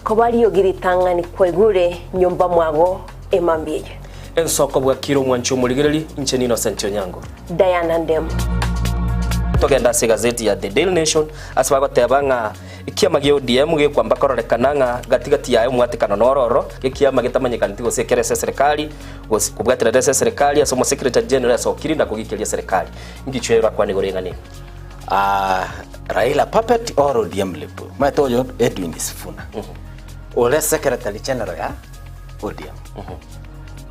Koba riogi ritang'ani kwaigure nyomba mwago emambia eye. Ensoko bwakire omwanchi omorigereri, inche n'Innocent Onyango. Diana Ndemo. Togende ase egazeti ya The Daily Nation ase bagoteba ng'a ekiama gia ODM gekwamba kororekana ng'a gati gati yaye omwatekano noro oro, ekiama getamanyekaneti gose ekere ase eserekari gose kobwaterera ase eserekari ase omosecretary general asokiri na kogikeria eserekari. Inki chiaye orakwane igoro y'eng'ana eye? Raila puppet or ODM lip? Omanyete oyo Edwin Sifuna ore secretary general ya ODM.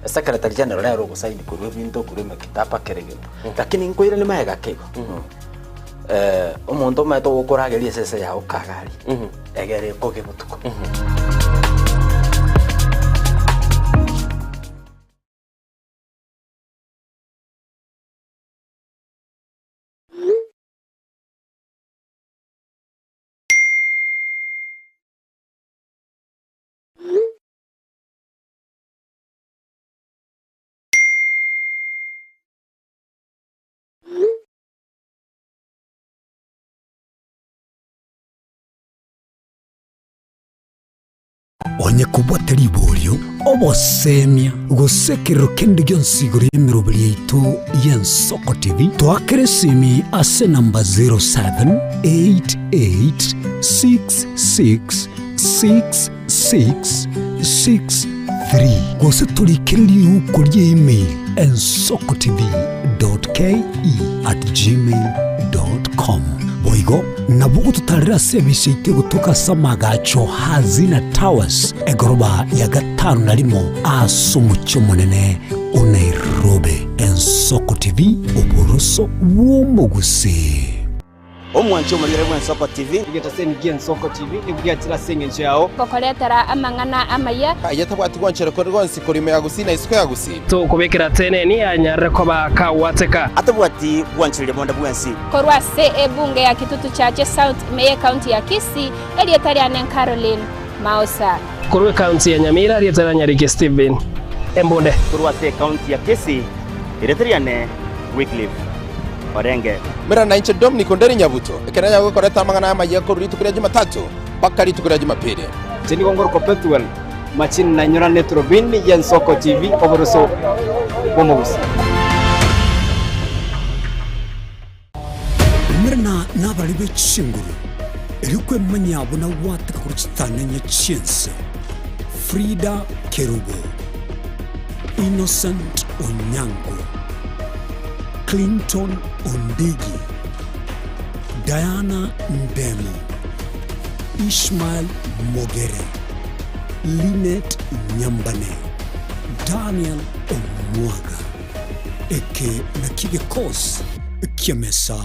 Secretary general nere ogosaini korwa ebinto korwa emekitaba kera egento. Lakini nkoiranie magega ake igo. Omonto omanyete ogokorageria esese yago kagari egere ekoge botuko. Onye kobwate riborio, obosemia, gose ekerero kende gionsi igoro y'emeroberi yaito y'Ensoko TV, toakere esimi ase enamba 0788666663 gose torikere riuko ria email ensokotv.ke@gmail.com. Boigo nabo ogototarera ase ebise yaito egotoka ase amagacho Hazina Towers, egoroba ya gatano na rimo ase omochie omonene o Nairobi. Ensoko TV, oboroso bw'omogusii. Omwanche omorigere bw'Ensoko TV. Egetaseni gi'Ensoko TV nigo giachire ase engencho yao. Gokoretera amang'ana amaya. Aye tabwati gwanchera kore gonsi korwa ime ya Gusii na isiko ya Gusii. Tokobekera teneni anyarire koba kagwateka. Atabwati gwanchereria bonde bwensi. Korwa ase ebunge ya Kitutu Chache South ime y'Ekaunti ya Kisii, erieta riane Caroline Maosa. Korwa ekaunti ya Nyamira, erieta ria Nyariki Stephen Embunde. Korwa ase ekaunti ya Kisii, erieta riane Wycliffe Orenge. Mera nainche Dominic Onderi Nyabuto, ekero nanyare gokoreta amang'ana amayia korwa rituko ria Jumatatu mpaka rituko ria Jumapili. Inche nigo ngorokwa Pethuel Machini nainyorane eturubini y'Ensoko TV oboroso bw'omogusii. Umerana nabare be chinguru, erio kwemanyia buna gwateka korwa chitananya chi'ense. Frida Kerubo, Innocent Onyango, Clinton Ondigi, Diana Ndemo, Ishmael Mogere, Linet Nyambane, Daniel Omwaga. Eke nakio gekosi ki'emesa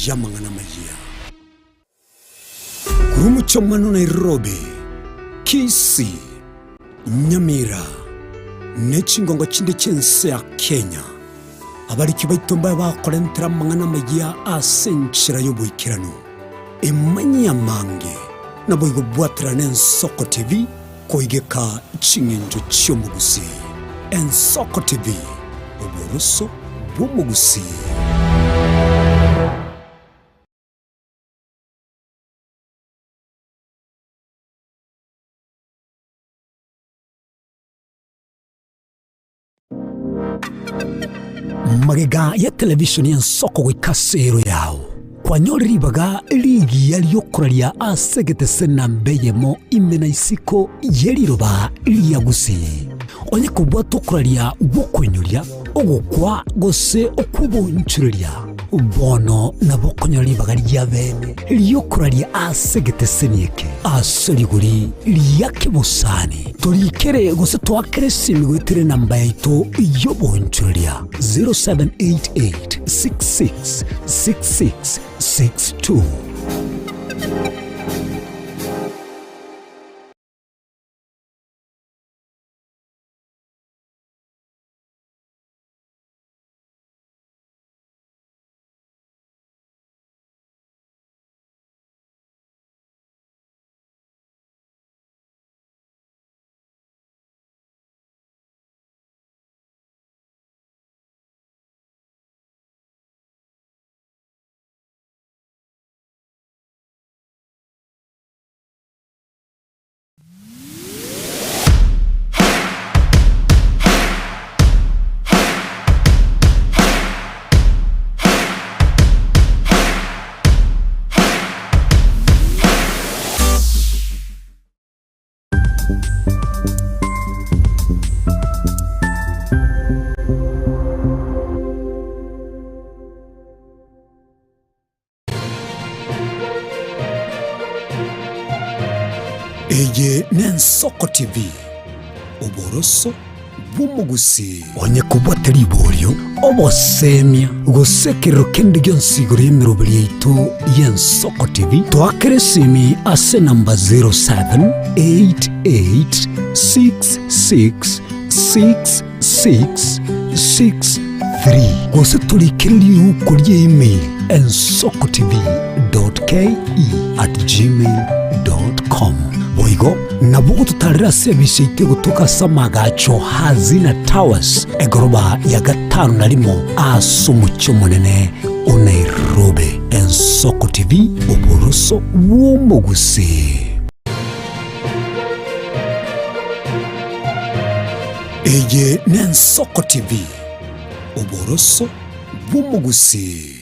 y'amang'ana amayia. Korwa omochie Nairobi, Kisii, Nyamira, ne chingongo chinde chi'ense ya Kenya, abariki baito mbabe bakorentera amang'ana amayia ase enchera y'oboikeranu. Emanyie amange, naboigo bwaterane Ensoko TV koigeka ching'encho chi'omogusii. Ensoko TV, oboroso bw'omogusii. Magega ya televishoni y'ensoko goika ase ero yao, kwanyorire ribaga rigiya ri'okoraria ase egetese namba eyemo ime na isiko ye riroba ria Gusii. Onye kobwate okoraria gw'okoinyoria, ogokwa gose okw'oboonchoreria, bono nabo okonyora ribaga ria bene ri'okoraria ase egeteseni eke ase rigori ria kebosani. Torikere gose toakere esimi goetera enamba yaito y'oboonchoreria 0788 66 66 62. Eye n'Ensoko TV, oboroso bw'omogusii. Onye kobwate riborio, obosemia, gose ekerero kende gionsi igoro y'emeroberi yaito y'Ensoko TV, toakere esimi ase enamba 0788666663 gose torikere riuko rie email ensokotv.ke@gmail.com. Boigo nabo ogototarera ase ebisa yaito egotoka ase amagacho Hazina Towers, egoroba ya gatano na rimo ase omochie omonene o Nairobi. Ensoko TV, oboroso bw'omogusii. Eye n'Ensoko TV, oboroso bw'omogusii.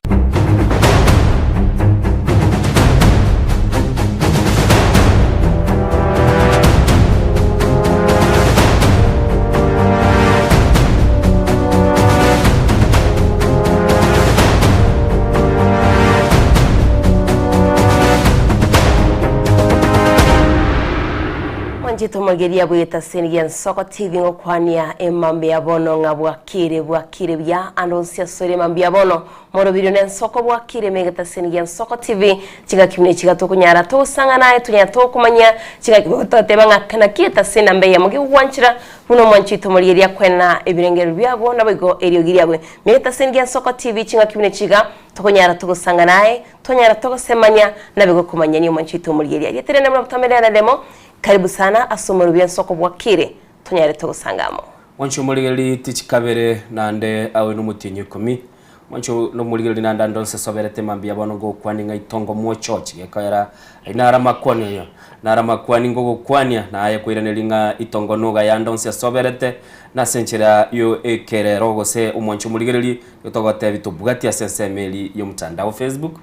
Mwanchete omogeria bw'etaseni y'Ensoko TV ngokwania emambia bono ng'a bwakire bwakire buya ande onsi asore emambia bono Morobirio nensoko bwakire ime egetaseni gia Nsoko TV, chingaki buna echi iga tokonyara togosang'ana aye tonyara togokomanyia, chingaki bobe toteba ng'a naki etaseni namba eyemo gegogwanchera buna omwanchi oito omorigereria akoenena ebirengererio biago naboigo eriogi riago ime egetaseni gia Nsoko TV, chingaki buna echi iga tokonyara togosang'ana aye tonyara togosemania naboigo komanyania omwanchi oito omorigereria. Rieta riane buna botambe Diana Demo, karibu sana ase omorobio ensoko bwakire tonyare togosanga amo. Mwanche omorigereria tichikabere naende awe nomotienyi oikomi. Mwanche nomorigereria naende ande onsi asoberete mambia bono ngokwania ng'a itongo mwochochi gekoera aye naro amakwani oyo naro amakwani ngogokwania na aye koiraneria ng'a itongo nogaye ande onsi asoberete nase enchera yo ekerero gose omwanche omorigereria togotebia tobwati ase ensemo eri yomotandao Facebook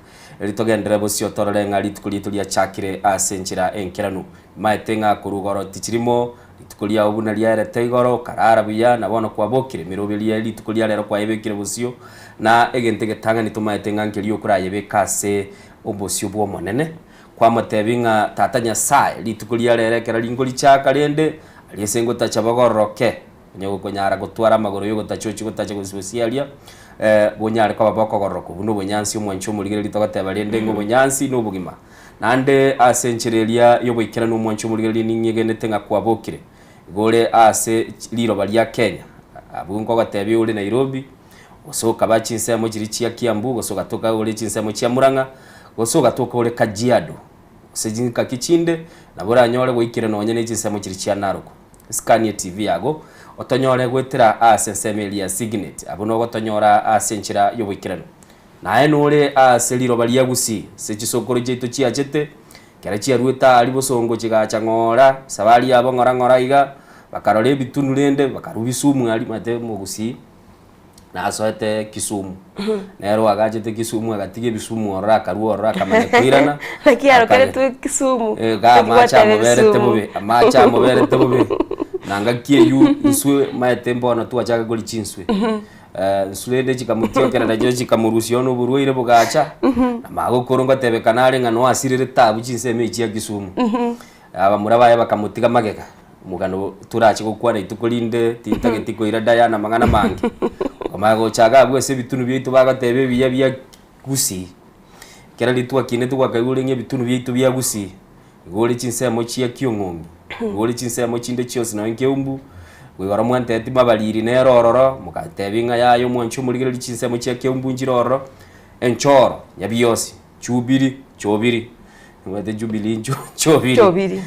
eri togenderere bosio torore ng'a rituko riaito riachakire ase enchera enkeranu maete ng'a korwa igoro tichirimo Rituko riao buna riaerete igoro, okarara buya, na bono kwabokire, emeroberi ye rituko ria rero kwayebekire bosio, na egento egetang'ani tomaete ng'a nkeria okorayebeke ase obosio bw'Omonene. Kwamotebia ng'a Tata Nyasae, rituko ria rero ekero ringorichaka rende, aria ase ngotacha bogororoke, onye gokonyara gotwara amagoro y'ogotacha ochie gotacha gose bosie aria, bonyare koba bokogororoka. Obwo nobonyansi omwanchi omorigereria togoteba rende ng'a obonyansi nobogima. Naende ase enchera eria y'oboikeranu omwancho omorigereria ning'egenete ng'a kwabokire, igo ore ase riroba ria Kenya, abwo nkogotebia ore Nairobi, gose okaba chinsemo chiria chia Kiambu, gose ogatoka ore chinsemo chia Murang'a, gose ogatoka ore Kajiado, gose chingaki chinde nabo oranyore goikera nonye ne chinsemo chiria chia Narok. Scan etv yago otonyore goetera ase ensemo eria ya Signet, abwo nogotonyora ase enchera y'oboikeranu. Naye nore ase riroba ria Gusii, ase chisokoro chiaito chiachete, ekero chiaruete aaria bosongo chigacha ng'ora, esabari yabo ng'ora ng'ora iga, bakarora ebitunu rende, bakarwa Bisumu aria, omanyete omogusii nasoete Kisumu, nere oagachete Kisumu agatiga ebisumu ororo akarwa ororo akamanya koirana, Naki akare arokeretwe Kisumu, iga naki amache gwateba amoberete Kisumu. bobe, amache amoberete bobe, na ngaki eywo nswe omanyete mbono twachaka koria chinswe. Enswe ende chikamotiokerera nachio chikamorusia one oborwaire bogacha, na magokoro ngotebekana are ng'a noe asirerete abwo chinsemo echi chia Kisumu. Abamura baye bakamotiga magega, omogano torache gokwana rituko rinde tintageti koira Diana amang'ana amange. Okamanya gocha iga abwo ase ebitunu biaito bagoteba ebiya bia Gusii, ekero rituko akinete gwakaigure ng'a ebitunu biaito bia Gusii, Igo ore chinsemo chia kiong'ong'i, igo ore chinsemo chinde chionsi nonya nkeumbu, igoro mwanteti mabariri nere ororo, mogatebia ng'a yaya omwanchi omorigereria chinsemo chia keumbu nchire ororo, enchoro, nyabiosi, chubiri, chobiri, omanyete jubilee ncho chobiri, Chobiri.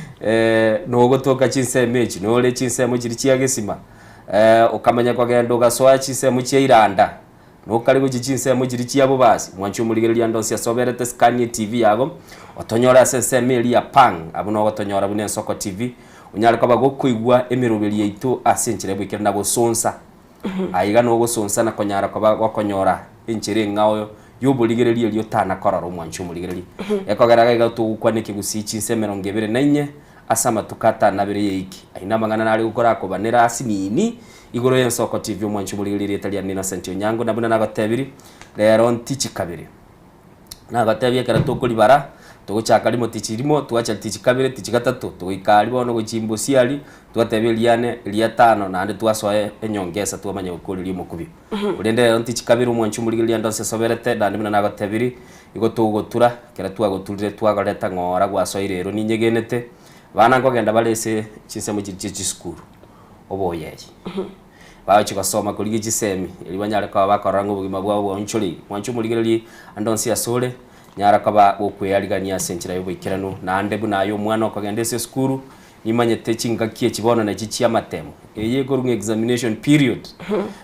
nogotoka chinsemo echi, nore chinsemo chiria chia gesima, okamanya kogenda ogasoa chinsemo chia iranda. Nokare gochia chinsemo chiria chia bobasi, mwanche omorigereria ande onsi ase oberete scan etv yago, otonyore ase ensemo eria ya pang, abwo nogotonyora buna Ensoko TV, onyare koba gokoigwa emeroberi yaito ase enchera y'oboikeranu na gosonsa. Aiga nogosonsa na konyara koba gokonyora enchera eng'ao y'oborigereria eria otana korora omwanche omorigereria. Ekogera iga iga togokwana ekegusii chinsa emerongo ebere na inye. Ase amatuko atanabere y'eiki, ayio namang'ana nare gokora akobanera asinini igoro y'ensoko TV omwanchi omorigereria erieta riane Innocent Onyango na buna nagotebirie rero ntichi kabere. Nagotebia ekero tokoribara togochaka rimo tichi rimo twacha tichi kabere tichi gatato togoika aria bono gochia imbosi aria twateba eriane eria tano naende twasoa enyongesa twamanya gokoreria omokubio. Korende rero ntichi kabere omwanchi omorigereria ande onsi esoberete naende buna nagotebirie Igo togotura, ekero twagoturire twagoreta ng'ora gwasoire ero ninyegenete, abana nkogenda bare ase chinsemo chiria chie chisukuru, oboyeri. Bagochia gosoma korigia chisemi, erio banyare koba bakorora ng'a obogima bwabo bwaonchoreire. Mwanche omorigererie ande onsi asore, nyara koba gokwearigania ase enchera ya oboikeranu, naende buna aye omwana okogenda ase esukuru, nimanyete chingaki echi bono nachi chiamatemo, eye ekorwa ng'a examination period.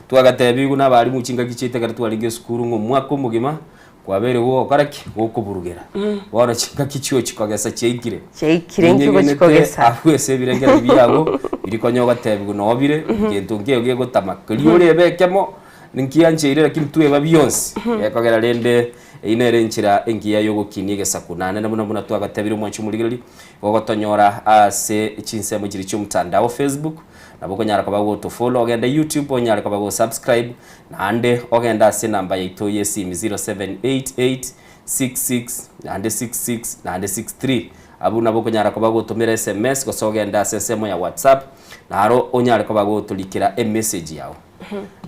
Twagatebiwa na abalimu chingaki chiaito ekero twarenge esukuru ng'a omwaka omogima, Kwabeire gogokora ki? Gokoburugera. Bono chingaki chiochi kogesa chiaikire. Chiaikire nki Ninyegenete gochikogesa? abwo ase ebirengererio biago, biria konya ogotebiwa noo bire, gento nkeiyo gegotama. Keria orebe ekemo, nkiancheire lakini tweba bionsi. Gekogera rende eyio nere enchera engiya yogokinia egesaku. Naende buna buna twagatebirie omwanchi omorigereria, gogotonyora ase chinsemo chiria chiomotandao Facebook, nabo okonyara koba gotofollow, ogende YouTube onyare koba gosubscribe, Naende ogende ase enamba yaito y'esimi 0788 66 naende 66 naende 63. Abwo nabo okonyara koba gotomera sms gose ogende ase ensemo ya WhatsApp naro onyare koba gotorikera emessage yao.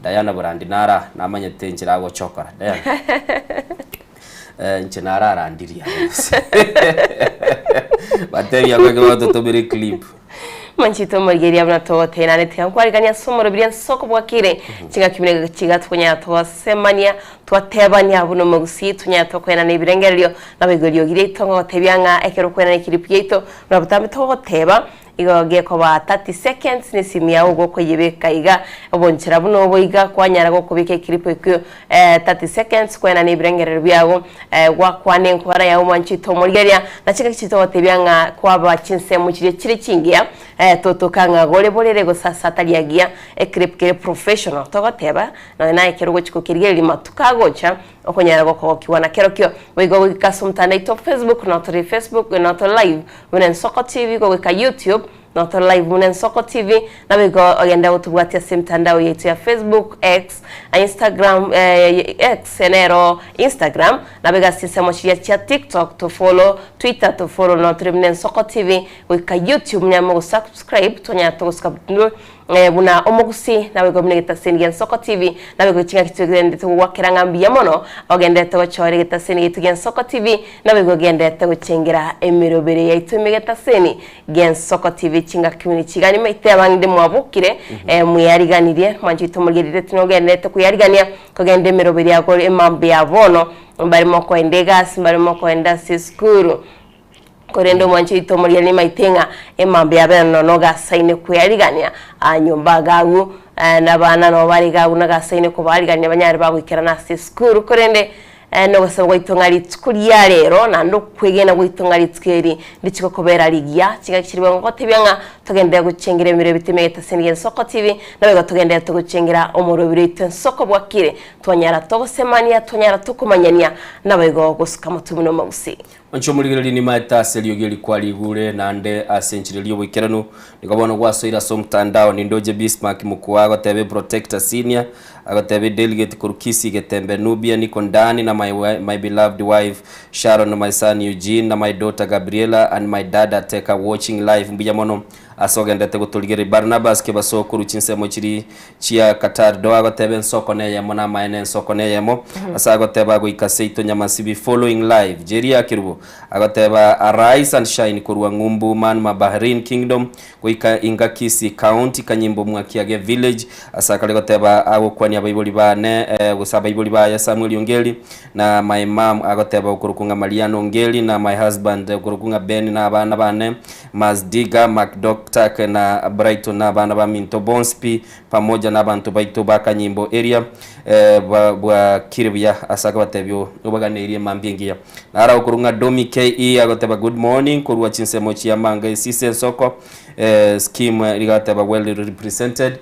Diana Burandi nara namanyete enchera agochokora. Diana. Eh, inche nararandirie abo gose. Batebia kweke batotomere eclip. Manchete omorigereria buna togoteba naende tiga nkwarigania ase omorobiri ensoko bwakire chingaki buna chiga tukonyara togosemania twatebania buna omogusii tonyara tokoenana ebirengererio naboigo eriogi riaito ngogotebia ng'a ekero okoenana ekiripu giaito buna botambe togoteba igo gekoba 30 seconds ne esimu yago igo okoyebeka iga obonchera buna obo iga kwanyara gokobeka ekiripu ekio 30 seconds koenana ebirengererio biago Gwakwana enkwana yao mwanchete omorigereria, na chingaki chiria togotebia ng'a kwaba chinsemo chiria chire chingiya, totoka ng'a gore borere gose ase atari agiya, eclip kere professional. Togoteba, nonya naye ekero ogochia gokerigereria matuko agocha, okonyara gokogokigwa na kerokio. Boigo goika ase omotandao oito o Facebook, noo tore Facebook, noo tore live buna Ensoko TV, goika YouTube, Noo tore live buna Ensoko TV, naboigo ogende gotobwatia ase emitandao yaito ya Facebook, X, Instagram, X nero Instagram, naboigo ase chinsemo chiria chia TikTok to follow, Twitter to follow noo tore buna Ensoko TV, goika YouTube nyare mogosubscribe tonyare togosuka buna omogusii naboigo buna egetaseni gia Ensoko TV, naboigo chingaki togenderete kogwakera ng'a mbuya mono ogenderete gochora egetaseni giaito gia Ensoko TV, naboigo ogenderete gochengera emerobere yaito ime egetaseni Gensoko TV chingaki buna echi iga nimaete abang'ende mwabokire mweyariganirie mwanchete omorigereri tinogenderete kweyarigania kogenda emeroberi yago emambo ya bono mbare mokoenda egasi mbare mokoenda ase esukuru korende omwanchi oito omorigereri nimaete ng'a emambo yabera nono gasaine kweyarigania nyomba iga agwo na abana nabo bare iga agwo nagasaine kobarigania banyare bagoikerana ase esukuru korende Nogosaba gwaito ng'a rituko ria rero, naende okwegena gwaito ng'a rituko eri ndichi gokobera rigiya, chingaki chiria bwango gotebia ng'a togenderere gochengera emirwa ebiteme egetaseni gi'ensoko TV, naboigo togenderere togochengera omorobiri oito ensoko bwakire, twanyara togosemania, twanyara tokomanyania, naboigo gosuka motwe buna omogusii. Inche omorigereria nimaete ase eriogi eri kwarigure, naende ase enchera eria y'oboikeranu, nigo bono gwasoire ase omotandao. Nindoche Bismark Mokua agoteba Eprotector Senior, agoteba Edelegate korwa Kisii Getembe Nubia, niko ndani na my my beloved wife Sharon, my son Eugene na my daughter Gabriella and my dad Ateka watching live. Mbuya mono ase ogenderete gotorigereria. Barnabas Kebaso korwa chinsemo chiria chia Qatar Doha agoteba ensoko neyemo na amaene ensoko neyemo ase agoteba goika seito Nyamasibi following live Jeria Kerubo agoteba arise and shine korwa ng'umbu Manma Bahrain Kingdom goika inga Kisii County Kanyimbo Mwakiage Village ase akare goteba agokwania abaibori bane eh, gose abaibori baye Samuel Ongeri na my mum agoteba okorokwa ng'a Marianne Ongeri na my husband okorokwa ng'a Ben na abana bane Mazdiga, Macdoctak na Brighton na abana baminto bonsi pi, pamoja nabanto baito ba Kanyimbo area bwakire buya. Ase akabatebia obaganeirie mambia engiya. Naro okorwa ng'a Domi KE agoteba good morning korwa chinsemo chia Manga Esise Ensoko scheme rigateba well represented.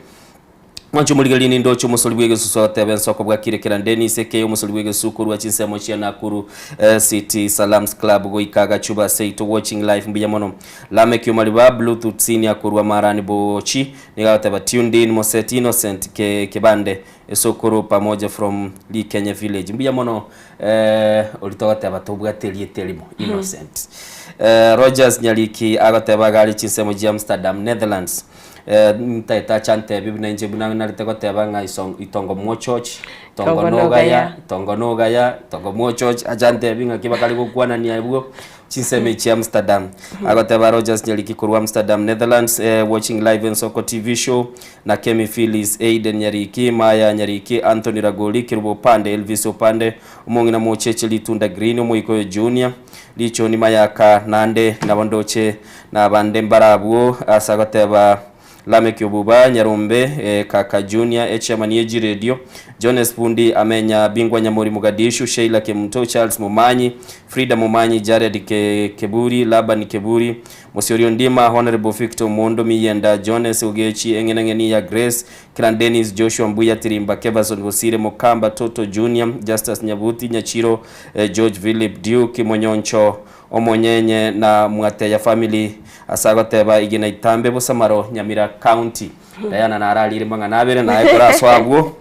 Mwanche omorigereria nindoche omosori bw'egesusu agoteba ensoko bwakire kera Dennis aka omosori bw'egesusu korwa chinsemo chia Nakuru City Salams Club goika Gachuba seito watching live mbuya mono Lameck Omariba Bluetooth Senior korwa Marani Bochi nigo agoteba tuned in Moseti Innocent Kebande Esokoro pamoja from Rikenye village mbuya mono oria togoteba tobwate erieta erimo Innocent Rogers Nyariki agoteba iga are chinsemo chia Amsterdam Netherlands Ntaete ache antebie buna inche buna narete goteba ng'a iso itongo mwochochi, itongo Itongo nogaya, nogaya. itongo nogaya, itongo mwochochi, ache antebie ng'aki bakare gokwanania abwo chinsemo echi Amsterdam. Agoteba Rogers Nyariki korwa Amsterdam Netherlands, watching live Ensoko TV show, na Kemi Phyllis, Aiden Nyariki, Maya Nyariki, Anthony Ragoli, Kerubo Opande, Elvis Opande, omong'ina mocheche Ritunda Green, Omoikoyo Junior, Richoni Mayaka, nande nabo ndoche Na abande mbarabwo ase agoteba Lameck Obuba, Nyarombe, Kaka Junior, echairman ye G-Radio, Jones Bundi, Amenya, Bingwa Nyamori Mogadishu, Sheila Kemunto, Charles Momanyi, Frida Momanyi, Jared Keburi, Laban Keburi, Mosiori Ondima, Honourable Victor Omondo Miyenda, Jones Ogechi, Eng'enang'eni ya Grace, Kiran Dennis, Joshua Mbuya Tirimba, Keverson Bosire, Mokamba Toto Junior, Justus Nyabuti, Nyachiro, George Philip Duke, Monyoncho, Omonyenye na Mwateya family ase agoteba igina itambe bosamaro Nyamira county. Diana nararire mang'ana abere naye korasoa abwo.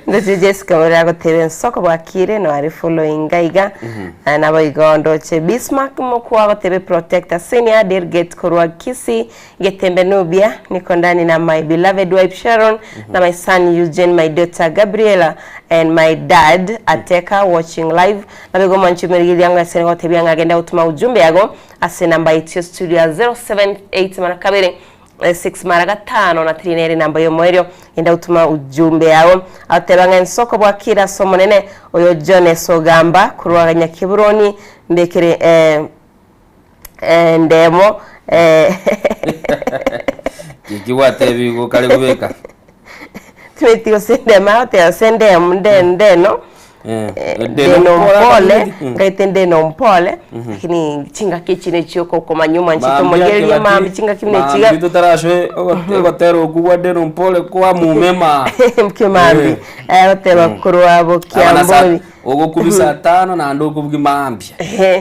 Ndoche Jessica ore agoteba ensoko bwakire no are following iga naboigo ndoche Bismarck mokwa agoteba protector senior Dergate korwa Kisii Getembe Nubia niko ndani na my beloved wife Sharon na my son Eugene my daughter Gabriela and my dad Ateka watching live Naboigo omwanchi omorigereria ango ase nigotebia ng'a genda gotoma ujumbe yago ase enamba yaito ya studio ya 078 mara kabere 6 mara gatano na 3 nere enamba y'omoerio genda gotoma ujumbe yago agoteba ng'a ensoko bwakire ase omonene oyo Jones Ogamba korwa Nyakeburoni mbekere eh, endemo eh, Kiki gwatebigwe okare kobeka? timanyeti gose endemo agoteba gose endemo nde ndeno Eh, Eh, ndeno ndeno mpole mpole akabwati. Mm. ngaite ndeno mpole lakini chingaki echi nechio okomanya omwanchete Mambia omorigereria kebati, mambi chingaki buna mambi echiga totaraswe ogotera okwo gwa ndeno mpole kwa mumema. mkemambi agoteba korwa Abana sa bokiambori ogokubia saa tano naende okobua mambia.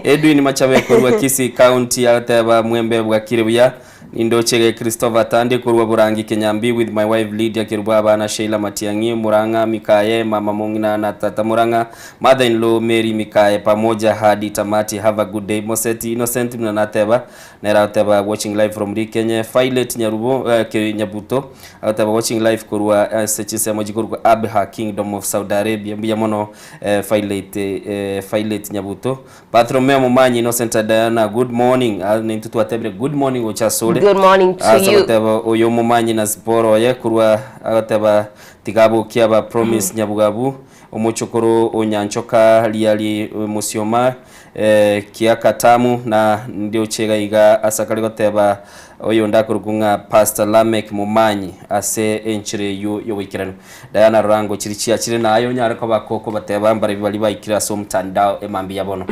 Edwin Machabe korwa Kisii County agoteba mwembe bwakire buya Nindoche Christopher Tandi korwa Borangi Kenyambi with my wife Lydia Kerubo abana Sheila Matiang'i Murang'a Mikaye mama Mong'ina na tata Murang'a mother in law Mary Mikaye pamoja hadi tamati have a good day Moseti Innocent buna nateba nere agoteba watching live from Rikenye Violet Nyarubo eh, Ke- Nyabuto agoteba watching live korwa ase chinsemo chikorwa Abha Kingdom of Saudi Arabia mbuya mono eh, Violet eh, Violet Nyabuto Bartholomeo Momanyi Innocent Diana good morning Ah, nintwe twatebire good morning gocha asore Good morning to Ase you. agoteba oyo Omomanyi na Zipora oye korwa agoteba tiga abokie aba Promise Nyabugabu omochokoro o Nyanchoka Riari Musioma eh, Kiaka Tamu na ndioche iga iga ase akare goteba oyonde akorokwa ng'a Pastor Lameck Momanyi ase enchera eywo y'oboikeranu. Diana rora ngochiri chiachire naye onyare koba kokobateba mbarabio baria baikire ase omotandao emambia bono.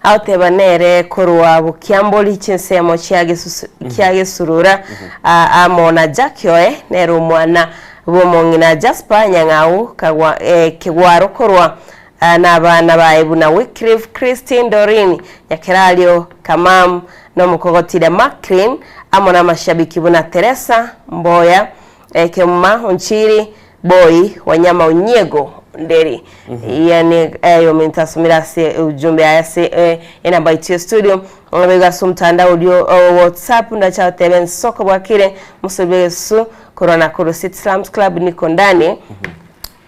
Agoteba nere korwa bokiambori chinsemo chia gesusu kia gesurura amo na Jackie oye nere omwana bw'omong'ina Jasper Nyang'au kagwa kegwaro korwa nabana baye buna Wycliffe, Christine, Doreen, Nyakerario, Kamam na omokogotire Macklin amo namashabiki buna Teresa, Mboya, Kemuma, Onchiri, Boy, Wanyama Onyiego, Nderi. Yani eyo minto asomire ase ujumbe aye ase enamba yaito ya studio ng'abe ase omotandao oria o WhatsApp ndacha goteba ensoko bwakire mosobe Yesu korwa Nakuru City Slums Club niko ndani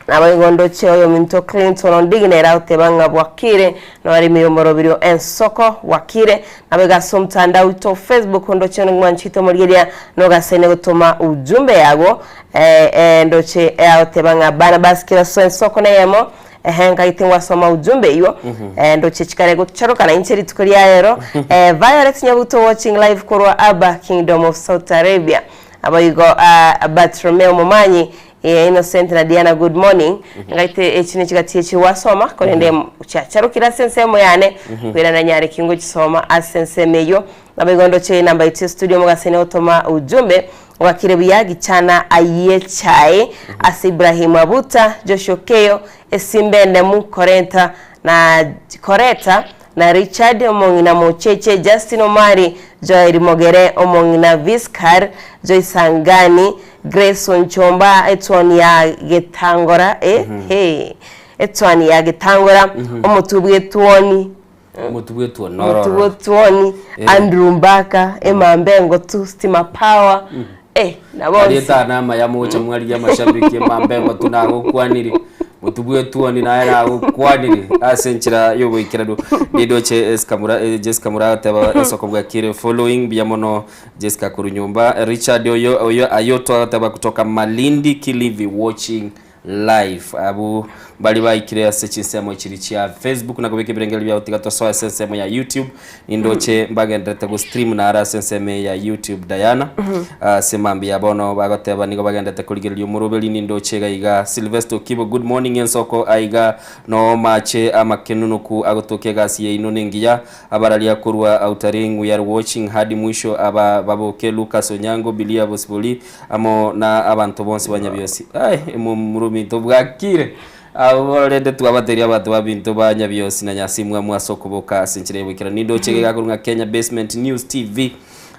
Naboigo ndoche oyominto Clinton Ondigi nere agoteba ng'a bwakire norimi y'omoroberio ensoko bwakire. Naboigo ase omotandao oito o Facebook ndoche nomwanchete omorigereria nogasaine gotoma ujumbe yago ndoche agoteba ng'a Barnabas Kiraso ensoko neyemo ehe nkaete ngwasoma ujumbe eywo ndoche chikare gocharoka nainche rituko ria rero Violet Nyabuto watching live korwa Aba Kingdom of Saudi Arabia. Naboigo Bartromeo Momanyi Innocent na Diana good morning ngaite echi nechigati echi gwasoma korende chiacharokire ase ensemo yane koirana nyare ki ngochisoma ase ensemo eyio naboigo ndoche enamba yaito ya studio mogasene gotoma ujumbe. Obakire buya Gichana ayie echae ase Ibrahimu Abuta, Joshua Okeyo, Esimba Endemu, Korenta na Koreta na Richard omong'ina Mocheche, Justin Omari, Joel Mogere, omong'ina Viscar, Joyce Angani, Grace Onchomba, etwoni ya Getangora, eh, hey, etwani ya Getangora, omotwe bw'etwoni, Omotwe bw'etwoni omotwe nororo. bw'etwoni, Eh. Andrew Mbaka, Emamba Engotu, Stima Power, eh, na bonsi. Arieta ane amaya mocha mwarigia amashabiki emamba engotu nagokwanire motwe bw'etwoni naye nagokwanire ase enchera y'oboikeranu nindoche Jessica Mura eh, Jessica Mura agoteba esoko bwakire following mbuya mono Jessica korwa nyomba Richard oyo oyo ayoto agoteba kutoka Malindi Kilifi watching Live. Abwo baria baikire ase chinsemo chiria chia Facebook na kobeka ebirengererio biabo tiga tosoe ase ensemo ya YouTube. Nindoche mbagenderete go stream naro ase ensemo eye ya YouTube Diana. Ase mambia bono bagoteba nigo bagenderete korigereria omoroberi nindoche iga iga. Sylvester Okibo good morning ensoko aiga noo mache amakenunuku agotokia egasi yaino nengiya abararia korwa Outaring we are watching hadi mwisho aba baboke Lucas Onyango Bilia Bosibori Amo na abanto bonsi ba Nyabiosi. Ai, momura ominto bwakire! Abwo rende twabateria abanto babinto ba Nyabiosi na Nyasimwamu ase okoboka ase enchera y'oboikeranu. Nindoche iga igakorwa ng'a Kenya Basement News TV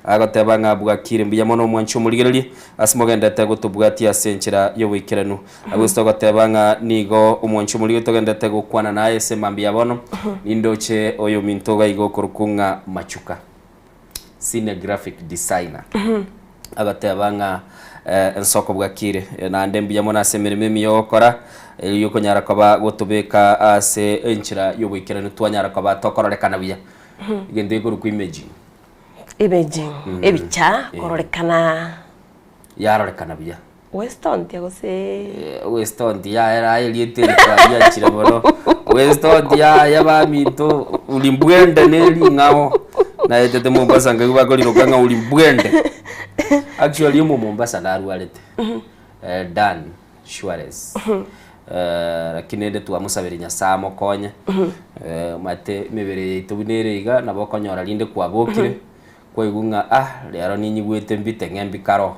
agoteba ng'a bwakire mbuya mono omwanchi omorigereria ase mogenderete gotobwatia ase enchera y'oboikeranu. Abwo ase togoteba ng'a nigo omwanchi omorigereria togenderete gokwana naye ase mambia bono, nindoche oyominto iga iga okorokwa ng'a Machuka. Senior graphic designer agateba ng'a ensoko bwakire naende mbuya mono ase emeremo emiya ogokora erio okonyara koba gotobeka ase enchera y'oboikeranu twanyara koba tokororekana buya egento gekorokwa imaging. Imaging, ebicha kororekana. Yarorekana buya. Westontia gose. Westontia yaya raye erieta eri twarianchire mono. Westontia yaya baminto ulimbwende ne ring'ao. Naetete Mombasa nkaigwa bakoriroka ng'a ulimbwende. Actually omo Mombasa narwarete Dan Shuarez. Lakini rende twamosaberia Nyasaye amokonye. Omanyete emebere yaito buna ere iga nabo okonyora rinde kwabokire, kwaigwa ng'a ah rero ninyigwete mbite ng'e mbikare oo.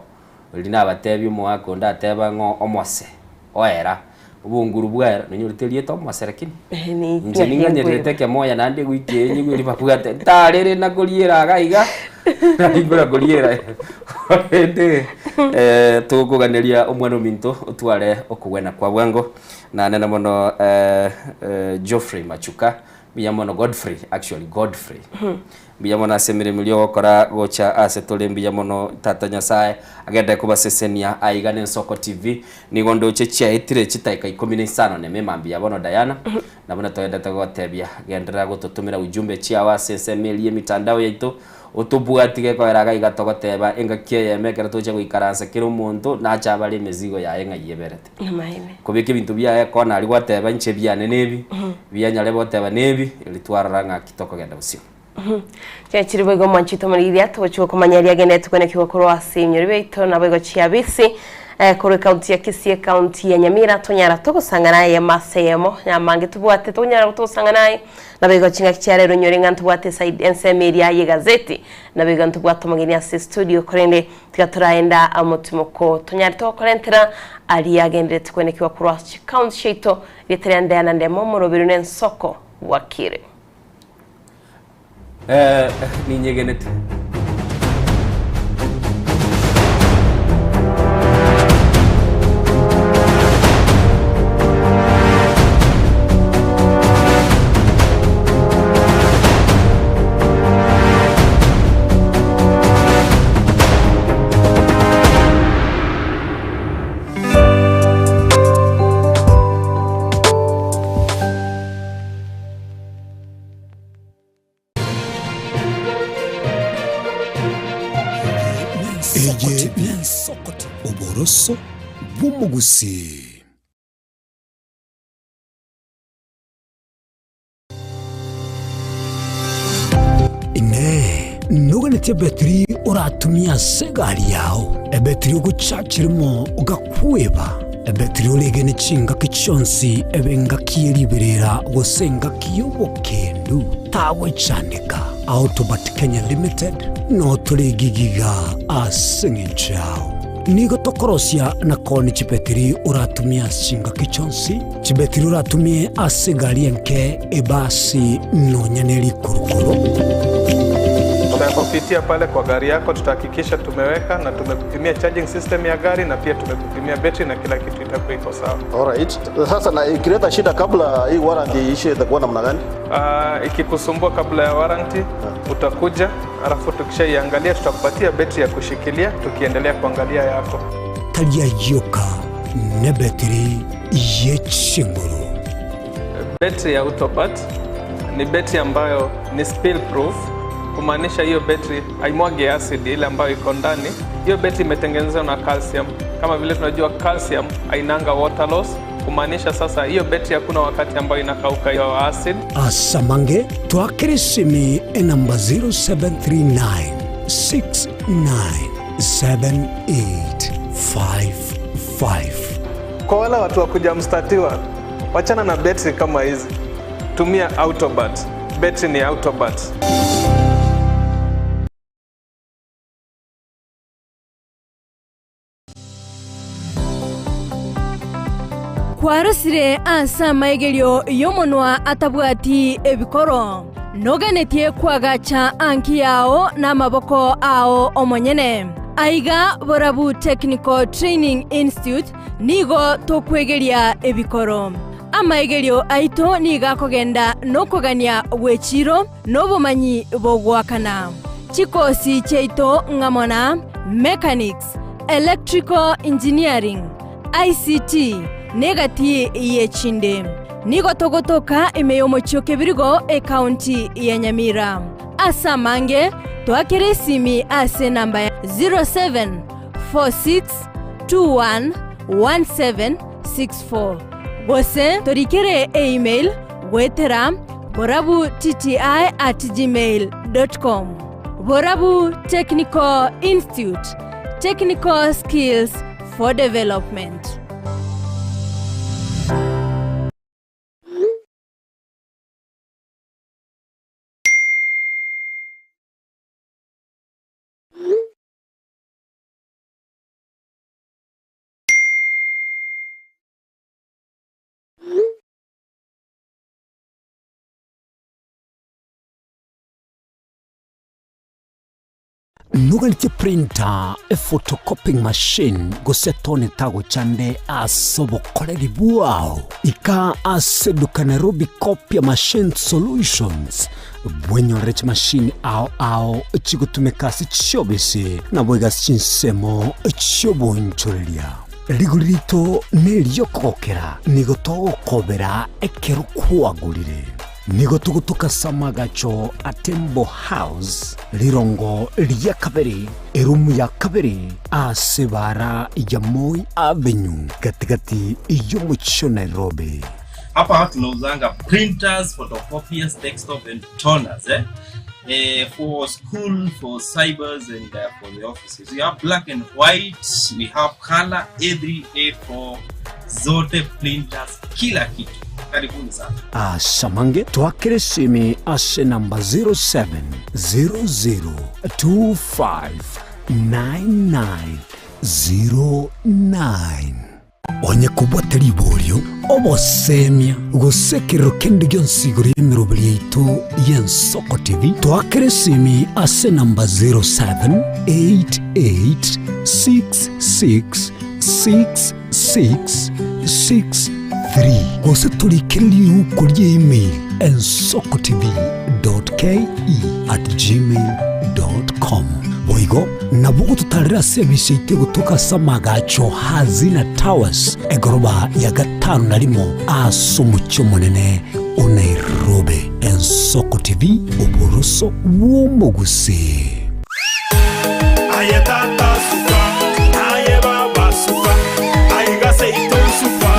Erio nabateebie omogaka onde ateba ng'a omose oera, obonguru bwaera, nonyorete erieta omose lakini inche ning'anyererete ekemoya naende ewiki eye nyigwe eria babwate ntarere nakoriera iga iga, nari koriera korende tokoganeria omwana ominto otware okogwena kwa bwango, naende na mono Geoffrey Machuka, mbuya mono Godfrey actually Godfrey. Mbuya mono ase emeremo eria ogokora gocha ase tore mbuya mono tata Nyasae agende kobasesenia aiga ne Nsoko TV nigo ndoche chiaetire chitaika ikomi na isano nemo emambia bono Diana na buna toendete gogotebia genderera gototomera ujumbe chiao ase ensemo eria emitandao yaito otobwati gekoera iga iga togoteba engaki eyemo ekero tocha goikaransa kera omonto nache abare emezigo yaye ng'ai eberete kobeka ebinto biaye kona aria gwateba inche ebiane nebi bianyare goteba nebi erio twarora ng'aki tokogenda bosio. Chiachire boigo omwanchete omorigiria togochia gokomanya riagenderetie kwenekigwa korwa ase ebinyoro biaito naboigo chiabisi eh, korwa ekaunti ya Kisii ekaunti ya Nyamira tonyara togosang'ana eyemo ase eyemo nyamange tobwate tonyara togosang'ana aye naboigo chingaki chia rero onyore ng'a ntobwate eside ensemo eria y'egazeti naboigo ntobwate omogeni ase estudio korende tiga toraenda omotimoko tonyare togokorentera aria agenderete kwenekigwa korwa ase chikaunti chiaito rieta ria Diana Ndemo omoroberi nensoko bwakire. Eh, ninyegenete. Eye n'Ensoko Oboroso bw'Omogusii. Inee! Noganetie ebetiri oratumie ase egari yao, ebetiri ogochachiremo ogakweba, ebetiri oregene chingaki chionsi ebe engaki ye riberera gose engaki y'obokendu? Tagochandeka. Autobat Kenya Limited noo tore gigiga ase eng'encho yao. Nigo tokorosia na koonia chibetiri oratumie ase chingaki chionsi, chibetiri oratumie ase egari enke, ebasi, nonya ne rikurukuru. Tutakupitia pale kwa gari yako, tutahakikisha tumeweka na tumekupimia charging system ya gari na pia tumekupimia betri na kila kitu itakuwa iko sawa. Alright. Sasa na ikileta shida kabla hii warranty iishe itakuwa namna gani? Uh, ikikusumbua kabla ya warranty utakuja, alafu tukishaiangalia tutakupatia betri ya kushikilia tukiendelea kuangalia yako. Tari ayioka nebetiri ye chinguru. Betri ya Autobat ni betri ambayo ni spill proof, kumaanisha hiyo betri haimwagi acid ile ambayo iko ndani. Hiyo betri imetengenezwa na calcium. Kama vile tunajua calcium hainanga water loss, kumaanisha sasa hiyo betri hakuna wakati ambayo inakauka hiyo acid. Asamange twakere esimi enamba 0739 697855. Kwa wale watu wa kuja mstatiwa, wachana na betri kama hizi, tumia Autobat. Betri ni Autobat. Kwarosire ase amaigerio y'omonwa atabwati ebikoro, noganetie koagacha anki yao namaboko ao omonyene. Aiga Borabu Technical Training Institute nigo tokwegeria ebikoro. Amaigerio aito nigo akogenda nokogania gw'echiro na obomanyi bogoakana. Chikosi chiaito ng'amo na Mechanics, Electrical Engineering, ICT, na egati y'echinde. Nigo togotoka ime y'omochie o Kebirigo, ekaunti ya Nyamira. Ase amange, toakere esimi ase enamba ya 0746211764 gose torikere eemail goetera borabutti at gmail dot com. Borabu Technical Institute, technical skills for development. Noganetie printer, ephotocopying machine, gose tone tagochande ase obokoreri bwao. Ika ase eduka Nairobi Copia Machine Solutions bwenyorere chimashini ao ao chigotumeka ase chiobisi naboigo ase chinsemo chi'oboonchoreria. Rigori rito neri'okogokera, nigo togokobera ekero kwagorire. Nigo togotoka ase amagacho a Tembo House, rirongo ria kabere, erumu ya kabere, ase ebaara ya Moi Avenue, gati-gati y'omochie o Nairobi. Hapa tunauzanga printers, photocopiers, desktop and toners eh? Eh, for school, for cybers and uh, for the offices. We have black and white, we have color A3, A4, zote printers, kila kitu. Karibuni sana. Asamange twakere esimi ase namba 0700259909. Onye kobwate riborio, obosemia, gose ekerero kende gionsi igoro y'emeroberi yaito y'Ensoko TV, toakere esimi ase namba 0788666663 gose torikere riuko ria email ensokotv.ke@gmail.com. Boigo nabo ogototarera ase ebise yaito egotoka ase amagacho Hazina Towers, egoroba ya gatano na rimo ase omochie omonene o Nairobi. Ensoko TV, oboroso bw'omogusii. Aye tata suka, aye baba suka, aiga seito suka.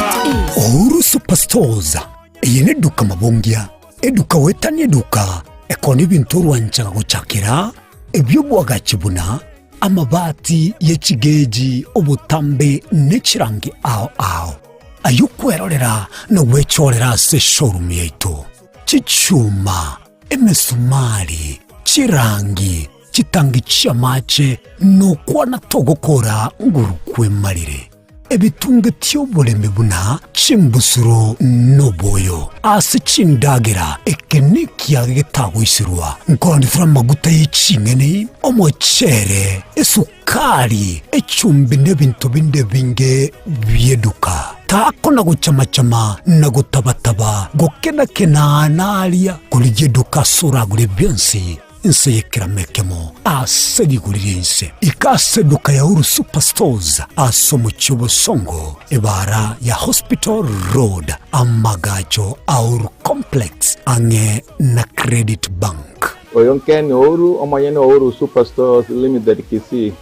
Uhuru Superstores, eye neduka mabongia, eduka goetania eduka, ekona ebinto orwanchaga gochakera, ebi'obwagachi buna, amabati ye chigeji, obotambe ne chirangi ao ao. Ayio kwerorera na gwechorera ase eshowroom yaito. Chichuma, emesumari. Chirangi, chitangi chi'amache, nokwana togokora nguru kwemarire. Ebitunge ti'oboremi buna chimbusuro noboyo ase chindagera, eke nekiage getagoiserwa. Nkorandetera amaguta ye ching'eni, omochere, esukari, echumbi na ebinto binde ebinge bi'eduka. Takona gochama-chama na gotaba-taba, gokena-kena naria, korigia eduka ase oragure bionsi. Inse y'ekerama ekemo ase rigori ri'ense. Ika ase eduka ya Uhuru Superstores ase omochie o Bosongo, ebaara ya Hospital Road, amagacho a Uhuru Complex ang'e na Credit Bank. Oyo Ken Ouru, omonyene o Uhuru Superstores Limited Kisii.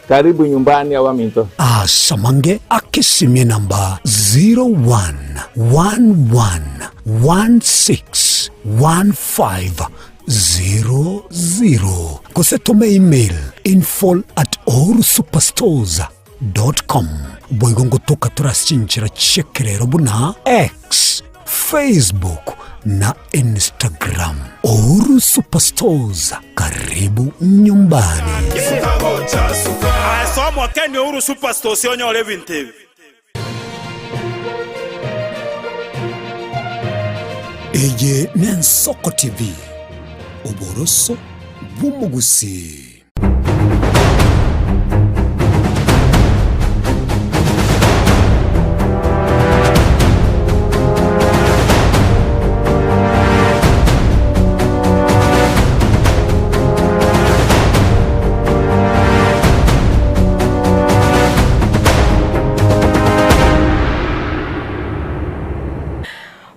Karibu nyumbani abaminto. Ase amange akesimie namba 0111161500 gose tome email info at uhurusuperstores dot com. Boigo ngotoka tore ase chinchera chi'ekerero buna X, Facebook na Instagram. Uhuru Superstores, karibu nyumbani. Ase omokeni Uhuru Superstores onyore ebinto ebi. Eye n'Ensoko TV, oboroso bw'omogusii.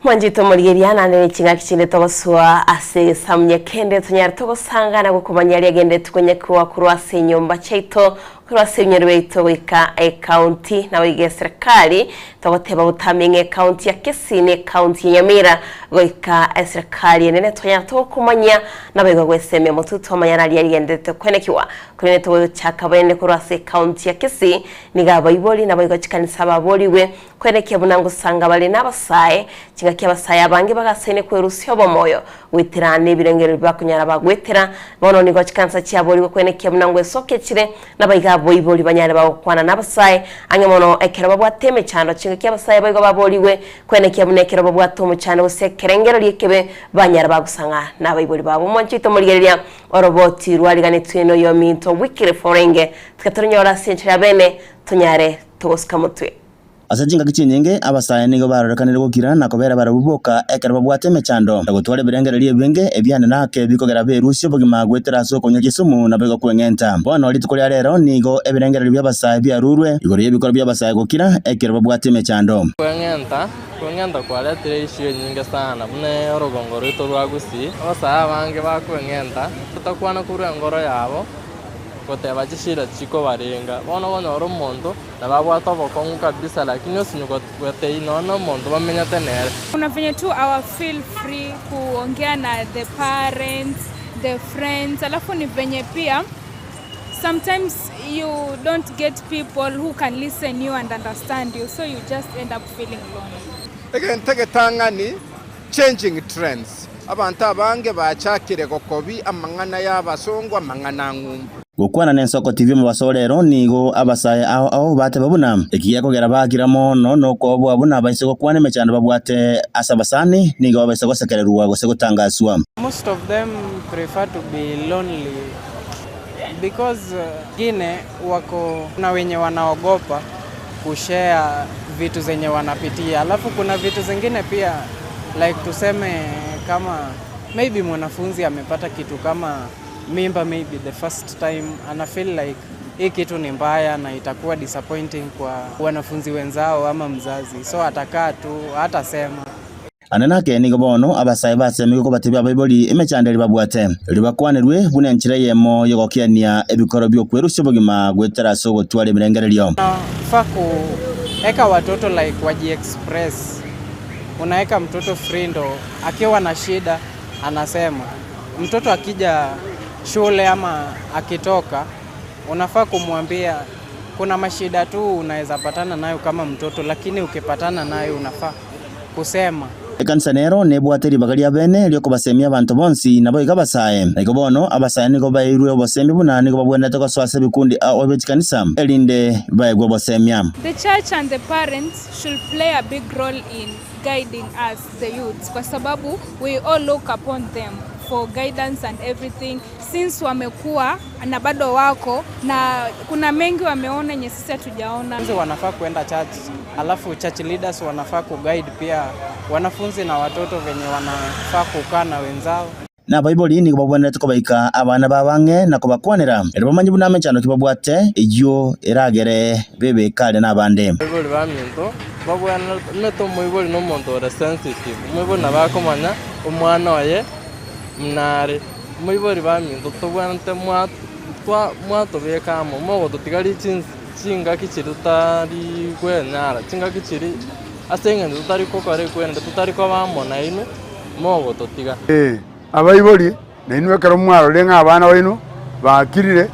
Mwanchete omorigeria naende ne ching'aki chinde togosoa ase egesamunye kende tonyare togosangana gokomanya aria agendereti konyakiwa korwa ase enyomba chiaito korwa ase ebinyoro biaito goika ecounty naboigo eserikali togoteba botambe ng'a ecounty ya Kisii na ecounty ya Nyamira goika eserikali enene tonyare togokomanya naboigo gwesemia motwe twamanya naria rigenderete koenekiwa korende togochaka bene korwa ase ecounty ya Kisii nigo abaibori naboigo chikanisa baborigwe Kwerekia buna ngosanga bare nabasae, chingaki abasae abange bagasaine kwerusia obomoyo, goetera nebirengererio bakonyara bagoetera. Bono nigo chikansa chiaborigwe kwenekia buna ngwesokia chire, nabaiga aboibori banyare bagokwana nabasae ang'e mono ekero babwate emechando. Chingaki abasae boigo baborigwe kwenekia buna ekero babwate omochando gose ekerengererio ekebe banyara bagosang'a nabaibori babo. Omwancho oito omorigereria oroboti rwariganetwe noyominto Wycliffe Orenge, tiga toronyore ase enchera ya bene tonyare togosuka motwe. Ase chingaki chinyinge abasae nigo barorekanire gokira na kobera barabwo boka ekero babwate emechando, na gotwara ebirengererio ebinge ebiane na ake bikogera berusie obogima goetera ase okonywa chisumu naboigo kweng'enta. Bono rituko ria rero nigo ebirengererio bi'abasae biarurwe igoro y'ebikorwa bi'abasae gokira ekero babwate emechando. Kweng'enta, Kweng'enta kwaretire issue enyinge sana buna orogongo rwaito rwa Gusii. Abasae abange bakweng'enta totakwana korwa engoro yabo goteba chishida chikobarenga. Bono okonyora omonto Nababwate obokong'u kabisa lakini osinywe gotei nonya nomonto bamenyete nere. Kuna venye tu hawa feel free kuongea na the parents, the friends, alafu ni venye pia sometimes you don't get people who can listen you and understand you so you just end up feeling lonely. Egento egetang'ani, changing trends, abanto abange bachakire gokobi amang'ana y'abasongo amang'ana a ng'umbu. Gokwana n'ensoko TV omobaso o rero nigo abasae ao ao bateba buna eki gekogera bakira mono nokobua buna baise gokwana emechando babwate ase abasani nigo babaisa gosekererwa gose gotangaswa. Most of them prefer to be lonely because wengine wako na wenye wanaogopa kushare vitu zenye wanapitia, alafu kuna vitu zingine pia like tuseme kama maybe mwanafunzi amepata kitu kama mimba maybe the first time ana feel like hii kitu ni mbaya na itakuwa disappointing kwa wanafunzi wenzao ama mzazi, so atakaa tu hatasema. Ande nake nigo bono abasae basemigwe kobatebia abaibori emechando eria babwate, erio bakwanerwe buna enchera eyemo y'ogokiania ebikoro bi'okwerusia obogima goetera ase ogotwara ebirengererio. Unafaa kueka watoto like wajiexpress, unaeka mtoto free ndo akiwa na shida anasema. Mtoto akija shule ama akitoka, unafaa kumwambia kuna mashida tu unaweza patana nayo kama mtoto, lakini ukipatana nayo unafaa kusema. Ekanisa nero nebwate ribaga ria bene riokobasemia abanto bonsi, naboigo abasae. Na igo bono abasae nigo baeirwe obosemi buna nigo babwenerete gosoa ase ebikundi ao bie chikanisa, erinde baegwe obosemia. The church and the parents should play a big role in guiding us the youths kwa sababu we all look upon them for guidance and everything since wamekuwa na bado wako na kuna mengi wameona yenye sisi hatujaona. Wanafunzi wanafaa kuenda church, alafu church leaders wanafaa kuguide pia wanafunzi na watoto venye wanafaa kukaa na wenzao. Na abaibori nigo babwenerete kobaika abana babo ang'e na kobakwanera, erio bamanye buna amechando ki babwate, eyio eragere bebeke are nabande. Abaibori baminto babwenerete, omanyete omoibori na omonto ore sensitive, omoibori nabo akomanya omwana oye buna are. Omoibori baminto tobwenerete mwa twa mwatobeka amo, mogototigaria chinsi chingaki chiria totari kwenyara, chingaki chiria ase eng'encho totari gokora ekwenerete, totari koba amo nainwe, mogototiga. Ee, abaibori, nainwe ekero mwarorire ng'a abana baino bakirire,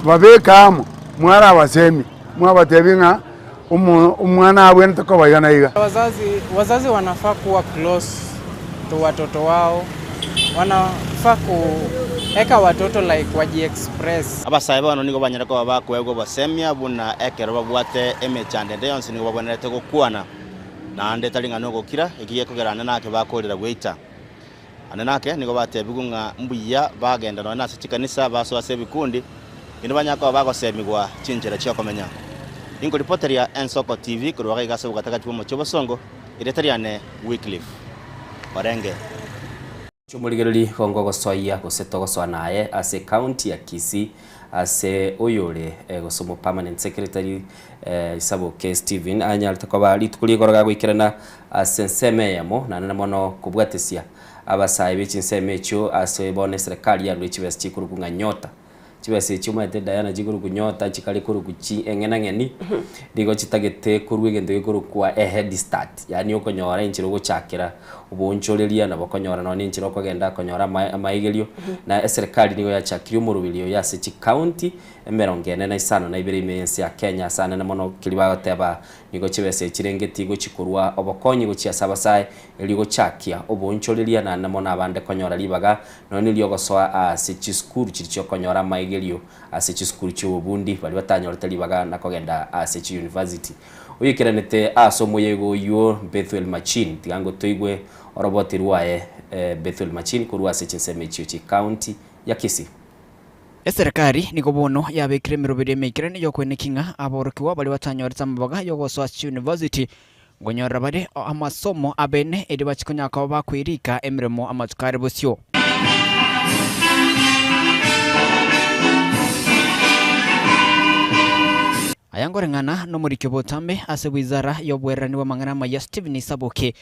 babeke amo, mwarabasemie, mwabatebie ng'a omo omwana abwenerete koba iga na iga. Wazazi, wazazi wanafaa kuwa close to watoto wao, wanafaa kueka watoto like wajiexpress. Abasae bono nigo banyare koba bakoegwa obosemia buna ekero babwate emechando ende yonsi nigo babwenerete gokwana, naende tari ng'a nogokira, eki gekogera ande nake bakorera gweita. Ande nake nigo batebigwe ng'a mbuya bagenda nonya nase chikanisa basoe ase ebikundi, naende banyare koba bagosemigwa chinchera chi'okomenya. Ninkoripoteria Ensoko TV korwa iga iga ase obogatagati bw'omochie obosongo, erieta riane Wycliffe Orenge. Omorigereria gongo ogosoyia gose togosoa naye ase ecounty ya Kisii ase oyore gose omo permanent secretary Isaboke Stephen anyarete koba rituko rigoro gagoikerana ase ensemo eyemo naende mono kobwatesia abasae be chinsemo echio ase bono eserekari yarure chibesa chikorokwa ng'a Nyota. Chibesa echi omanyete Diana chikorokwa Nyota chikare korokwa chi eng'enang'eni nigo chitagete korwa egento gekorokwa a head start yaani okonyora enchera ogochakera oboonchoreria nabo okonyora nonye enchera okogenda konyora ama amaegerio na eserekari nigo yachakirie omoroberi oyo ase chicounty emerongo ene na isano na ibere ime y'ense ya Kenya ase anene mono keria bagoteba nigo chibesa echi renge tigochi korwa obokonyi gochia ase abasae erio gochakia oboonchoreria naende mono abande konyora ribaga Nonya nirio ogosoa ase chisukuru chiria chiokonyora amaegerio ase chisukuru chi'obobundi baria batanyorete ribaga na kogenda ase chiyunivasiti. Oyoikeranete ase omoyega oyio Bethuel Machin, tiga ngotoigwe oroboti rwaye Bethuel Machin korwa ase chinsemo echio chi'ecounty ya Kisii. Eserekari nigo bono yabekire emeroberi emeikeranu y'okoenekia ng'a aborokigwa baria batanyorete amabaga y'ogosoa ase chiyunivasiti Nkonyorera bare amasomo abene, erio bachie konya koba bakweriika emeremo amatuko are bosio. Aya nkoreng'ana nomoriki obotambe ase wizara y'oboererani bw'amang'ana amaya Stephen Isaboke,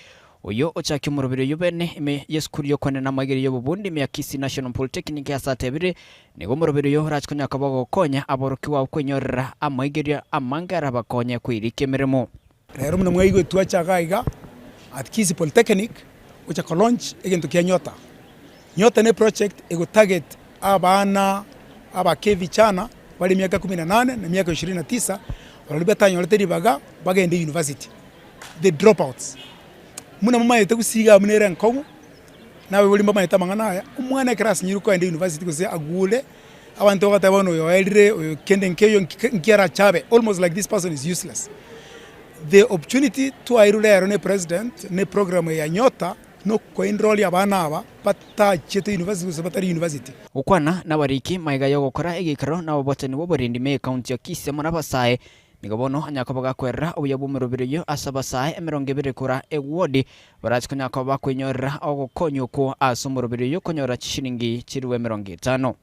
oyio ochakia omoroberi oyio bene ime y'esukuru y'okoenena amaigerio y'obobundi ime ya Kisii National Polytechnic ase atebire nigo omoroberi oyio orache konya koba ogokonya aborokigwa abwo kwenyorera amaigerio amange arabakonye kweirika emeremo. Rero buna mwaigwe twacha iga iga at Kisii Polytechnic gocha ko launch egento kia Nyota. Nyota ne project ego target abana abake vijana bare emiaka kumi na nane na emiaka ishirini na tisa baria batanyorete ribaga bagende university, the dropouts. Buna momaete gusii iga buna ere enkong'u na abaibori mbamaete amang'ana aya, omwana ekero asinyirwe kogenda university gose agure, abanto bagoteba bono oyo oerire, oyo kende nkeiyo nki arachabe, almost like this person is useless. The opportunity twaeirwe rero ne president ne program eye ya Nyota, nokoenroll abana aba batachiete university gose batari university. Gokwana nabariki magega y'ogokora egeikaro na ababwatani b'oborendi me ekaunti ya Kisii amo nabasae Nigo bono anya koba gakwerera obuya bw'omeroberi oyio ase abasae emerongo ebere kora ewodi, barache konya koba bakoinyorera ogokonywa okwo ase omoroberi oyio konyora chishilingi chirue emerongo etano.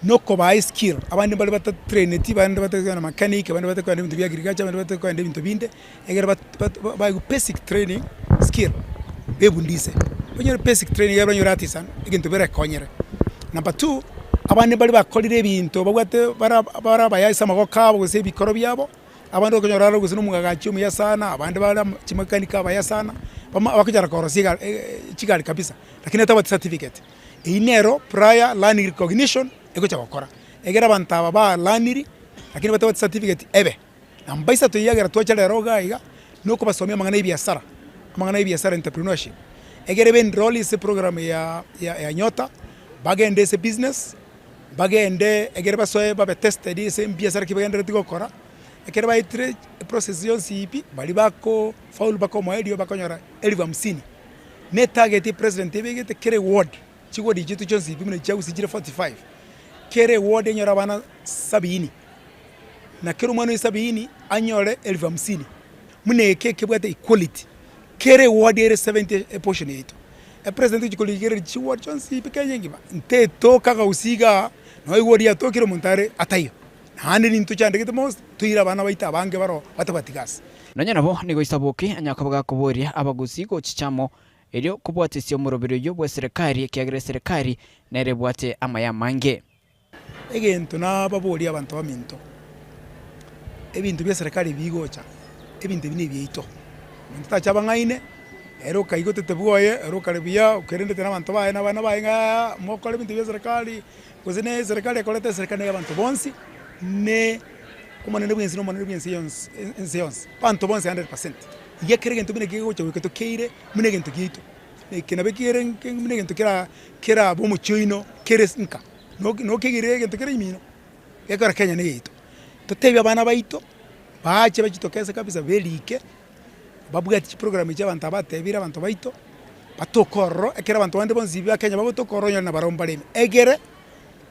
Nokobaa eskill, abande mbare batatraineti, abande batari kogenda mechanic, abande batari kogenda ebinto bia agriculture, abande batari kogenda ebinto binde, egere baegwe basic training skill, bebundise. Banyore basic training egere banyore artisan, egento berekonyere. Number two, abande mbare bakorire ebinto babwate bara bare abaya ase amaboko abo gose ebikoro biabo, abande okonyora are gose na omwagachi omuya sana, abande bare chimechanic abaya sana, bama bakonyara korosia egari chigari kabisa, lakini atabwati certificate. Eyio nero prior learning recognition egocha gokora, egere abanto aba ba learniri lakini batabwati certificate ebe. Namba isato eyio yagera twacha rero iga iga, nokobasomia amang'ana ya ebiasara. Amang'ana y'ebiasara, entrepreneurship, egere be enroll ase eprogram ya ya Nyota, bagende ase ebusiness, bagende egere basoe babe tested ase ebiasara ki bagenderereti gokora, ekero baetire eprocess yonsi pi, baria bako faulu mpaka omoerio bakonyora elfu hamsini. Na etarget epresident ebegete kera eward, chiward chiaito chionsi pi buna chia Gusii chire 45, kera eward enyore abana sabini, na kera omwana oyo sabini anyore elfu hamsini. Buna eke ekebwate equality, kera eward ere 70 eportion yaito. Epresident ogochia korigereria chiward chionsi pi Kenya engima, ntetoka gausi igaa, nonye eward yatokire omonto are ataiyo. Naende nintwe tochandegete most, toire abana baito abange baroo batabwati gasi. Nonya nabo nigo Isaboke anyakoba gakoboria abagusii gochicha amo, erio kobwatisia omoroberi oyio bw'eserekari, ekiagera eserekari nere ebwate amaya amange. Egento nababorie abanto baminto, ebinto bia serikali bigocha, ebinto ebi nebiaito, omonto tacha abang'aine, ere okaigotete bwoye, ere okare buya, okerendete na abanto baye na abana baye ng'a mokore ebinto bia serikali, gose ne eserikali ekorete eserikali neye abanto bonsi, ne omonene bwensi na omonene bwense yonsi ense yonsi, abanto bonsi 100%. Iga ekero egento buna eke kegocha goika tokeire buna egento giaito, eke nabo kere buna egento kera kerabe omochie oino kere nka. Nokegire egento kere imino, gekora Kenya neyaito. Totebie abana baito, baache bachitokese kabisa berike, babwate chiprogram echi abanto aba batebire abanto baito, batoke ororo, ekero abanto bande bonsi ba Kenya bagotoka ororo onye nabarabwo mbareme. Egere,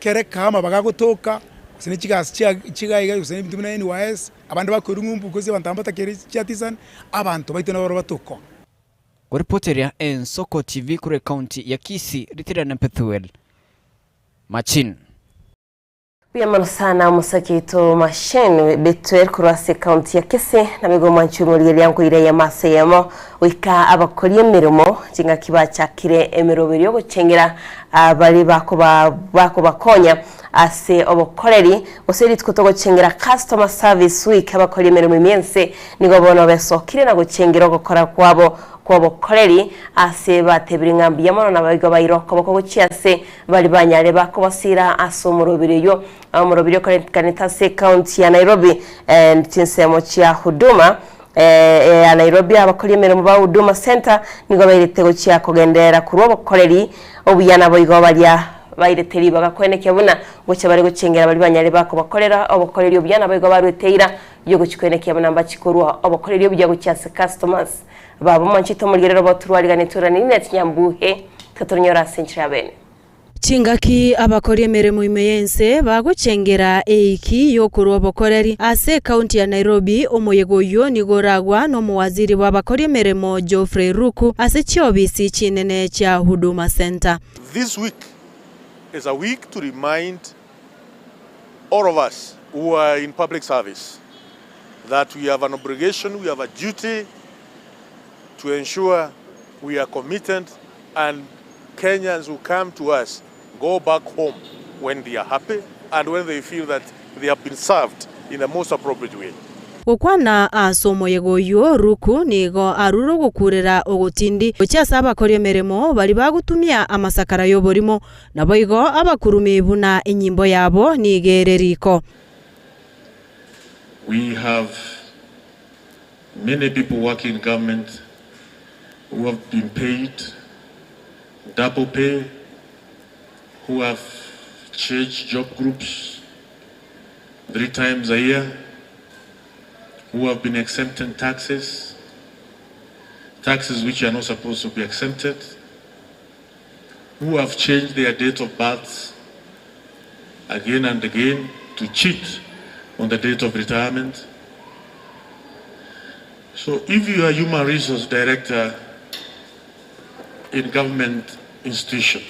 kere kama bagagotoka, gose ne chigasi chia chiga iga gose ebinto buna NYS, abande bakoirwa ng'umbu gose abanto aba mbatakeire chiatisani, abanto baito nabarabwo batoke oo. Koripoteria Ensoko TV korwa ekaunti ya Kisii, Ritiriana Pethuel Machin. Mbuya mono sana omosake oito Machine Bethuel korwa ase ekaunti ya Kisii nabo igo omwanchi omorigereria nkoira eyemo ase eyemo goika abakori emeremo chingaki bachakire emeroberio yogochengera baria bakoba bakobakonya ase obokoreri gose rituko togochengera Customer Service Week abakori emeremo ime ense nigo bono besokire na gochengera ogokora kwabo kw'obokoreri ase batebire ng'a mbuya mono naboigo baire okoboko gochia ase baria banyare bakobasiira ase omorobiri oyio omorobiri okorentekanete ase ekaunti ya Nairobi chinsemo chia Huduma ya Nairobi abakori emeremo ba Huduma Centre nigo bairete gochia kogenderera korwa obokoreri obuya naboigo baria bairete ribaga koenekia buna gochia bare gochengera baria banyare bakobakorera obokoreri obuya naboigo baruete eira yogochia koenekia buna mbachie korwa obokoreri obuya gochia ase customers babo mwanchete omorigerero boturwariganetwe ore Linet Nyambuhe totoronyore ase enchera ya bene. Chingaki abakori emeremo ime y'ense bagochengera eiki y'okorua obokoreri ase ekaunti ya Nairobi, omoyega oyio nigo oragwa nomowaziri bw'abakori emeremo Geoffrey Ruku ase chiobisi chinene chia Huduma Centre. This week is a week to remind all of us who are in public service that we have an obligation, we have a duty to ensure we are committed and Kenyans who come to us go back home when they are happy and when they feel that they have been served in the most appropriate way. Gokwana ase omoyega oyio, Ruku nigo arure ogokuurera ogotindi gochia ase abakori emeremo baria bagotumia amasakara y'oborimo, naboigo abakurumi buna enyimbo yabo nigo ere riko. We have many people working in government who have been paid double pay, who have changed job groups 3 times a year, who have been exempted taxes, taxes which are not supposed to be exempted, who have changed their date of birth again and again to cheat on the date of retirement. So if you are human resource director in government institution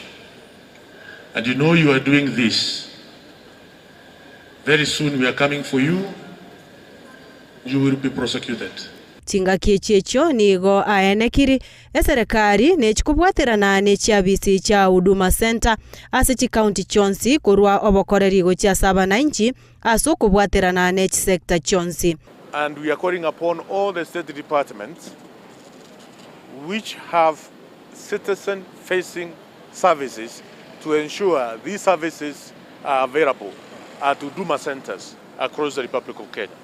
and you know you are doing this, very soon we are coming for you, you will be prosecuted. Chingaki echi echio nigo aenekiri eserekari nechikobwaterana ne chiabisi chia Huduma Centre ase chikaunti chionsi korwa obokoreri gochia ase abanainchi ase okobwaterana ne chisecta chionsi. And we are calling upon all the state departments which have citizen facing services to ensure these services are available at Huduma centers across the Republic of Kenya.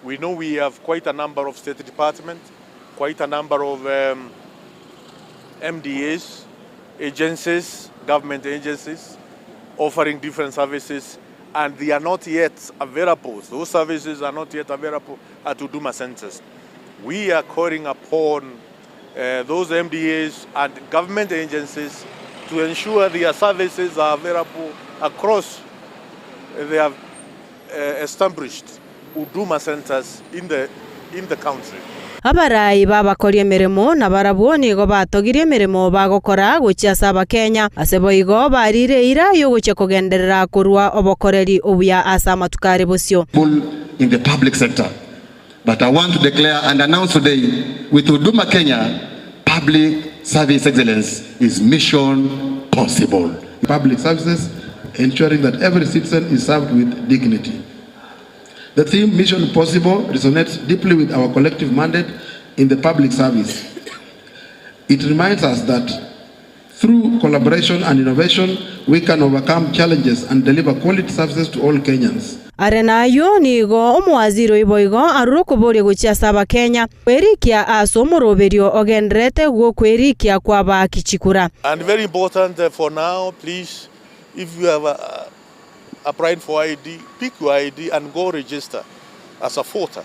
We know we have quite a number of state departments. quite a number of um, MDAs, agencies, government agencies, offering different services, and they are not yet available. Those services are not yet available at Huduma centers. We are calling upon uh, those MDAs and government agencies to ensure their services are available across they have uh, established Huduma centers in the, in the country. Abarai b'abakori emeremo nabarabwo nigo batogirie emeremo bagokora gochia ase Abakenya, ase boigo barire eira y'ogochia kogenderera korua obokoreri obuya ase amatuko are bosio. in the public sector. But I want to declare and announce today with Huduma Kenya, public service excellence is mission possible. Public services, ensuring that every citizen is served with dignity. The theme Mission Possible resonates deeply with our collective mandate in the public service. It reminds us that through collaboration and innovation, we can overcome challenges and deliver quality services to all Kenyans. Are nayio nigo omowaziri oyio boigo arure okoboria gochia ase Abakenya kwerikia ase omoroberio ogendererete gw'okwerikia kw'abaaki chikura. And very important uh, for now, please, if you have uh, applied for ID, pick your ID and go register as a voter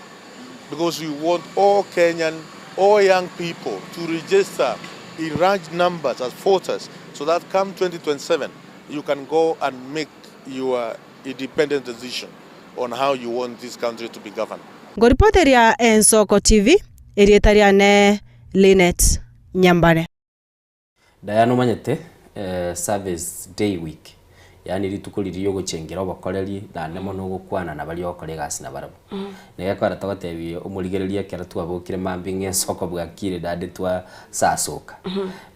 because we want all Kenyan, all young people to register in large numbers as voters so that come 2027 you can go and make your independent decision on how you want this country to be governed. Ngoripoteria Ensoko TV, erieta riane Linet Nyambane. Diana omanyete service day week yaani rituko riria riogochengera obokoreri naende mono ogokwana na baria ogokora egasi nabarabwo. Nigo ekogera togotebi omorigereria ekero twabokire mambia ng'a ensoko bwakire naende twasasoka.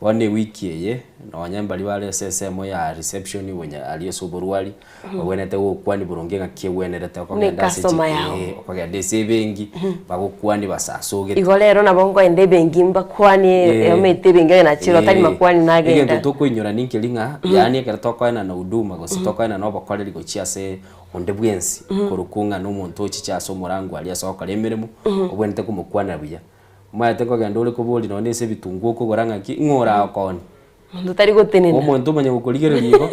Bono ewiki eye nonye mbaria bare ase ensemo ya reception bonya aria ase oborwari obwenerete gokwania boronge ng'aki egwenerete Buna okogenda ase ecustomer yao. okogenda ase ebenki bagokwanie basasogete. Igo rero nabo nkoenda ebenki mbakwanie omanyete ebenki onye nachire otari makwani nagenda. Egento tokoinyora ninkeri ng'a yaani ekero tokoenana huduma gose tokoenana obokoreri gochia ase onde bwensi korokwo ng'a na omonto ochiche ase omorango aria ase ogokora emeremo obwenerete komokwanera buya. Omanyete nkogenda ore koboria nonye na ase ebitunguo okogora ng'aki ng'o oragokonya. Monto tari gotenena. Omonto omanye gokorigereria igo,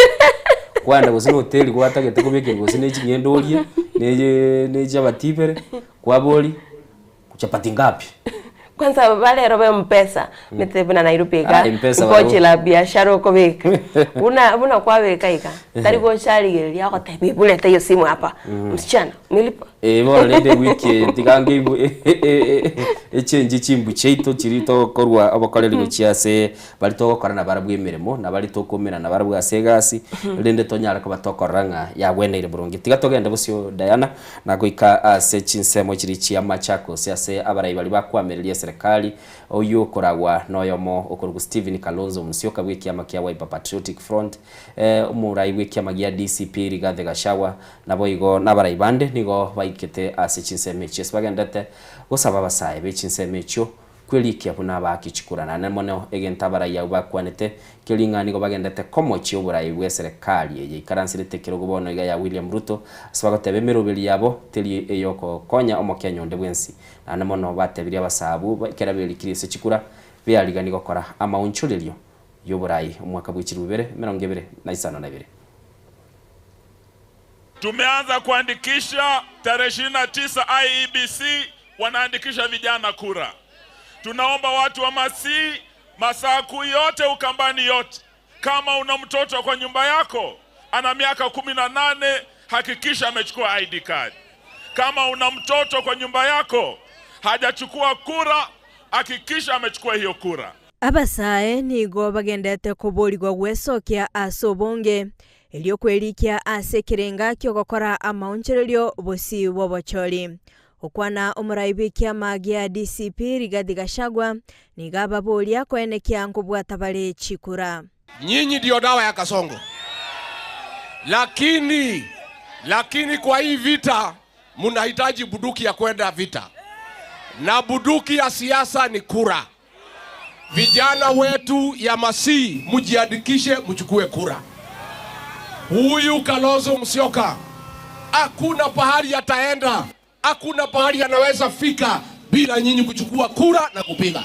kwanda gose na hoteli gwatagete kobekerwa gose ne ching'ende orie, ne ne chichabati ibere, kwaboria, chapati ngapi? Kwanza barero ba Mpesa, omanyete buna Nairobi iga, Ah, M-Pesa mpochi barabwo. la biashara okobeka, buna buna kwabeka iga, tari gocha arigereria agotebia ebu leta hiyo simu hapa, msichana, umelipa? Ee bono rende ewiki eye tiga ngeigwe echenchie chimbu chiaito chiria tokorwa obokoreri gochia ase baria togokora nabarabwo emeremo, na baria tokoumera nabarabwo ase egasi, rende tonyare koba tokorora ng'a yagweneire boronge. Tiga togende bosio Diana, na goika ase chinsemo chiria chia Machakos ase abarai baria bakoamereria eserekari, oyio okoragwa noyomo okorokwa Stephen Kalonzo Musyoka bw'ekiama kia Wiper Patriotic Front, omorai bw'ekiama gia DCP Rigathi Gachagua, Naboigo nabarai bande nigo baikete ase chinsemo echio ase bagenderete gosaba abasae be chinsemo echio kwerikia buna abaaki chikura. Naende mono egento abarai abwo bakwanete keria ng'a nigo bagenderete komochia oborai bw'eserekari eye ikaranserete ekerogo bono iga ya William Ruto ase bagoteba emeroberi yabo teri eyogokonya omokenya onde bwensi. Naende mono batebirie abasae abwo ekero berikirie ase chikura beariganie gokora amaonchorerio y'oborai omwaka bwe chilifu ibere emerongo ebere na isano na ibere. Tumeanza kuandikisha tarehe 29 IEBC wanaandikisha vijana kura. Tunaomba watu wa Masii, Masaku yote, Ukambani yote, kama una mtoto kwa nyumba yako ana miaka 18, hakikisha amechukua ID card. Kama una mtoto kwa nyumba yako hajachukua kura, hakikisha amechukua hiyo kura. Abasae nigo bagenderete koborigwa gwesokia ase obonge, erio kwerikia ase ekerenga ki'ogokora amaonchorerio bosio bw'obochori. Gokwana omorai bw'ekiama gia DCP Rigathi Gachagua nigo ababoria koenekia nkobwata bare chikura. Nyinyi ndio dawa ya Kasongo, lakini lakini kwa hii vita mnahitaji buduki ya kwenda vita, na buduki ya siasa ni kura. Vijana wetu ya Masii, mjiandikishe, mchukue kura. Huyu Kalonzo Musyoka hakuna pahali ataenda, hakuna pahali anaweza fika bila nyinyi kuchukua kura na kupiga.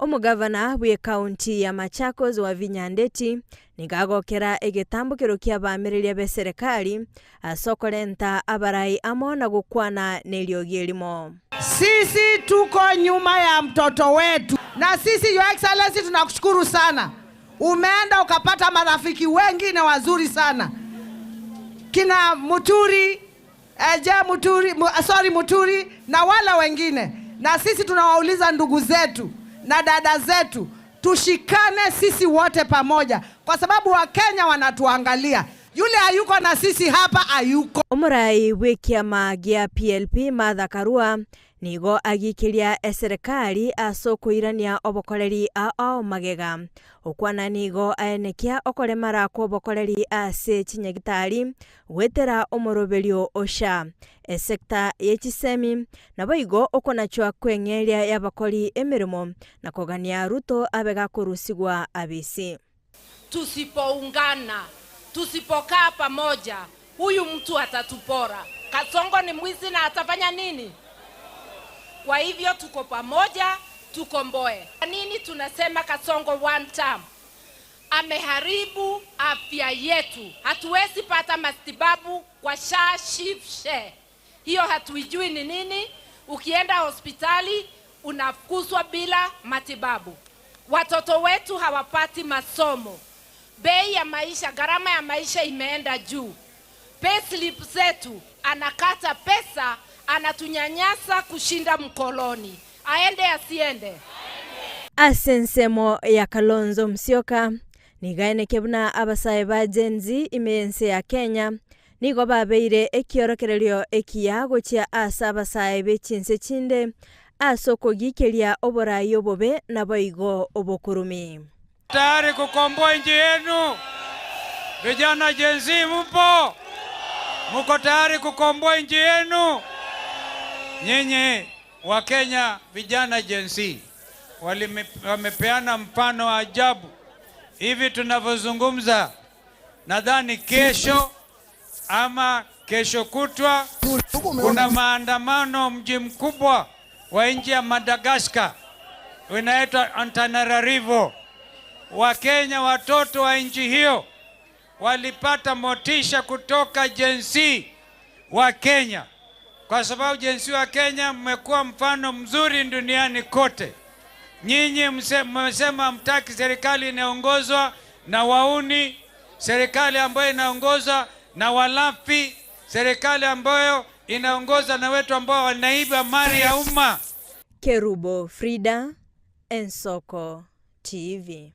Omogavana bw'Ekaunti ya Machakos Wavinya Ndeti nigo agokera egetambokero ki'abaamereria b'eserekari ase okorenta abarai amo na gokwana neriogi erimo. Sisi tuko nyuma ya mtoto wetu, na sisi Your Excellency tunakushukuru sana. Umeenda ukapata marafiki wengi na wazuri sana, kina Muturi eh, Muturi, sorry Muturi na wale wengine, na sisi tunawauliza ndugu zetu na dada zetu tushikane sisi wote pamoja, kwa sababu Wakenya wanatuangalia. Yule hayuko na sisi hapa hayuko. Omorai bw'ekiama gia PLP Martha Karua nigo agikiria eserekari ase okoirania obokoreri ao magega. Okwana nigo aenekia okoremara kwa obokoreri ase chinyagitari gwetera omoroberio o SHA esekta ye chisemi naboigo okonachwa kweng'eria y'abakori emeremo na kogania Ruto abe gakorusigwa abisi. Tusipoungana, tusipokaa pamoja, huyu mtu atatupora. Kasongo ni mwizi na atafanya nini? Kwa hivyo tuko pamoja, tukomboe. Kwa nini tunasema Kasongo one term? Ameharibu afya yetu, hatuwezi pata matibabu kwa SHA, SHIF, SHE. Hiyo hatuijui ni nini. Ukienda hospitali unafukuzwa bila matibabu. Watoto wetu hawapati masomo. Bei ya maisha, gharama ya maisha imeenda juu. Payslip zetu anakata pesa, anatunyanyasa kushinda mkoloni. Aende asiende? Ase ensemo ya Kalonzo Musyoka, nigo aeneke buna abasae ba Gen Z ime y'ense ya Kenya nigo babeire ekiorokererio ekiya gochia ase abasae be chinse chinde ase okogikeria oborai obobe naboigo obokurumi. Tayari kukomboa nchi yenu? Vijana Gen Z mpo? Muko tayari kukomboa nchi yenu? Nyinyi wa Kenya, vijana Gen Z wamepeana mfano wa ajabu. Hivi tunavyozungumza, nadhani kesho ama kesho kutwa kuna maandamano mji mkubwa wa nchi ya Madagascar unaitwa Antananarivo. Wakenya watoto wa nchi hiyo walipata motisha kutoka Gen Z wa Kenya, kwa sababu Gen Z wa Kenya mmekuwa mfano mzuri duniani kote. Nyinyi mmesema hamtaki serikali inaongozwa na wauni, serikali ambayo inaongozwa na walafi, serikali ambayo inaongozwa na wetu ambao wanaiba mali ya umma. Kerubo Frida, Ensoko TV.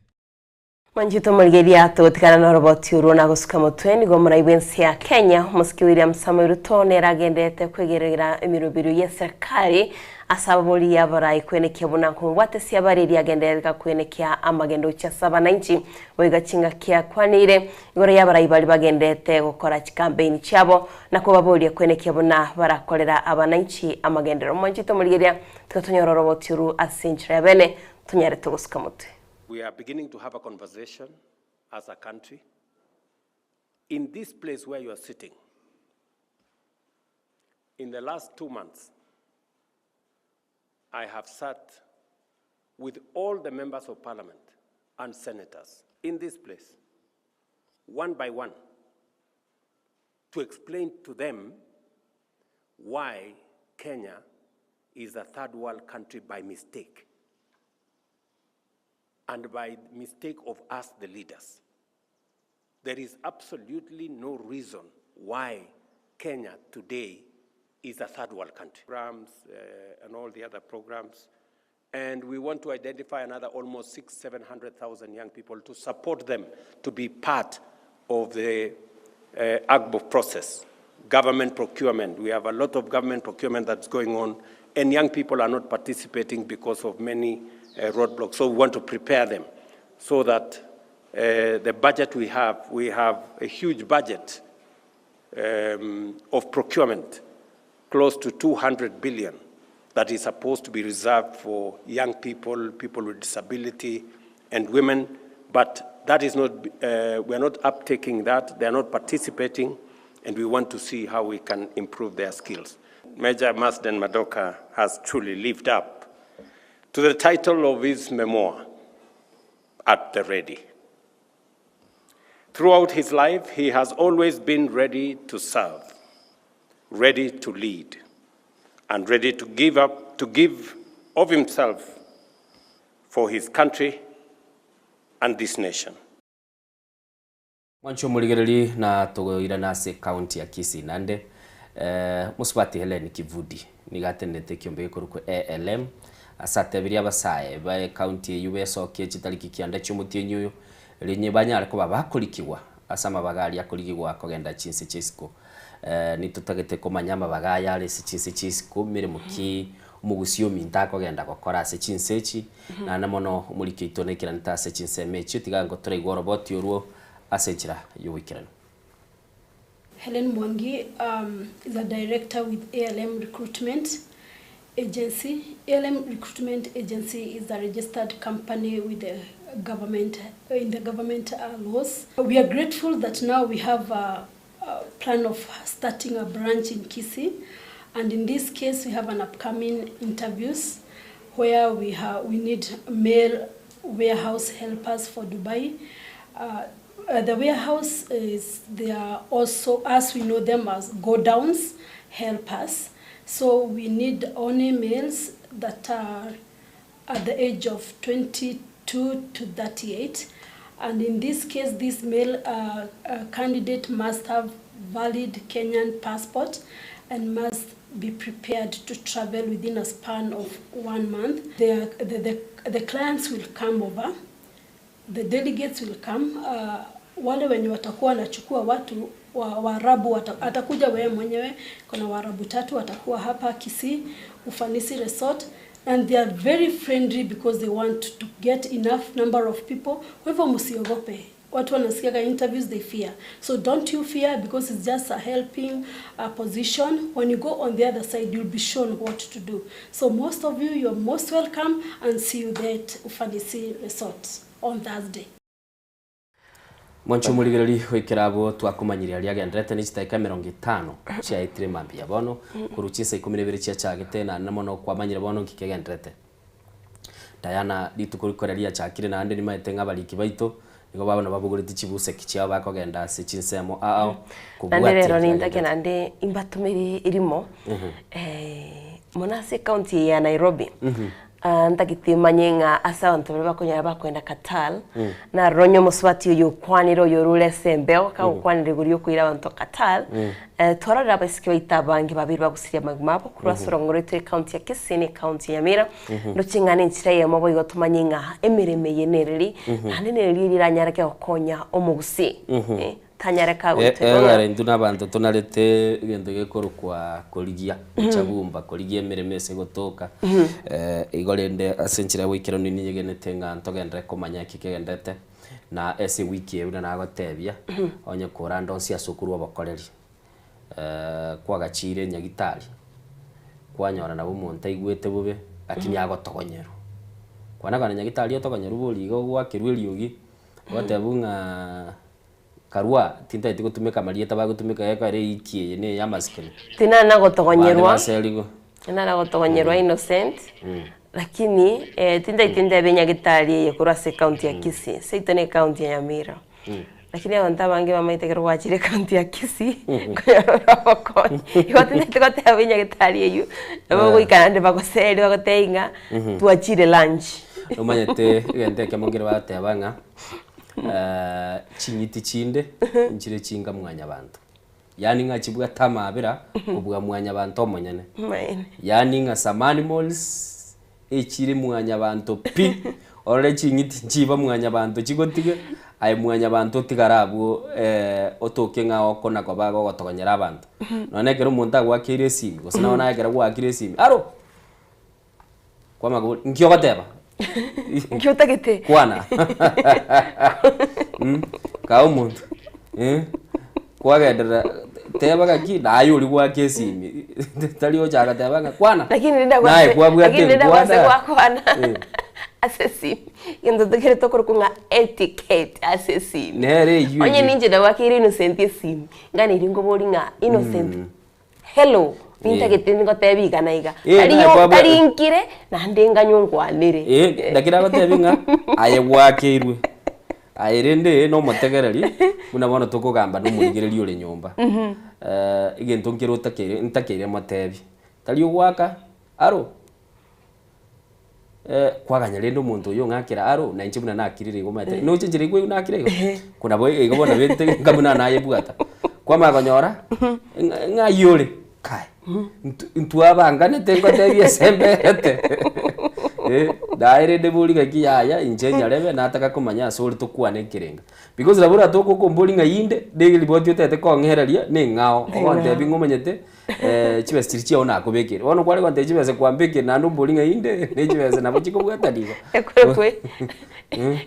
Mwanchete omorigereria togotigana noroboti orwo na gosuka motwe nigo omorai bw'ense ya Kenya omosike William Samoei Ruto nere agenderete kwegerera emeroberi y'eserikari ase ababori abarai kwenekia buna nkobwatesia bare eria agendererete kwenekia amagendo gochia ase abananchi boiga chingaki akwanire igoro y'abarai baria bagenderete gokora chikampeini chiabo na kobaboria kwenekia buna barakorera abananchi amagenderero. Mwanchete omorigereria tiga tonyore oroboti oru ase enchera ya bene tonyarete gosuka motwe. We are beginning to have a conversation as a country. In this place where you are sitting, in the last 2 months, I have sat with all the members of parliament and senators in this place, one by one, to explain to them why Kenya is a third world country by mistake, and by mistake of us, the leaders. There is absolutely no reason why Kenya today is a third world country. Programs, and all the other programs. And we want to identify another almost six, 700,000 young people to support them to be part of the AGBO process. Government procurement. We have a lot of government procurement that's going on, and young people are not participating because of many roadblocks. So we want to prepare them so that the budget we have, we have a huge budget of procurement, close to 200 billion, that is supposed to be reserved for young people, people with disability, and women. But that is not, we are not uptaking that, they are not participating, and we want to see how we can improve their skills. Major Marsden Madoka has truly lived up to the title of his memoir, At the Ready. Throughout his life, he has always been ready to serve, ready to lead, and ready to give up, to give of himself for his country and this nation. Mwanche omorigereri na togoirana ase ekaunti ya Kisii naende Mosubati Hellen Kivudi nigo atenenete ekiombe gekorokwa ALM ase atebirie abasae ba ekaunti eyio besokie chitariki kianda chiomotienyi oyo rinye banyare koba bakorikigwa ase amabaga aria akorigigwa kogenda chinse chia isiko. Nitotagete komanya amabaga aya are ase chinse chia isiko meremo ki omogusii ominto akogenda gokora ase chinse echi Naende mono omoriki oito naikeranete ase chinsemo echio, tiga ngotoraigwe oroboti orwo ase enchera y'ogoikeranu. Hellen Mwangi um, is a director with ALM Recruitment Agency. ALM Recruitment Agency is a registered company with the government in the government uh, laws. We are grateful that now we have a, a plan of starting a branch in Kisii, and in this case we have an upcoming interviews where we have we need male warehouse helpers for Dubai. Uh, uh, the warehouse is they are also as we know them as godowns helpers. So we need only males that are at the age of 22 to 38 and in this case this male uh, uh, candidate must have valid Kenyan passport and must be prepared to travel within a span of one month. The, the, the, the clients will come over, the delegates will come. Uh, wale wenye watakuwa wanachukua watu wa, Waarabu wata, atakuja wewe mwenyewe. Kuna Waarabu tatu watakuwa hapa Kisii Ufanisi Resort and they are very friendly because they want to get enough number of people. Kwa hivyo msiogope watu wanasikiaga interviews they fear so don't you fear because it's just a helping uh, position when you go on the other side you'll be shown what to do so most of you you're most welcome and see you there at Ufanisi Resort on Thursday Mwanche omorigereria goikera abwo twakomanyirie aria agenderete ne chidakika emerongo etano chiaetire mambia bono korwa chinsa ikomi na ibere chiachagete naende mono kwamanyire bono nki kegenderete. Diana rituko rikoria riachakire naende nimaete ng'a abariki baito nigo bono babogoretie chibuseki chiabo bakogenda ase chinsemo ao Naende kobwatia rero eki nintake bagenderete. naende imbatomere erimo mono ase ecounty eye ya Nairobi Ah, ntagete manye ng'a ase abanto baria bakonyora bakoenda Qatar, narora onye omosubati oyo okwanire oyo orure ase embeo, kagokwanera igoro y'okoira abanto Qatar, eh, twarorire abaiseke baito abange babeire bagusiria amagima abo korwa ase orong'o rwaito ecounty ya Kisii na ecounty ya Nyamira, ndoche ng'a nenchera eyemo boigo tomanye ng'a emeremo eye nereri, naende nereri eria eranyareke gokonya omogusii, eh, tanyare kagoitwa igo ng'a. Egere intwe nabanto tonarete egento gekorokwa korigia, gochabumba, korigia emeremo ase egotoka. Igo rende ase enchera ya goikeranu ninyegenete ng'a ntogenderere komanya eki kegenderete, na ase ewiki eye buna nagotebia, onye korande onsi ase okorwa obokoreri, kwagachiire nyagitari, kwanyora nabo omonto aigwete bobe, lakini agotogonyerwa. Kwana kare nyagitari otogonyerwa bori igo gwakerwa eriogi, gwatebwa ng'a Karua, tintageti gotumeka amarieta bagotumeka gekogera eiki eye ne ey'amasikani. Tinana Abande gotogonyerwa, baserigwe. tinana gotogonyerwa Innocent, lakini eh, tintageti ndebe nyagetari eye korwa ase ecounty ya Kisii, seito ne ecounty ya Nyamira. Lakini abanto abange bamaete ekero gwachire ecounty ya Kisii, konyora ore obokonyi. Igo tintageti goteba enyagetari eywo, nabo ogoika naende bagoserie bagotebie ng'a twachire lunch. Nomanyete egento ekemo nkere bagoteba ng'a Ching'iti chinde nchire chinga mwanyabanto, yaani ng'a chibwate amaabera kobua mwanyabanto omonyene. Yaani ng'a some animals echire mwanyabanto pi, orore ching'iti nchiba mwanyabanto chigotige, aye mwanyabanto otigare abwo otoke ng'a okona koba gogotogonyera abanto. Nonya ekero omonto agoakeire esimi, gose nabo naye ekero gwaakire esimi, aro! Kwamanya nki ogoteba? Nki otagete? Kwana. Mm, kaa omonto. Eh, kwagenderera teba gaki naye oria gwaka esimi tari ocha goteba ng'a kwana. Lakini rende Naye gwase kwabwate lakini rende gwase nkwana. gwakwana Eh. ase esimi egento tokerete okorokwa ng'a etiquette ase esimi. Nere eywo Onye eywo. ninche nagwakeire Innocent esimi, ng'a neri nkoborie ng'a Innocent, hello. Nintagete ngotebi iga na iga. Eh, Tari naye yo- kwabua- tari nkire, naende nganywe nkwanere. Eh, lakini agotebi ng'a aye gwakeirwe aye rende nomotegereri buna bono tokogamba na omorigereria ore nyomba. Egento nkere otakeire ntakeire motebi, tari ogwaka aro kwaganya rende omonto oyio ong'akere aro na inche buna nakirire igo omanyete noche enchera igwe nakire igo ko nabo igo bono bente nka buna nayebwata. Kwamanya konyora ng'a ng'ai ore kai ntwabanganete ngotebie ase emberete naye rende bori ng'aki yaya inche nyarebe nataka komanya ase ore tokwane ekerenga. Because nabo oratoke okombori ng'a inde, na eriboti otagete kong'ereria na eng'ao, ogontebia ng'a omanyete chibesa chiria chiao nakobekeire. Bono kware gontebia chibesa kwambekeire naende ombori ng'a inde, na echibesa nabo chikobwatani igo. Ekwe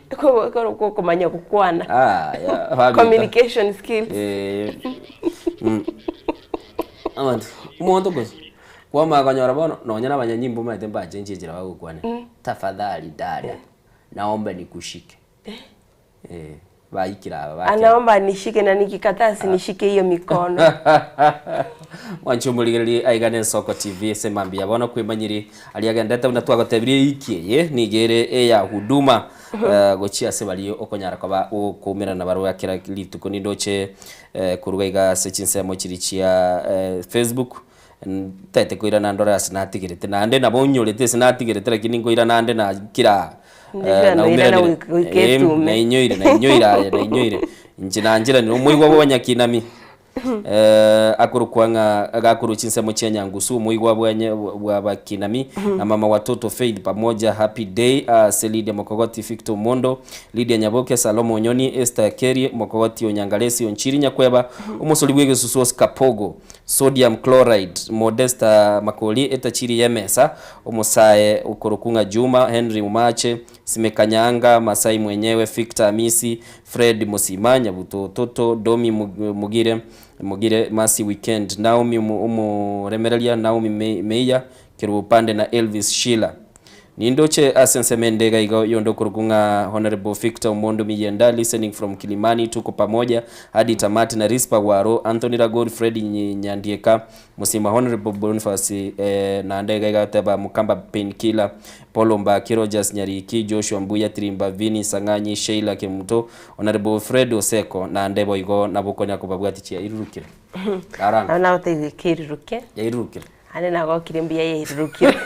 ekwe okomanya gokwana. Aya, babita. Communication skills. Abanto, omonto gose, kwamanya konyora bono, nonya na abanyanyimbo omanyete mbachenchie enchera bagokwana, tafadhali dada, naomba nikushike. Eh, baikire aba bakera. Anaomba anishike na nikikataa asinishike hiyo mikono. Mwanche omorigererie aiga ne Ensoko TV ase mambia bono kwemanyiri aria agendete buna twagotebirie eiki eye nigo ere eya huduma eh, gochia ase baria okonyara koba gokoumerana nabarabwo kera rituko nindoche eh, koruga iga ase chinsemo chiria chia eh, Facebook Ntaete koirana ndore ase natigerete, naende nabo onyorete ase natigerete lakini nkoirana ande na kera Ndikira noirana naumeranire. goika Eh, etume. nainyoire nainyoire aye nainyoire inche nancheranire omoigwa bwa abanyakinami akorokwa ng'a agakorwa chinsemo chia Nyangusu omoigwa bwanye bwa abakinami na mama watoto Faith pamoja happy day ase Lydia Mokogoti Victor Omondo Lydia Nyaboke Salomo Onyoni Esther Kerie Mokogoti Onyangaresi Onchiri Nyakweba omosori bw'egesusu Oscar Pogo Sodium chloride, Modesta Makori etachiri y'emesa, omosae okorokwa ng'a Juma, Henry Umache, Simeka Nyaanga, Masai mwenyewe, Victor Amisi, Fred Mosima, Nyabuto Toto, Domi Mugire, Mugire, Mercy Weekend, Naomi Omoremereria, Naomi Meiya, Kerubo Pande na Elvis Sheila. Nindoche ase ensemo ende iga iga oyonde okorokwa ng'a Honourable Victor Omondo Miyienda listening from Kilimani tuko pamoja hadi tamati na Rispa Gwaro, Anthony Ragori, Fred Nyandieka, Musima Honourable Boniface eh, naende iga iga agoteba Mukamba Painkiller, Paul Ombaki, Rogers Nyariki, Joshua Mbuya Tirimba, Vinny Sang'anyi, Sheila Kemuto, Honourable Fred Oseko naende boigo nabo okonya kobabwatia chiairurukire. Aranga. Nabo nagotebiwa ekeiruruke. Yairurukire. Ande nagokire mbuya yairurukire.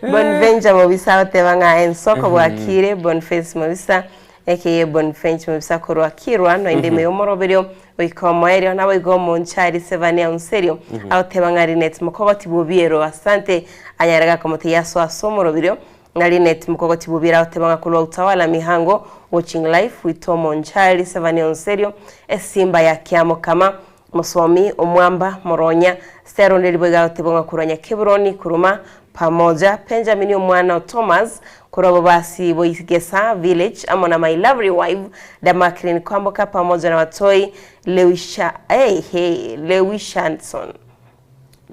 Bonventure Mobisa agoteba ng'a ensoko bwakire Boniface Mobisa aka Bonventure Mobisa korwa Kirwa noinde ime y'omoroberio goika omoerio naboigo omonchari Sevania Onserio agoteba ng'a Linet Mokogoti Bobiero asante anyare gakomotegia asoe ase omoroberio ng'a Linet Mokogoti Bobiero agoteba ng'a korwa Utawala Mihango watching live with Omonchari Sevania Onserio esimba ya Kiamokama Mosomi, omwamba, moronya, Stella onde riboigo agotebwa ng'a korwa Nyakeburoni, Kuruma, Pamoja, Benjamini omwana o Thomas, korwa Bobasi Boigesa village, amo na my lovely wife Damaklin Kwamboka pamoja na Watoi Lewisha, hey, hey, Lewishanson.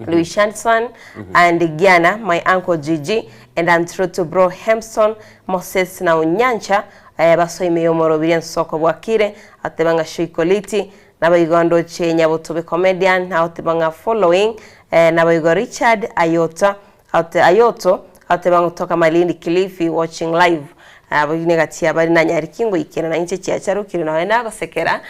Lewishanson and Giana, my uncle Gigi, and Antroto bro Hemson, Moses na Onyancha, eh, basoime yomorobiri ensoko bwakire, ateba ng'a Shoikoliti, Naboigo ndoche Nyabotobe Comedian, agoteba ng'a following, naboigo Richard Ayota, agote Ayoto, agoteba ng'a kutoka Malindi Kilifi watching live. Abwo negati ya bari nanyare ki ngoikera na inche chiacharokire nonya nagosekera.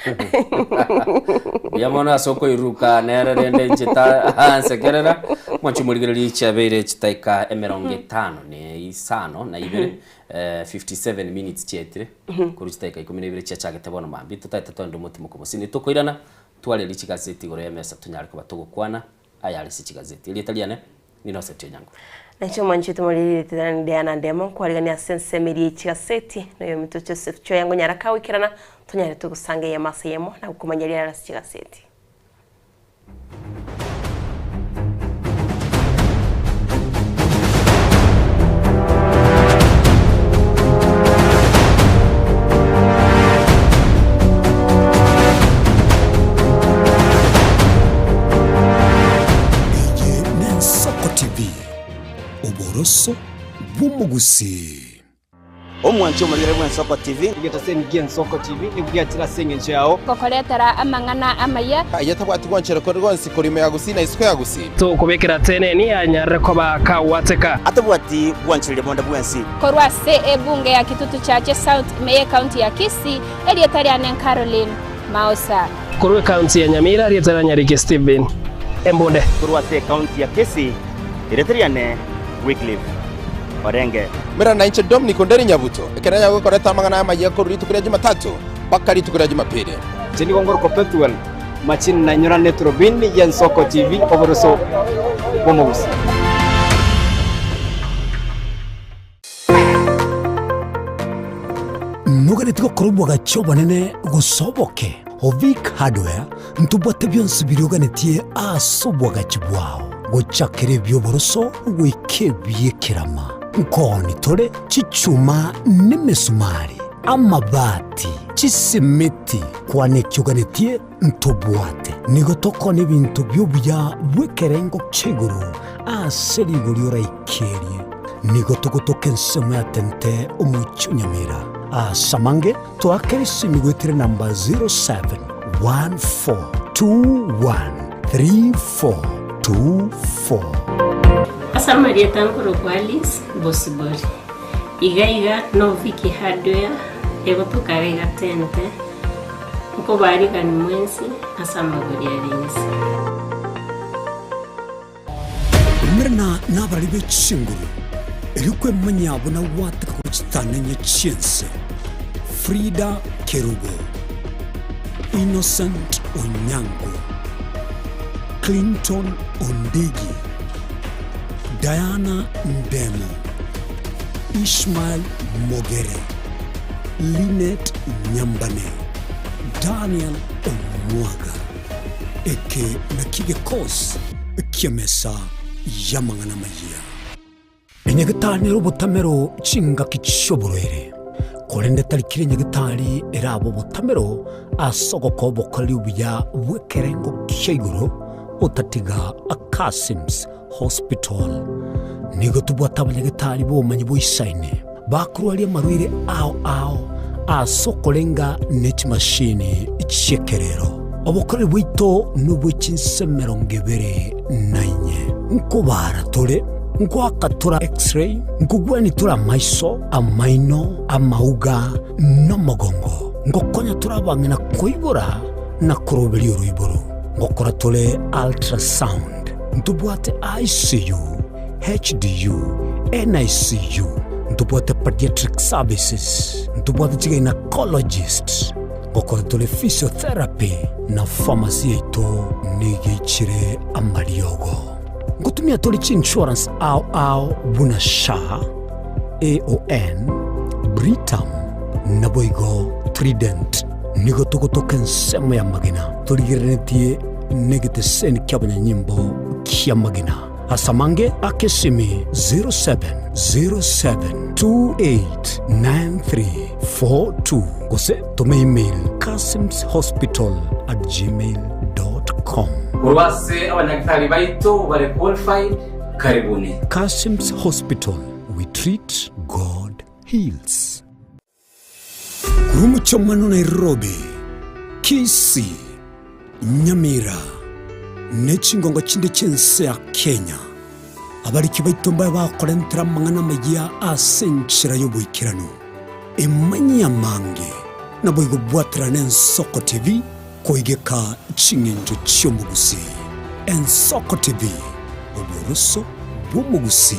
Mbuya mono ase okoiruruka nere rende inche ta ansekerera mwanche omorigereria chiabeire chitaika emerongo etano na isano na ibere 57 minutes chiaetire korwa chidakika ikomi na ibere chiachagete bono mambia totaete toende omotimoko bosio nitokoirana twarerie chigazeti igoro y'emesa tonyare koba togokwana ayare ase chigazeti erieta riane ni Innocent Onyango. Nainche omwanchete omoriri Diana Ndemo nkwarigania ase ensemo eria ye chigaseti na oyominto Joseph Choya ngonyara kagoikerana tonyare togosanga eyemo ase eyemo na gokomanya riarara ase chigaseti. Eye n'Ensoko TV, oboroso bw'omogusii. Omwanchi omorigere bw'Ensoko TV. Egetaseni gi'Ensoko TV nigo giachire ase engencho yao. Gokoretera amang'ana amaya. Aye tabwati gwanchera konde gwonsi korwa ime ya Gusii na isiko ya Gusii. Tokobekera teneni anyarire koba kagwateka. Atabwati gwanchereria bonde bwensi. Korwa ase ebunge ya Kitutu Chache South ime y'ecounty ya Kisii, erieta riane Caroline Maosa. Korwa ecounty ya Nyamira, erieta ria Nyariki Stephen Embunde. Korwa ase ecounty ya Kisii, erieta riane Wycliffe Orenge. Mera nainche Dominic Onderi Nyabuto, ekero nyagokoreta amang'ana amayia korwa rituko ria Jumatatu mpaka rituko ria Jumapili. Inche nigo ngorokwa Pethuel Machini na inyora neturubini y'Ensoko TV oboroso bw'omogusii. Noganeti gokora obwagachi obonene gose oboke? Ovic Hardware ntobwate bionsi biria oganetie ase obwagachi bwao, gochakera ebi'oboroso goika ebi'ekerama. Nkooni tore chichuma nemesumari, amabati, chisimiti, kwana eki oganetie ntobwate. Nigo tokona ebinto bi'obuya bw'ekerengo kia igoro ase rigori oraikerie. Nigo togotoka ensemo ya tente omochie o Nyamira. Ase amange toakere esimi goetera enamba 0714213424. Ase amarieta nkorokwa Alice Bosibori. Iga iga nobiki Hardware egotoka iga iga tente. Nkobaarigani mwensi ase amagori are inse. Umerana nabarari be chinguru, erio kwemanyia buna gwateka korwa chitanenye chi'ense. Frida Kerubo, Innocent Onyango, Clinton Ondigi, Diana Ndemo, Ishmael Mogere, Linet Nyambane, Daniel Omwaga. Eke nakio gekosi ki'emesa y'amang'ana amayia. Enyagetari nere obotamero chingaki chi'oborwaire, korende tari kera enyagetari erabe obotamero ase ogokoa obokoreri obuya bw'ekerengo kia igoro otatiga Kasims Hospital. Nigo tobwate abanyagetari b'obomanyi boisaine bakorwaria amarwaire ao ao ase okorenga ne chimashini chi'ekerero. Obokoreri bwaito nobwe chinse 24. Nkobaara tore, nkoaka tore X-ray, nkogwania tore amaiso, amaino, amauga, na omogongo. Ngokonya tore abang'ina koibora na koroberia oroiboro. Ngokora tore ultrasound. Ntobwate ICU, HDU, NICU, ntobwate pediatric services, ntobwate chigynecologist, ngokora tore physiotherapy na pharmacy yaito nigo eichire amariogo. Ngotumia tore chiinsurance ao ao buna SHA, AON, Britam naboigo Trident. Nigo togotoka ensemo y'amagena torigereretie negeteseni ki'abanyanyimbo ki'amagena. Ase amange aka esimi 0707289342 gose tome email kasimshospital@gmail.com. Korwa ase abanyagitari baito bare qualified, karibuni. Kasim's Hospital, we treat, God heals. Korwa omochie omwana o Nairobi, Kisii, Nyamira, ne chingongo chinde chi'ense ya Kenya, abariki baito mbabe bakorentera amang'ana amayia ase enchera y'oboikeranu. Emanyie amange, naboigo bwaterane Ensoko TV koigeka ching'encho chi'omogusii. Ensoko TV, oboroso bw'omogusii.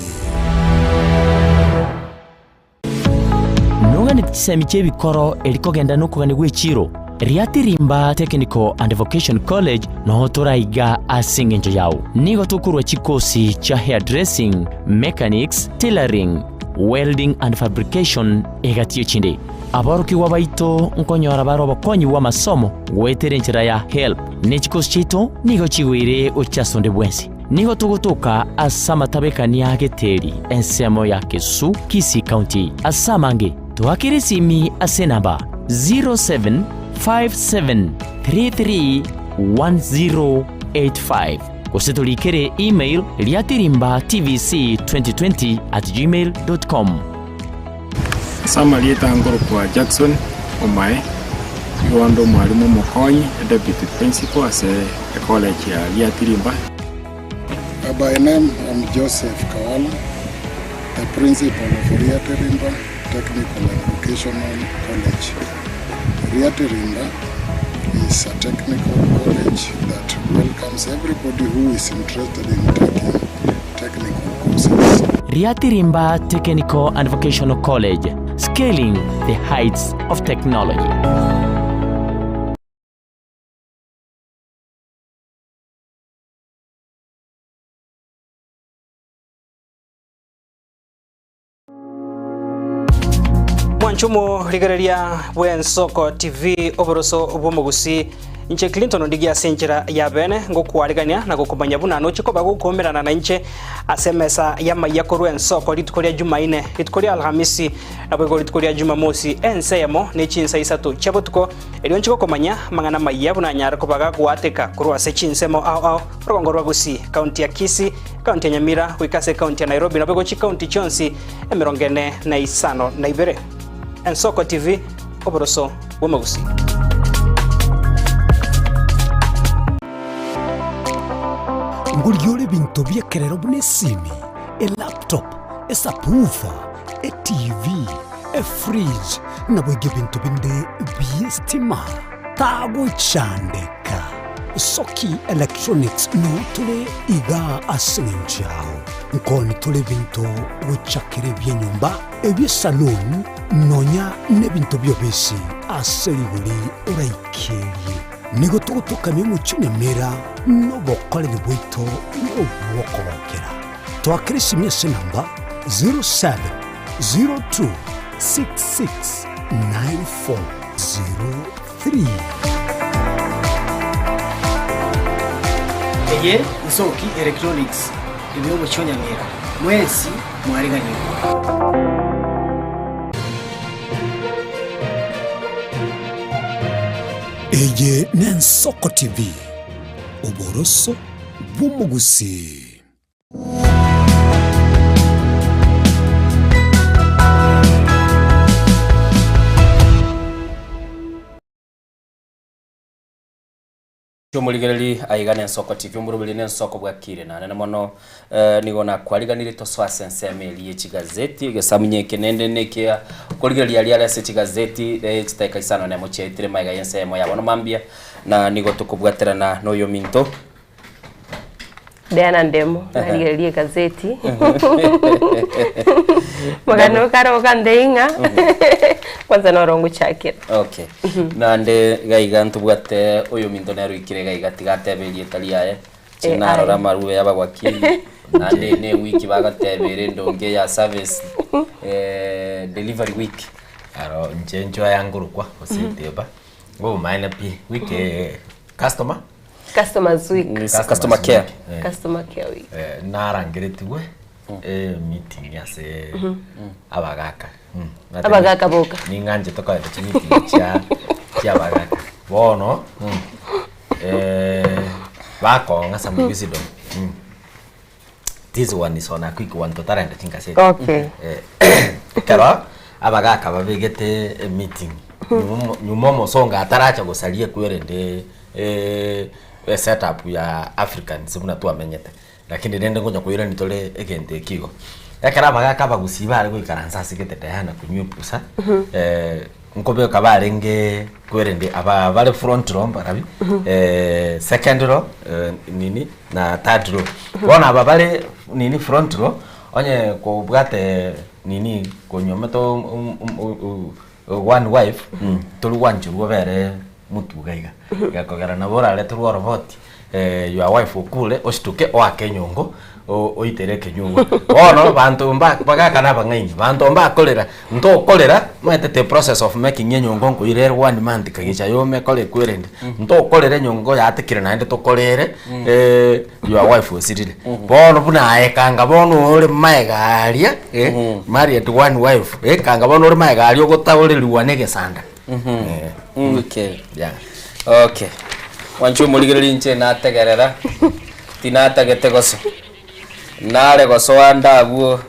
Noganeti chisemi chi'ebikoro eri kogenda nokogania gw'echiiro, Riatirimba Technical and Vocation College noo toraiga ase engencho yao. Nigo tokorua chikosi chia hairdressing, mechanics, tailoring, welding and fabrication egati echinde. Aborokigwa baito nkonyora bare obokonyi bw'amasomo goetera enchera ya HELB, ne chikosi chiaito nigo chigoire gochia ase onde bwensi. Nigo togotoka ase amatabekania a Geteri, ensemo ya Kesu, Kisii County. Ase amange, toakere esimi ase enamba 0757331085 gose torikere email riatirimbatvc2020@gmail.com. Ase amarieta nkorokwa Jackson Omae, nigo inde omwalimu omokonyi, e deputy principal ase ecollege ya Riatirimba. By name I'm Joseph Kawala, the principal of Riatirimba Technical and Vocational College. Riatirimba is a technical college that welcomes everybody who is interested in taking technical courses. Riatirimba Technical and Vocational College, scaling the heights of technology. Mwanche omorigereria bw'Ensoko TV oboroso bw'omogusi inche Clinton Ondigi ase enchera ya bene ngokwarigania na gokomanya buna noche koba gokomerana na inche ase emesa y'amaiya korwa Ensoko rituko ria Jumaine, rituko ria Alhamisi naboigo rituko ria Jumamosi ense eyemo ne chinsa isato chia botuko erio nche gokomanya amang'ana amaiya buna anyare koba gagoateka korwa ase chinsemo ao ao Orogongo rwa Gusii, County ya Kisii, County ya Nyamira goika ase County ya Nairobi naboigo chicounty chionsi emerongo ene na isano na ibere. Ensoko TV, oboroso bw'omogusii. Ngorigia ore ebinto bi'ekerero buna esimi, elaptop, esubwoofer, etv, efridge, naboigo ebinto binde bi'estima. Tagochandeka. Soki Electronics noo tore igaa ase eng'encho yao. Nkoni tore ebinto gochakera ebi'enyomba, ebi'esaloon, nonya nebinto bi'obisi ase rigori oraikerie. Nigo togotokamia omochie o Nyamira nobokoreri bwaito nobw'okogokera. Toakere esimi ase enamba 0702 66 9403. Eye Nsoki Electronics ime y'omochie o Nyamira. Mwensi mwareganirwe. Eye n'Ensoko TV, oboroso bw'omogusii. Omorigereri aiga nensoko TV omoroberi nensoko bwakire nanene mono eh, nigo nakwariganire tosoa ase ensemo eria ye chigazeti egesamunye eke nende nekia okorigereria aria are ase chigazeti eh, chidakika isano nemo chiaetire magega y'ensemo ya bono mambia na nigo tokobwaterana na oyominto Diana Ndemo, narigereria egazeti Mogano karoka ndeinga kwanza noro ngochakera. Okay. Naende iga iga ntobwate oyominto nere oikire iga iga tiga atebe erieta riaye Eh, chinarora aye. amarube y'abagwakiri naende eye ne ewiki bagateba ere endonge ya service eh, delivery week. Aro inche inchwa yangorokwa gose eteba, ngobomaene pi, wiki eye customer. Customers week. Customer care. Customer care week. Eh, narangeretigwe eh, meeting ase abagaka. Mm. Abagaka boka. Ning'anchete kogenda chimeeting chia chia abagaka. Bono mm, eh, bakong'a some wisdom. Mm. This one is on a quick one totarenda chingaseti. Okay. Eh, ekero abagaka babegete emeeting nyuma nyuma omosongo ataracha gosaria ekwerende eh, esetup ya Africans buna twamenyete lakini rende ngonya koirani tore egento eki igo. Ekero abagaka abagusii bare goikaransa ase gete Diana konywa ebusa eh, Nkobeka barenge kwerende aba bare front row mbarabi eh, second row eh, nini na third row bono aba bare nini front row onye kobwate nini konyomete om- om- om- o- one wife tori gwancherwa obere motuga iga gekogera nabo orareterwe oroboti eh, your wife okure osituke oake enyongo o- oitere ekenyugwa bono banto mba bagaka na abang'aini banto mbakorera ntokorera omanyete the process of making enyongo nkoira ere one month kagicha yome ekore ekwerende ntokorera enyongo yatekire naende tokorere eh, your wife osirire bono buna aye kanga bono ore maega aria eh, married one wife eh, kanga bono ore maega aria ogotaoreriwa na egesanda Eh. Okay. Okay. Mwanche omorigereria inche nategerera, tinatagete goso. Nare gosoa nde abwo,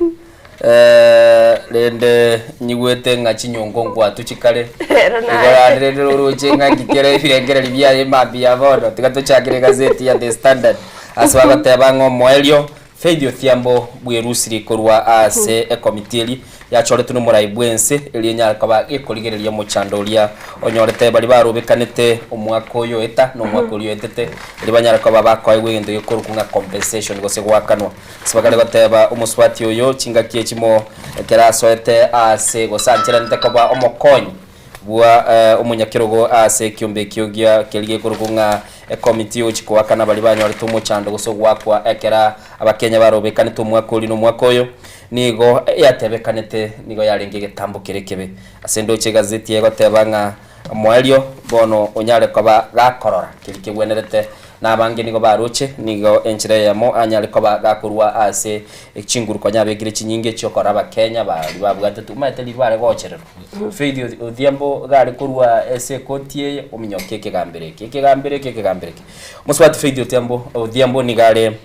Eh, rende nyigwete ng'a chinyongo nkwatu chikare Rero naye. igo yane rende roroche ng'a ngikere ebirengereri biaye mambia bono tiga tochakere egazeti ya The Standard ase bagoteba ng'a omoerio Faith Odhiambo bwerusiri korwa ase ekomiti eria yachoretwe nomorai bwense eria enyare koba gekorigereria omochando oria onyorete baria barobekanete omwaka oyo oeta na omwaka oria oetete erio banyare koba bakoegwa egento gekorokwa ng'a compensation gose goakanwa. Ase bakare goteba omosubati oyo chingaki echimo ekero asoete aase gose ancheranete koba omokonyi bwa omonyakerogo aase ekiombe ekio gia keria gekorokwa ng'a ekomiti yogochia koakana baria banyorete omochando gose ogoakwa ekera Abakenya barobekanete omwaka oria na omwaka oyo nigo yatebekanete nigo yarenge egetambo kere ekebe. Ase ndoche egazeti egoteba ng'a Omoerio bono onyare koba gakorora keria kegwenerete, na abange nigo baroche, nigo enchera eyemo anyare koba gakorua ase chinguru konya abekire chinyinge chi'okorora Abakenya baria babwatetwe. Omanyete riria bare gochererwa Faith Odhiambo iga are korua ase ekoti eye ominyokia ekegambero eke, ekegambero eke, ekegambero eke. Mosubati Faith Odhiambo Odhiambo nigo are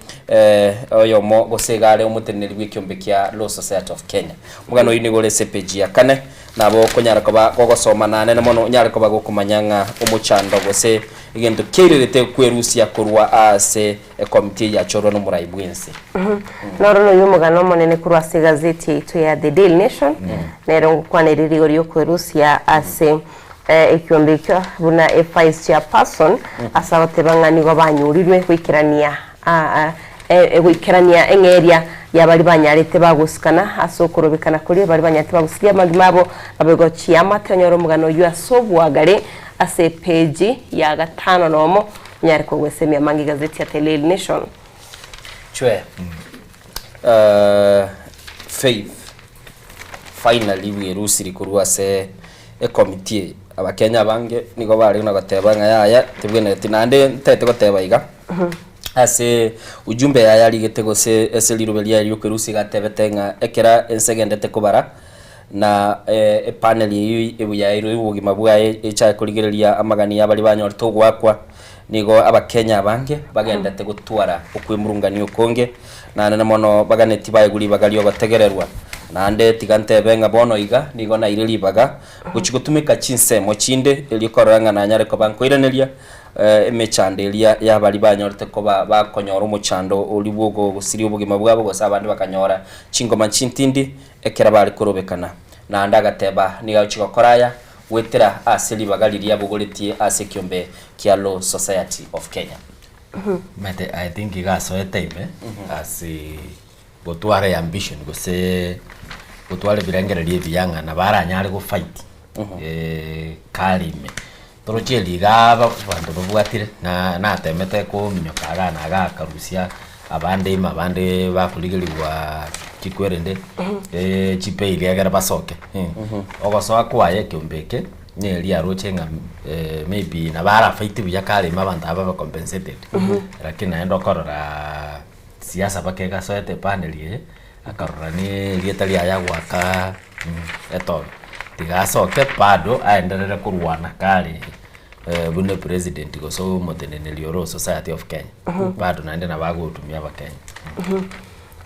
oyomo gose iga are omoteneneri bw'ekiombe kia Law Society of Kenya. Omogano oyio nigo ore ase epeji ya kane. Nabo okonyara koba gogosoma naanene mono onyare koba gokomanya ng'a omochando gose egento kiairerete kwerusia korwa aase ekomiti eye yachorwa nomorai bw'ense. Noro noyio omogano omonene korwa ase egazeti yaito ya The Daily Nation, nero ngokwana ere rigori ri'okwerusia ase ekiombe ekio buna evice chairperson ase agoteba ng'a nigo banyorirwe goikerania Goikerania eng'eria ya baria banyarete bagosikana ase okorobekana koria baria banyarete bagosiria amagima abo, naboigo chiamate onyore omogano oyio ase obwagare ase epeji ya gatano nomo, onyare kogwesemia amange egazeti ya The Daily Nation. Chwe Faith finally bwerusiri korwa ase ekomiti eye. Abakenya abange nigo bare na goteba ng'a yaya tebwenereti naende ntagete goteba iga. Ase ujumbe yaye arigete gose ase rirobe riaye ri'okwerusia iga atebete ng'a ekero ense egendete kobara na epanel eyio ebuyairwe y'obogima bwaye echake korigereria amagani y'abaria banyorete ogoakwa, nigo abakenya abange bagendete gotwara okwemurungania okonge, naende mono baganetie baegwe ribaga riogotegererwa. Naende tiga ntebe ng'a bono iga nigo naire ribaga gochia gotumeka chinsemo chinde erio korora ng'a nanyare koba nkoiraneria Emechando eria y'abaria banyorete koba bakonyora omochando oria bw'ogosiria obogima bwabo, gose abande bakanyora chingoma chintindi ekero bare korobekana. Naende agateba, Nigo agochia gokora aya goetera ase ribaga riria abogoretie ase ekiombe kia Law Society of Kenya. Omanyete I think iga asoete ime ase gotwara eambition gose gotwara ebirengererio ebiya ng'a nabo aranyare go fight kare ime. Toroche erio igaa abanto babwatire na natemete kominyoka igaa na igaa akarusia abande ime abande bakorigerigwa chikwerende chipeiri egere basoke. Ogosoa kwaye ekeombe eke neria aroche ng'a maybe nabo arafight buya kare ime abanto aba babe compensated. Lakini naende okororaa siasa mpaka egasoete epanel eye, akarora ne erieta riaye agoaka etobe, tiga asoke bado aenderere korwana kare buna epresident gose omoteneneri ore o society of Kenya, bado naende nabo agotumia abakenya.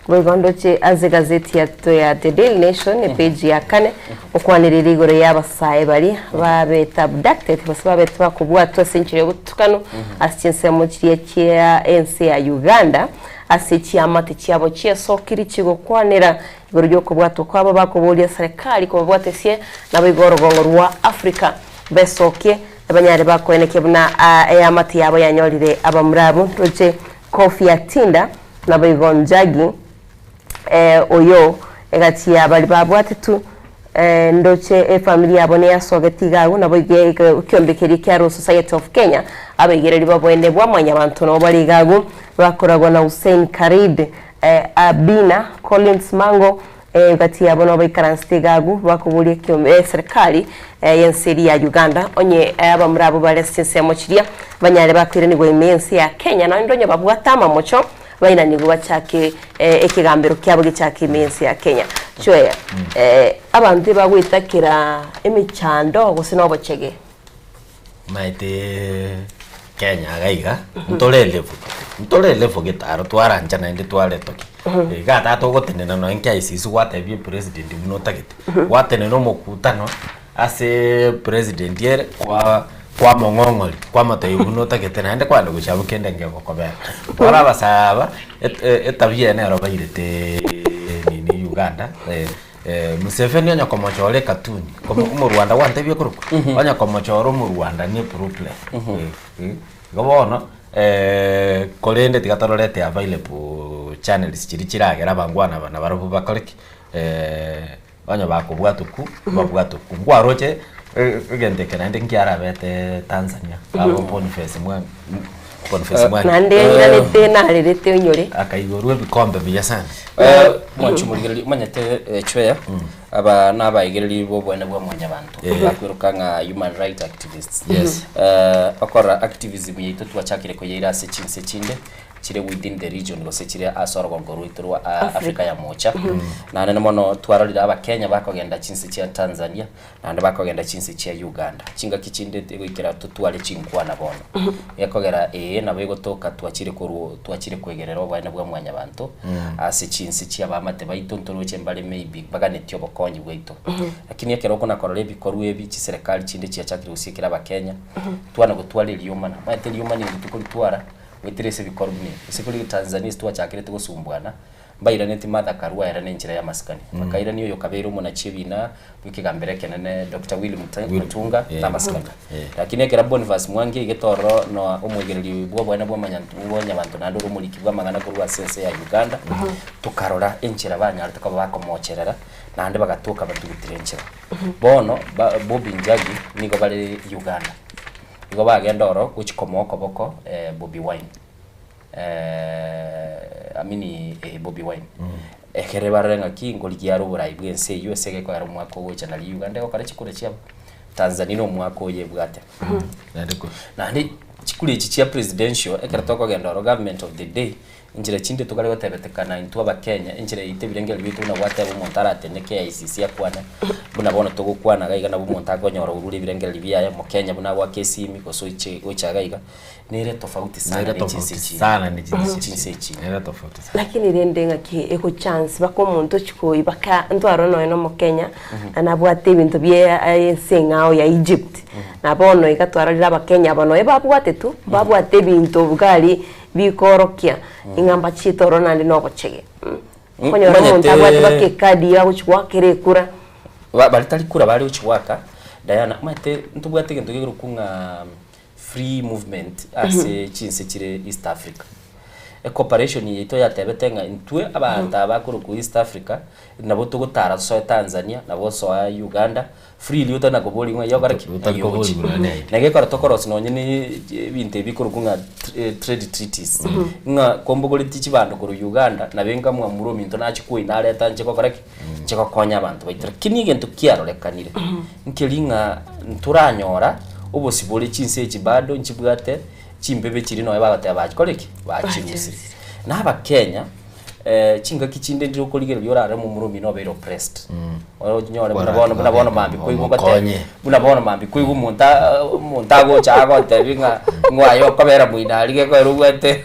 Boigo ndoche ase egazeti yaito ya The Daily Nation epage ya kane okwanereria igoro y'abasae baria babete abducted gose babete bakobwatwa ase enchera y'obotukanu ase chinsemo chiria chia ense ya Uganda ase chiamate chiabo chiesokiri chigokwanera igoro y'okobwatwa kwabo bakoboria serikali kobabwatesie naboigo orogongo rwa Africa besokie banyare bakoenekia buna eamate yabo yanyorire abamura abwo ndoche Kofi Atinda Naboigo Njagi oyo egati ya baria babwatetwe ndoche efamiri yabo neyasogete iga agwo naboigo ekiombe keria kia Law Society of Kenya abaigereri b'oboene bwa mwanyabanto nabo bare iga agwo bakoragwa na Hussein Khalid Abina Collins Mango Egati yabo nabo baikaransete iga agwo, bakoboria ekiombe eserikali y'ense eria ya Uganda, onye abamura abwo bare ase chinsemo chiria banyare bakoiranigwa ime y'ense ya Kenya, naende onye babwate amamocho bainanigwe bachake ekegambero kiabo gechake ime y'ense ya Kenya. Chweya, abanto ebagoetakera emechando gose nobochege? Omanyete. Kenya iga iga, ntore level, ntore level gete aro twarancha naende twaretoki. Iga tata ogotenena nonye KICC gwatebia epresident buna otagete, gwatenena omokutano ase president ere kwa kwamong'ong'ori kwamotebia buna otagete naende kwagenda gochia abwo kende nkegokobera. Bono abasae aba etabia eye nero baireteeee nini Uganda Museveni onye komochora ekatuni, omorwanda gwantebia korokwa? Onye komochora omorwanda ne eproblem. Igo bono korende tiga tororete available channels chiria chiragere abangwana aba nabarobwo bakore ki? Onye bakobwatwa ku, babwatwe ku. Nkwaroche egento eke naende nkiarabete Tanzania, abo Boniface Mwangi, Boniface Mwangi. Naende nganete narerete onyore. Akaigorwa ebikombe buya sana. Mwanchi omorigereria omanyete echweya aba nabaigereri b'obwene bwa mwanyabanto bakweroka ng'a human right activists. Okora activism yaito twachakire koyeira ase chinse chinde chire within the region gose chire ase orogongo rwaito rwa Africa ya mocha. Naende mono twarorire abakenya bakogenda chinse chia Tanzania naende bakogenda chinse chia Uganda. Chingaki chinde egoikera totware chinkwana bono. Gekogera ee nabo egotoka twachire korwa twachire koegerera oboene bwa mwanyabanto ase chinse chia abamate baito ntoroche mbare maybe baganetie obokonyi bwaito. Lakini ekero okona korora ebikorwa ebi chiserekari chinde chiachakire gosiekera abakenya, twana gotwara eriomana. Omanyete eriomana eri tokoritwara Goetera ase ebikorwa buna ebi, ase kori Tanzania ase twachakerete gosumbwana, mbairaneti Martha Karua ere nenchera y'amasikani. Bakairania oyo okabeire omonachi ebina bw'ekegambero ekenene Doctor Willy Mutunga namasikani. Lakini ekero Boniface Mwangi aigete ororo na omoigereri bw'oboene bw'amanyanto bw'omonyabanto naende ore omoriki bw'amang'ana korwa ase ense ya Uganda, tokarora enchera banyarete koba bakomocherera naende bagatoka batugutire enchera. Bono ba Bobby Njagi nigo bare Uganda. Igo bagenda oro gochia komoa okoboko Bobi Wine, I mean Bobi Wine. Ekere barore ng'aki nkorigia are oborai bwa ense eywo ase egekoera omwaka ogocha nari Uganda egokora chikura chiabo, Tanzania na omwaka oyo ebwate. Naende chikura echi chia presidential ekero tokogenda oro government of the day, Inchera chinde tokare gotebetekana intwe Abakenya, enchera yaito ebirengererio biaito buna gwateba omonto aratene KICC akwane, buna bono togokwana iga iga nabo omonto akonyora orure ebirengererio biaye, omokenya buna agoaka esimi gose oiche gocha iga iga, nere tofauti sana Nere ne chinse tofauti echinde. sana ne chinse Chinse echinde. Nere tofauti sana. Lakini rende ng'aki egochance baka omonto ochia koibaka ntware nonya na omokenya na nabwate ebinto bia ense eng'ao ya Egypt na bono iga twarorire abakenya aba nonya babwate tu mbabwate ebinto bwari Bikoorokia ing'a mbachiete ororo naende nobochege. Okonyora omonto abwate baka ekadi ya gochia goakera ekura. Baria tari kura bare gochia goaka, Diana, omanyete ntobwate egento gekorokwa ng'a free movement ase chinse chire East Africa. Ecooperation yaito yatebete ng'a intwe abanto aba bakorokwa East Africa, nabo togotara tosoe Tanzania, nabo osoa Uganda, freely otari na koboria ng'a yokora ki? Otari koboria buna nere. Na gekora tokorosia nonye ne ebinto ebi bikorokwa ng'a trade treaties, ng'a kombogoretie chibando korwa Uganda, nabo enga mwamura ominto nachia kwoyia nareta nche gokora ki? Nche gokonya abanto baito. Lakini egento kiarorekanire, nkeri ng'a ntoranyora obosibore chinse echi bado nchibwate chimbebe chiria nonye bagoteba bachikore ki? Bachirusirie. Na abakenya. Chingaki chinde ndire okorigereria orare momura omino obeire oppressed. Onyore buna bono buna bono mambia koigwa ogote Omokonye. buna bono mambia koigwa omonto aa omonto agocha agotebi ng'a ng'o aye okobera moino aria gekoera obwate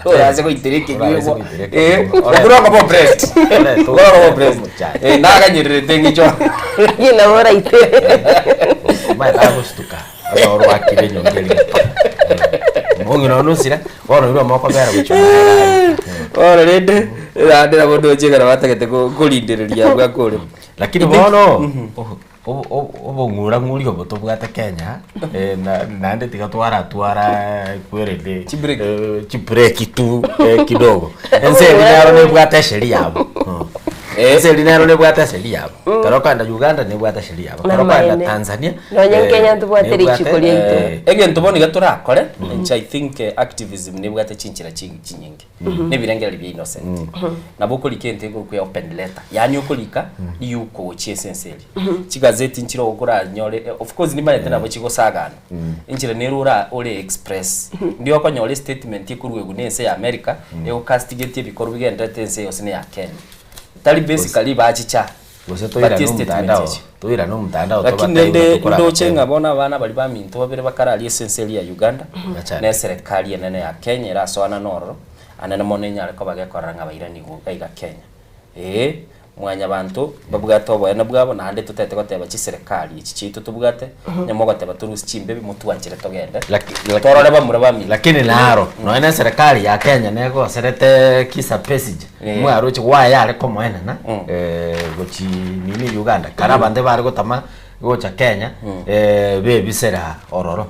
orase goitera Orase ekenyugwa goitera eh, ekenyugwa. okure okoba oppressed Orete okure okoba oppressed omochando. Eh, naganyererete eng'encho Lakini nabo oraitere. Omanyete agostuka onye orwakire enyongo eria. Omong'ina one osira, bono oirwe omokobera gochia omoyo. Bono rende, naende nabo ndoche ekero batagete ko- korindereria abwo akore. Lakini bono obong'ura ng'uri obo tobwate Kenya, eh, na- naende tiga twaratwara kwerende chibreki tu kidogo. Ense eri nero nebwate esheria yabo. Ense eri nero nebwate esheria yabo. Ekero okogenda Uganda nebwate esheria yabo. Ekero okogenda Namaene. Tanzania Nonye eh, Kenya ntobwate nebwate, richiko riaito. Egento bono iga torakore, inche I think activism nebwate chinchera chinyinge. Nebirengererio bia innocent. Nabo okorika egento ekorokwa open letter, yaani okorika riuko gochia ase ense eria. Chigazeti nchire okoranyore, of course nimanyete nabo chigosagana, enchera nere ora ore express. Ndio okonyora estatement ekorwegwa na ense ya America, egocastigatia ebikorwa bigendererete ense yonsi na eya Kenya. Tari basically bachicha. Gose toirane Batie statement omotandao, echi. toirane omotandao Lakini tobatebie rende buna tokora ndoche amatemu. ng'a bono abana baria baminto babere bakararia ase ense eria ya Uganda, Bachande. na eserekari enene ya Kenya erasoana nororo, anene mono enyare koba gekorora ng'a bairanigwe iga iga Kenya. Ee, mwanyabanto babwate oboene bwabo naende totete goteba chiserekari echi chiaito tobwate, onye mogoteba torusie chimbebi motwanchere togende, torore bamura baminto. Lakini naro, nonya na eserekari ya Kenya negoserete Kizza Besigye, mwaroche gwaye are komoenena gochi nini Uganda, kare abanto ebare gotama gocha Kenya, bebisera ororo.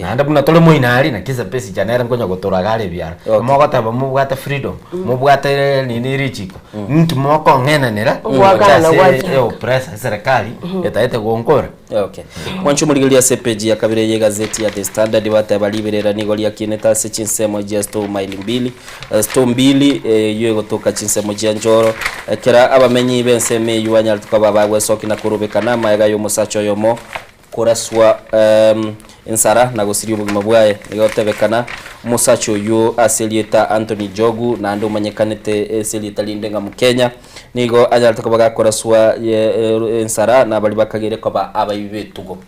Naende buna tore moino aria naki ase Besigye nere nkonya gotoraga are ebiara. Mogoteba mobwate freedom, mobwate nini richiko, ninki mokong'enanera gocha ase eoppressor eserekari etagete gonkora? Okay. Mwanche omorigereria ase epeji ya kabere y'egazeti ya The Standard bateba riberera nigo riakinete ase chinsemo chia Store Mile Mbili, Store Mbili eyio egotoka chinsemo chia Njoro. Ekero abamenyi b'ensemo eyio banyarete koba bagwesokia na korobekana amaega y'omosacha oyomo Koraswa ensara na gosiria obogima bwaye. Nigo gotebekana omosacha oyio ase erieta Anthony Njogu naende omanyekanete ase erieta rinde ng'a Mukenya, nigo anyarete koba gakoraswa ensara na baria bakageire koba abaibi b'etugo.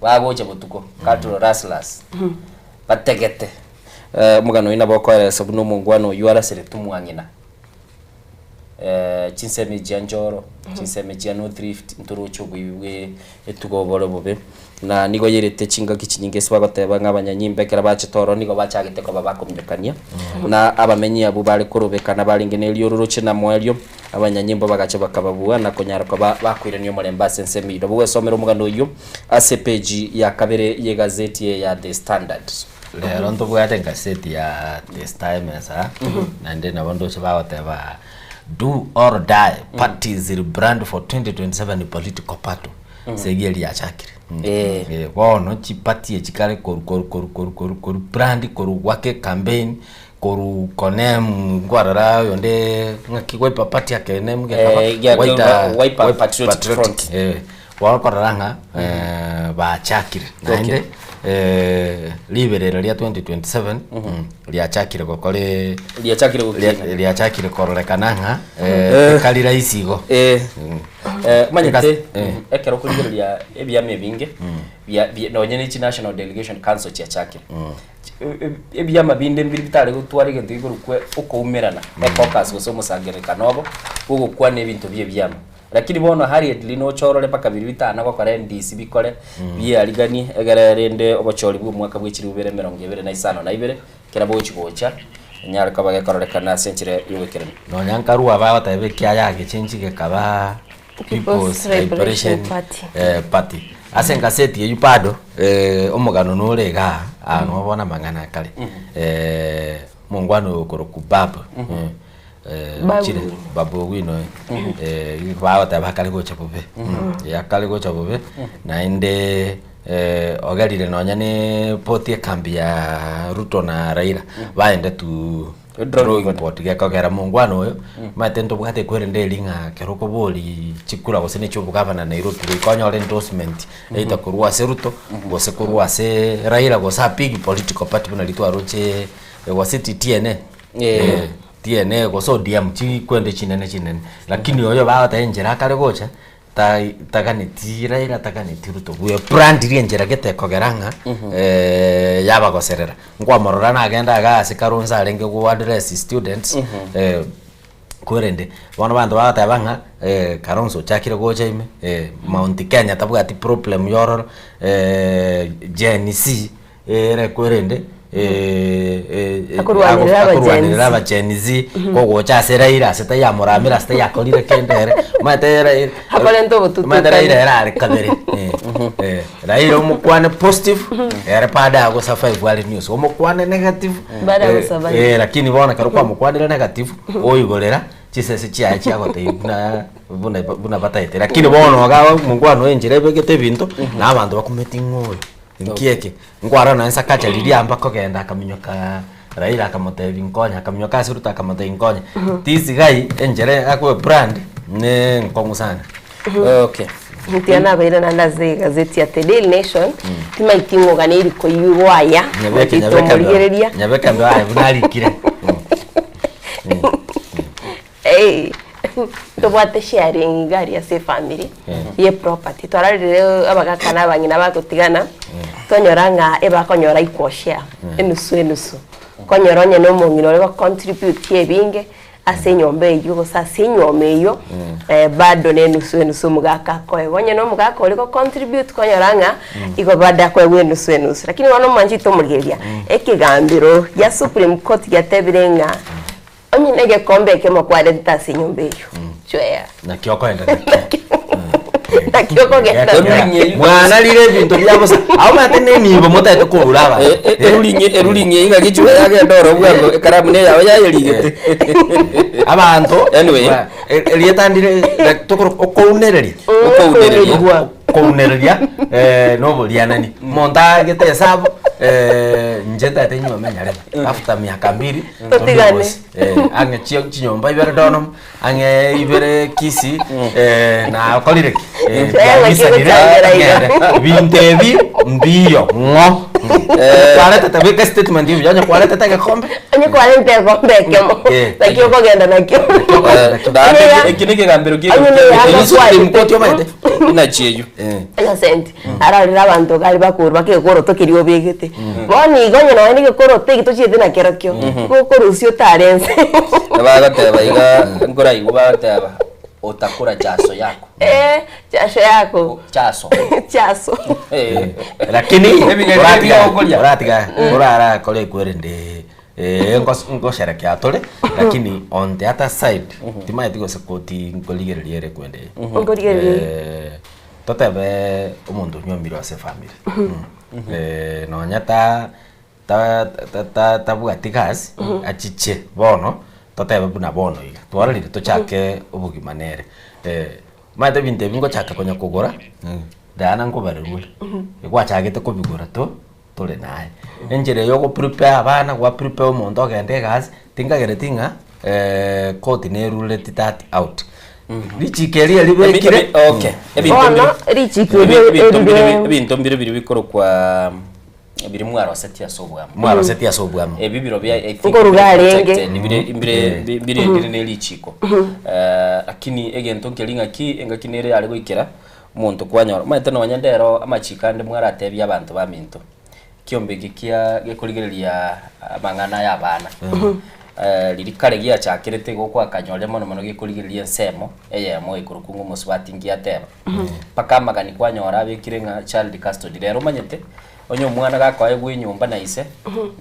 Bagocha botuko, cattle rustlers, bategete. Omogano oyio nabo okoeresa buna omongwana oyio araseretwe omwang'ina. Chinsemo chia Njoro, chinsemo chia North Rift, ntoroche oboibi bwe etugo bore obobe, na nigo yerete chingaki chinyinge ase bagoteba ng'a abanyanyimbo ekero bachete ororo nigo bachagete koba bakominyokania, na abamenyi abwo bare korobekana barenge na eriororoche na moerio, abanyanyimbo bagacha bakababua na konyara koba bakoirania omorembe ase ensemo eyio. Nabo gwesomera omogano oyio ase epeji ya kabere y'egazeti eye ya The Standard. Rero ntobwate egaseti ya The Star emesa, naende nabo ndoche bagoteba do or die parties rebrand for 2027 political battle ase erio riachakire. Eh, bono chiparty echi kare koru koru koru koru koru koru brand koru gwaka ecampaign koru konem nkwarora oyonde ng'aki wiper party akenem gekaba Eh, gia- Wiper- Wiper Patriotic Front. eh. Bono korora ng'a bachakire naende riberera ria 2027 riachakire gokora Riachakire gokina. riachakire kororekana ng'a tekari rahisi igo. Omanyete ekero okorigereria ebiama ebinge bia bia nonye ne chinational delegation council chiachakire. Ebiama binde mbiri bitare gotwara egento gekorokwa okoumerana, ecaucus gose omosangererekano obo bwogokwana ebinto bia ebiama. Lakini bono hurriedly noche orore mpaka biria bitana gokora endisi bikore biariganie egere rende obochori bwa omwaka bwe chilifu bibere emerongo ebere na isano na ibere kera bogochi gocha enyare koba gekororekana ase enchera y'ogoikeranu. Nonya nkarua bagoteba ekiaya agechenchi gekaba People's People's Liberation Liberation Party. Party. Ase engaseti eyio bado omogano nore igaa aa nabo bono amang'ana akare omongwana oyo okorokwa Babu. Babu. Chire Babu Owino bagoteba akare gocha bobe akare gocha bobe naende ogerire nonya ne poti ekambi ya Ruto na Raila baende to drawing board gekogera mongwana oyo omanyete ntobwate ekwerende eria ng'a ekero okobori chikura gose na echiobogavana Nairobi goika onyore endorsement either korwa ase Ruto gose korwa ase Raila gose a big political party buna riria twaroche gose TNA. TNA gose ODM chikwende chinene chinene lakini oyo bagoteba enchera akare gocha tai taganeti Raila taganeti Ruto bwe brand ria enchera gete ekogera ng'a yabagoserera. Nkwamorora nagenda igaa ase Kalonzo arenge go address students kwerende bono abanto bagoteba ng'a Kalonzo ochakire gocha ime Mount Kenya tabwati problem ya ororo Gen Z. Ere kwerende Akorwanera aba Gen Z. akorwanera aba Gen Z kogocha ase Raila ase tayamoramire ase tayakorire kende ere omanyete Raila Akorente obotutukani. omanyete Raila ere are kabere Raila omokwane positive ere bado ago survive are news omokwane negative Bado ago survive. lakini bono ekero kwamokwanire negative oigorera chisese chiaye chiagotebia buna buna buna bataete lakini bono iga omongwana oyo enchera ebegete ebinto na abanto bakumeti ng'a oyo. Inki eke? Nkwarora nonye Sakaja riria amba kogenda akaminyoka Raila akamotebia nkonye, akaminyoka ase Ruto akamotebia nkonye. This guy enchera akoe brand ne nkong'u sana. Okay. Ntiga nabeire naende ase egazeti ya The Daily Nation, timaiti ng'ogane erikoigwa aya, Nyabeke gochia nyabeke ndo tomorigereria. nyabeke ndo aye buna arikire. Ei. Tobwate sharing iga aria ase efamiri ye property. Twarorire abagaka na abang'ina bagotigana, twanyora ng'a ebakonyora equal share, enusu enusu. Konyora onye na omong'ina ore go contribute ebinge ase enyomba eywo gose ase enywomo eywo, bado na enusu enusu omogaka akoegwa. Onye na omogaka ore go contribute kwanyora ng'a igo bado akoegwa enusu enusu. Lakini bono omwanchete omorigereria, ekegambero gia supreme court giatebire ng'a Onye negekombe ekemo kwarentete ase enyomba eyio, chwea. Naki okoenda nakio. Naki okogenda nakio. Mwanarire ebinto bia bosa. Abwo omanyete na enibo motaete koura abanto. Eruring'e eruring'e iga gichwe yagenda oro bwango ekaramu ne yago yayerigete. Abanto Anyway. ba- e- erieta ndire like tokoro okounereria. Okounereria. Kounereria eh, noborianani. Omonto agete esabu eh, inche ntaete nyuome nyarebe after miaka mbiri Totigane. todivorce. Eh, ang'e chio chinyomba ibere Donholm, ang'e ibere Kisii, eh, nakorire ki? Eh, Eh, naki twabisanire, gochangera iga. ng'ende. Binto ebi mbiyo ng'o. Kwaretete beka statement ebuya onye kwaretete egekombe Onye kwarente egekombe ekemo, Eh. naki okogenda nakio. Naende eki nekegambero Onye neyanga Supreme kwarete. Court omanyete inachi eywo. Innocent ararire abanto gari bakorwa egekoroto keria obegete bono igo onye nonya na egekoroto eki tochiete nakerokio gokorusia otare ense. Bagoteba iga nkoraigwe bagoteba otakura chaso yako. Eh, chasho yako. Chaso. Chaso. Lakini Ebigeni oratiga bia okoria. oratiga orarakore ekwerende eh, ngos- ngosherekea tore lakini on the other side timaeti gose koti nkorigereria ere kwende Nkorigereria. Eh, totebe omonto onyuomire ase efamiri Eh, nonya ta ta ta ta tabwati gasi achiche bono totebe buna bono iga twarorire tochake obogima nere eh, omanyete ebinto ebi ngochaka konya kogora Diana nkobarerwe egwachagete kobigora to tore naye enchera ya ogoprepare abana gwa prepare omonto ogende egasi tinkagereti ng'a koti nerureti that out richiko eria ribekire Okay. Ebinto Bono, mbire- richiko erio ebinto mbire- erire- ebinto mbire biri bikorokwa biri mwarosetie ase obwamo. Mwarosetie ase obwamo. Ebi biro bia I think Nkoruga biri arenge. protected, bire bire bire bire ne richiko. Eh, lakini egento nkeri ng'aki engaki nere yare goikera omonto kwanyora. Omanyete nonya ndero amachiko ande mwaratebie abanto baminto. Kiombe eke kia gekorigereria amang'ana ya abana. Eh, riria kare giachakerete igo gwakanyorire mono mono gekorigereria ensemo eyemo ekorokwa ng'a omosubati ngiateba. Mpaka amagani kwanyora abekire ng'a child custody. Rero omanyete, onye omwana gakoegwa enyomba na ise,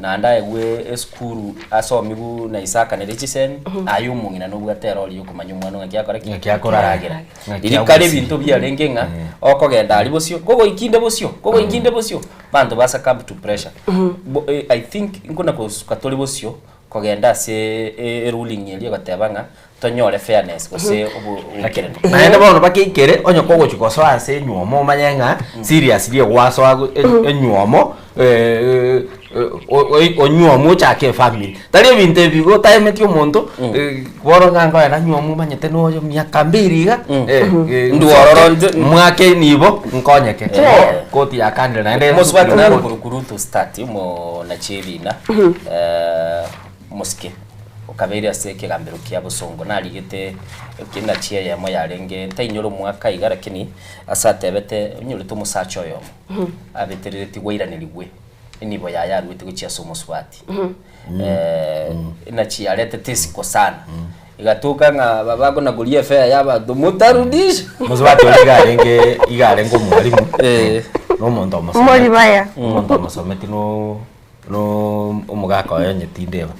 naende aegwe esukuru asomigwe na ise akanere chisemi, aye omong'ina nobwate erori ya okomanya omwana ng'aki akora ki? Ng'aki akoragera. Akoragera. Ng'aki Riria kare agosii. ebinto biarenge ng'a okogenda aria bosio, kogoika inde bosio, kogoika inde bosio, abanto ba succumb to pressure. Bo I think nkona kosuka tore bosio, kogenda ase e ruling eria egoteba ng'a tonyore fairness gose oboikeranu. Naende bono bakeikere onye kogochia gosoa ase enywomo omanye ng'a seriously egwasoa go- e- enywomo onywomo ochake efamiri. Tari ebinto ebi igo otaemeti omonto bono ng'a nkoenda nywomo omanyete noyo miaka mbiri iga Ndwororo nche- mwake nibo nkonyeke. Koti yakandire naende Mosubati naro okorokwa Ruth Ositati omonachi ebina omosike okabeire ase ekegambero kia bosongo narigete enachi eyemo yarenge ntainyora omwaka iga lakini ase atebete onyorete omosacha oyomo abeterereti gwairaneriwe enibo yaye aruete gochia ase omosubati enachi yaretete esiko sana Egatoka ng'a baba konakoria efare y'abanto motarudisha. Mosubati oria iga arenge iga arenge omwalimu na omonto omosometi Moribaya. omonto omosometi no no omogaka oye onye tindeba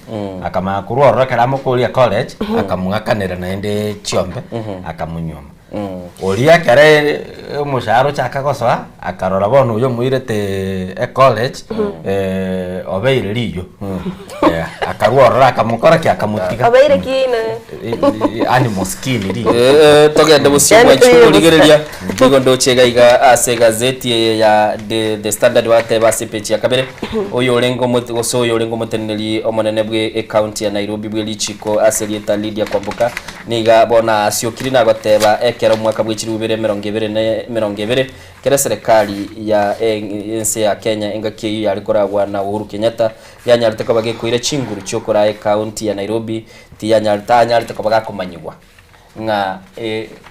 akamanya korwa ororo ekero amokoria college akamwakanera naende chiombe akamonyuoma oria ekere omoshahara ochaka gosoa akarora bono oyo omoirete ecollege obeire riyo akarwa ororo akamokora ki akamotiga Obeire ki na animal skin riyo togende bosio Yaani bwanchi toyire korigereria nigo ndoche iga iga ase egazeti eye ya The, The Standard bateba ase epeji ya kabere oyo orenge omote gose oyo orenge omoteneneri omonene bwe ecounty ya Nairobi bwe richiko ase erieta Lydia Kwamboka Niga bono aasiokire nagoteba ekero omwaka bwe chilifu ibere emerongo ebere na emerongo ebere, ekero eserekari ya ense ya Kenya engaki eyio yare koragwa na Uhuru Kenyatta yanyarete koba gekoira chinguru chiokoraa ecounty ya Nairobi tiyanyarete tanyarete koba gakomanyigwa. Ng'a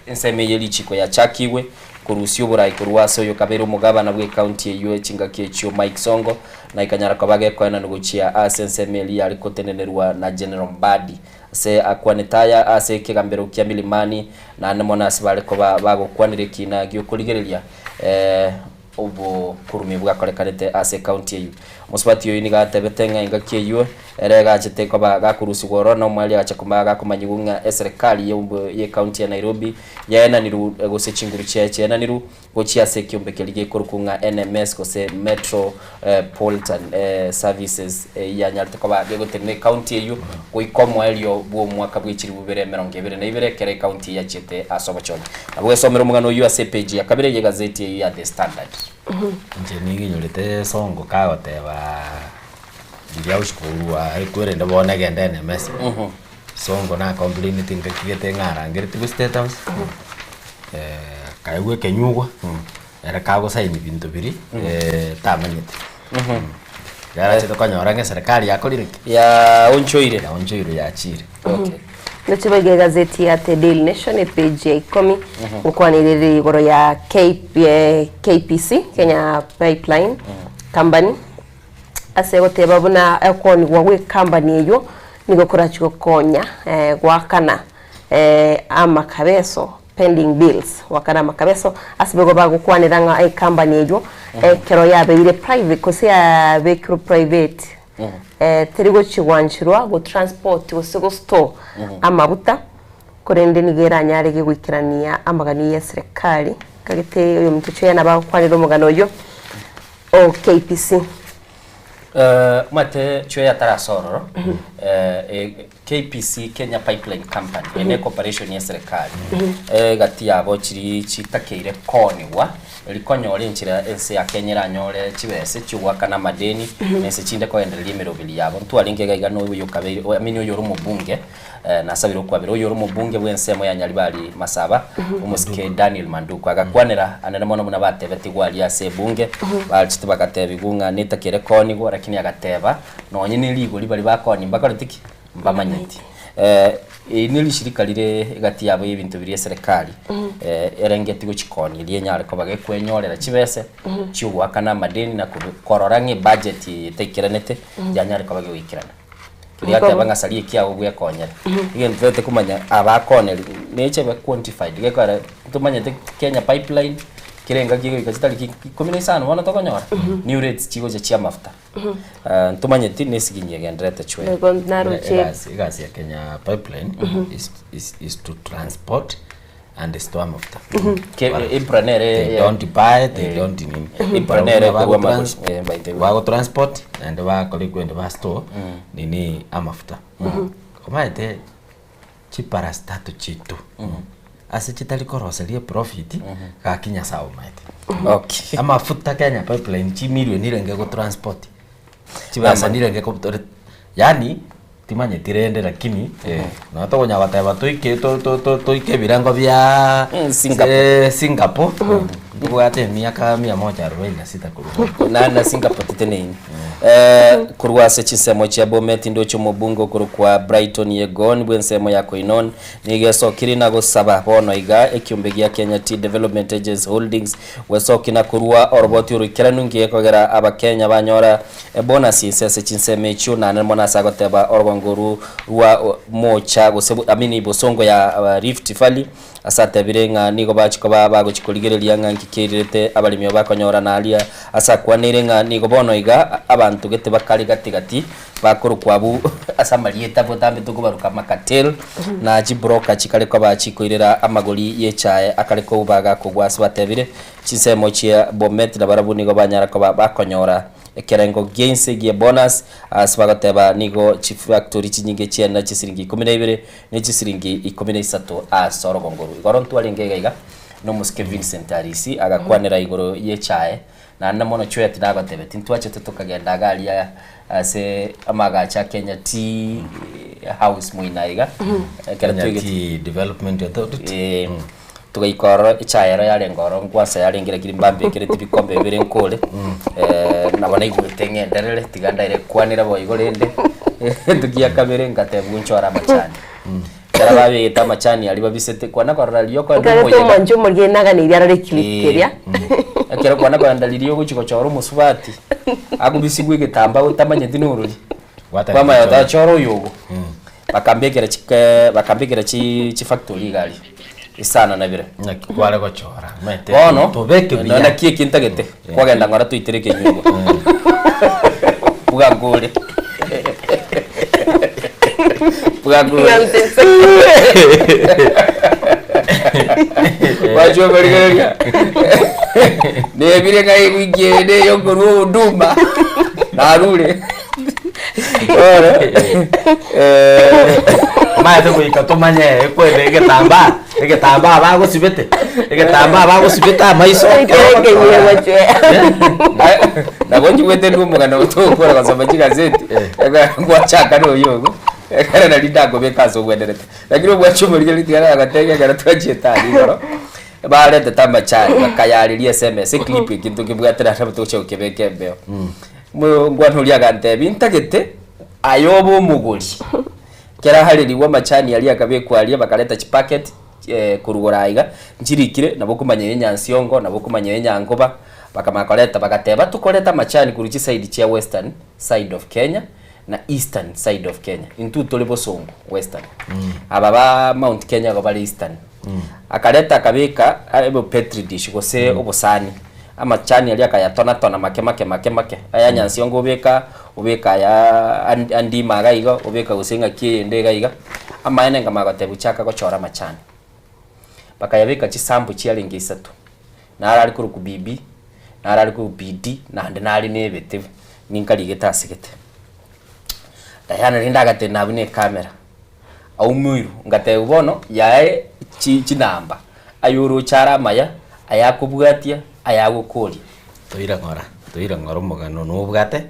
ensemo eye richiko yachakigwe korusia oborai korwa ase oyokabeire omogabana bw'ecounty eyio chingaki echio Mike Sonko na ekanyara koba gekoenanwa gochia ase ensemo eria yare gotenenerwa na General Mbadi ase akwanete aya ase ekegambero kia Milimani naende mono ase bare koba bagokwanera ekina giokorigereria Obokurumi bwakorekanete ase ekaunti eyio. Omosubati oyio nigo atebete ng'a engaki eyio ere egachete koba gakorusigwa ororo na omwali agacha koba gakomanyigwa ng'a eserekari y'ekaunti ya Nairobi yaenanirwe gose chinguru chiaye chiaenanirwe gochia ase ekiombe keria gekorokwa ng'a NMS gose Metro Politan Services eyio yanyarete koba gegotenena ekaunti eyio goika omoerio bw'omwaka bw'echiribu bibere emerongo ebere na ibere ekero ekaunti eyio yachiete ase obochori. Nabo gesomera omogano oyio ase epeji ya kabere y'egazeti eyio ya The Standard. Inche nigo inyorete Sonko kagoteba riria gochia korwa ekwerende bono egende NMS. Sonko na complaineti ngaki gete ng'a arangeretigwe state house, akaegwa ekenyugwa, ere kagosaini binto biria tamanyeti. Ekero achete konyora ng'a eserekari yakorire ki? Yaonchoire. Yaonchoirwe yachire. Okay. Ndoche boigo egazeti ya The Daily Nation epage ya ikomi ngokwanera ere igoro ya K, eh, KPC Kenya Pipeline Company ase goteba buna okoonigwa gwe company eywo nigo korachi gokonya eh, goakana eh, amakabeso pending bills goakana amakabeso ase boigo bagokwanera ng'a ecompany eywo ekero yabeire private gose yabekirwe private Teri gochia gwancherwa go transport gose go store amabuta, korende nigo eranyare goikerania amaganio ye serikali. Kagete oyominto Choya nabo agokwanera omogano oyio o KPC. Omanyete Choya atarase ororo, KPC Kenya Pipeline Company eye ne ecorporation ye serikali egati yabo chiri chitakeire koonigwa eri konyora enchera ense ya Kenya eranyore chibese chiogoakana amadeni na ense chinde kogendereria emeroberi yabo. Ntwarenge iga iga na oyo okabeire I mean oyore omobunge nasabire okwabera oyore omobunge bwe ensemo ya Nyaribari Masaba omosike Daniel Manduku agakwanera anene mono buna batebetigwe aria ase ebunge bachete bagatebigwa ng'a netakeire koonigwa lakini agateba Nonye ne rigori baria bakoonia mbakoreti ki? Mbamanyeti. Eri ne rishirika rire egati yabo y'ebinto biria eserekari erengeti gochikoonia erio enyare koba gekwenyorera chibese chiogoakana amadeni na korora ng'a ebudget eye etaikeranete yanyare koba gegoikerana. Keria ateba ng'a saria ekiago bwekonyere. Egento totaete komanya abakooneri neche ebe quantified gekogera ntomanyete Kenya Pipeline kera engaki egoika chitariki ikomi na isano bono tokonyora new rates chigocha chia amafuta. Ntomanyeti nesiginyi egendererete chwe. Nigo naroche. Egasi egasi ya Kenya Pipeline is, is, is to transport and store amafuta. Ke- Impra nere They don't buy, they don't nini. Impra nere Bago ekorwa amagoso. trans- Eh, by the way. bago transport naende bakora ekwende ba store nini amafuta. Omanyete chiparastato chiaito ase chitari koroseria eprofit gaki Nyasaye omaete. Okay. Amafuta Kenya Pipeline chimilioni renge go transport chibesa nirenge ko yaani timanyeti rende lakini nonya tokonyara goteba toike to- to- to- toike ebirengo bia Singapore. Singapore ntobwate emiaka mia moja arobaini na sita korwa bono. Na na Singapore titeneini. Korwa ase chinsemo chia Bomet ndoche omobunge okorokwa Brighton Yegon bw'ensemo ya Koinon nigo esokire na gosaba bono iga ekiombe gia Kenya Tea Development Agency Holdings gwesokia na korua oroboti oroikeranu ngekogera abakenya banyora ebonus inse ase chinsemo echio naende mono ase agoteba orogongo oru rwa mocha gose I mean bosongo ya Rift Valley Ase atebire ng'a nigo bachia koba bagochia korigereria ng'a nki keirerete abaremi aba bakonyorana aria. Ase akwaneire ng'a nigo bono iga abanto gete bakare gati gati bakorokwa abwo ase amarieta botambe tokobaroka amacartel na chibroker chikare koba chikoirera amagori y'echae akare koba gakogwa ase batebire chinsemo chia Bomet nabarabwo nigo banyara koba bakonyora Ekerengo gi'ense gi'ebonus ase bagoteba nigo chifactori chinyinge chi'enda chisiringi ikomi na ibere ne chisiringi ikomi na isato ase orogongo orwo. Igoro ntwarenge iga iga nomosike Vincent Arisi agakwanera igoro y'echae naende mono Chwet nagotebeti ntwachete tokagenda iga aria ase amagacho a Kenya Tea House moino iga ekero Kenya twaigete Tea Development Authority. Eh, Togaika ororo, echae ero yarenge ororo nkwansa yarenge lakini mbambekereti bikombe bibere nkore, nabo naigwete ng'enderere tiga ndaire kwanera boigo rende, egento gia kabere ngatebwa nchore amachani. Ekero babegete amachani aria babisete, kwana korora riria okoenda Nkarete omoyega. omwancho omoria naganeirie arore eclip Eh, keria. Ekero kwana kogenda riria ogochia gochora omosubati, akobisigwa egetambaa otamanyeti norori. Kwamanya otachora oyo ogo. Bakambekera chike bakambekera chi chifactory iga aria, isano na bire. Naki kware gochora, omanyete Bono, tobeke buya. nonya naki eki ntagete, kwagenda ng'ora toitere ekenyugwa. Buga nkore. Buga nkore. Gwachia okorigereria, nebire ng'a ewiki eye neye okorwa oboduma, narure. Bono, Omanyete goika tomanye ekwende egetambaa, egetambaa bagosibete, egetambaa bagosibete amaiso. Nabo nchigwete ndwe omogano togokora gosoma chigazeti, ekero gwachaka na oyio ogo, ekero nari ndakobeka ase obwenerete. Lakini obwache omorigereria tiga nagotebia ekero twachiete aria igoro, baretete amachani bakayareria ase emesa eclip eke ntokebwate naende nabo togochia gokebeka embeo. Omongwana oria agantebia, ntagete aye obe omogori. Ekero arerigwe amachani aria akabekwa aria bakareta chipacket korwa igoro aiga, nchirikire nabo okomanya enyansiongo, nabo okomanya enyangoba, bakamanya koreta bagateba tokoreta amachani korwa chiside chia western side of Kenya na eastern side of Kenya. Intwe tore bosongo western, aba ba Mount Kenya igo bare eastern. Akareta akabeka petri dish gose obosani, amachani aria akayatonatona make make make make, aya nyansiongo obeka, obeka aya andima iga iga, obeka gose ng'aki eyende iga iga, amaene nkamanya gotebwa chaka gochora amachani. Bakayabeka chisample chiarenge isato, naro are korokwa BB, naro are korokwa BD, naende nare na ebete ninkarigete ase gete. Diana rende agatenena abwo na ecamera. Aumoirwe, ngatebwa bono yaye chi chinamba, ayoroche are amaya, ayakobwatia, ayagokoria. Toire ng'ora, toire ng'ora omogano nobwate,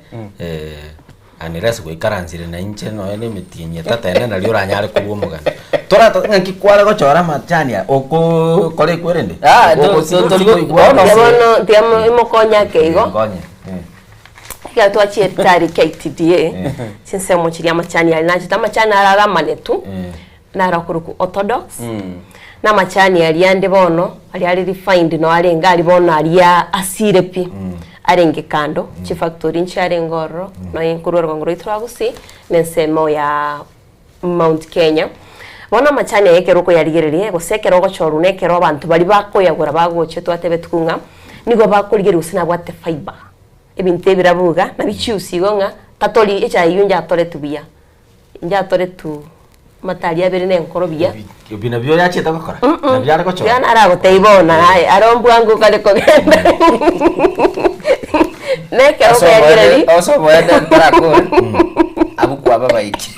unless goikaransire na inche nonya na emetienyi etato ene nario oranyare korwa omogano. Torata ng'aki kware gochora amachani aya okoo kore ekwerende? Ah, to- Ogosi- to- tori- goigwa bono- Tiga bono tiga mokonye ake igo. Nkonye, Ekero twachiete tari KTDA, chinsemo chiria amachani aria nachete amachani aro aramanetu, naro akorokwa orthodox, na amachani aria ande bono, aria are refined no arenge aria bono aria asire pi, arenge kando, chifactory nchiarenge ororo, nonya nkorwa orogongo rwaito rwa Gusii, na ensemo ya Mount Kenya. Bono amachani aya ekero okoyarigereria, gose ekero ogochorwa na ekero abanto baria bakoyagora bagocha twatebetwe ng'a nigo bakorigereria gose nabwate fibre. Ebinto ebirabu iga nabichiusi igo ng'a tatori echae eywo njatoretwe buya, njatoretwe amata aria abere na enkoro buya. Ebi nabio oyachete gokora? Nabio are gochora? Tiga naragotebi bono aye aro mbwango kare kogenda. Na ekero okoyarigereria. Ase oboene ntarakore, abwo kwababaiki.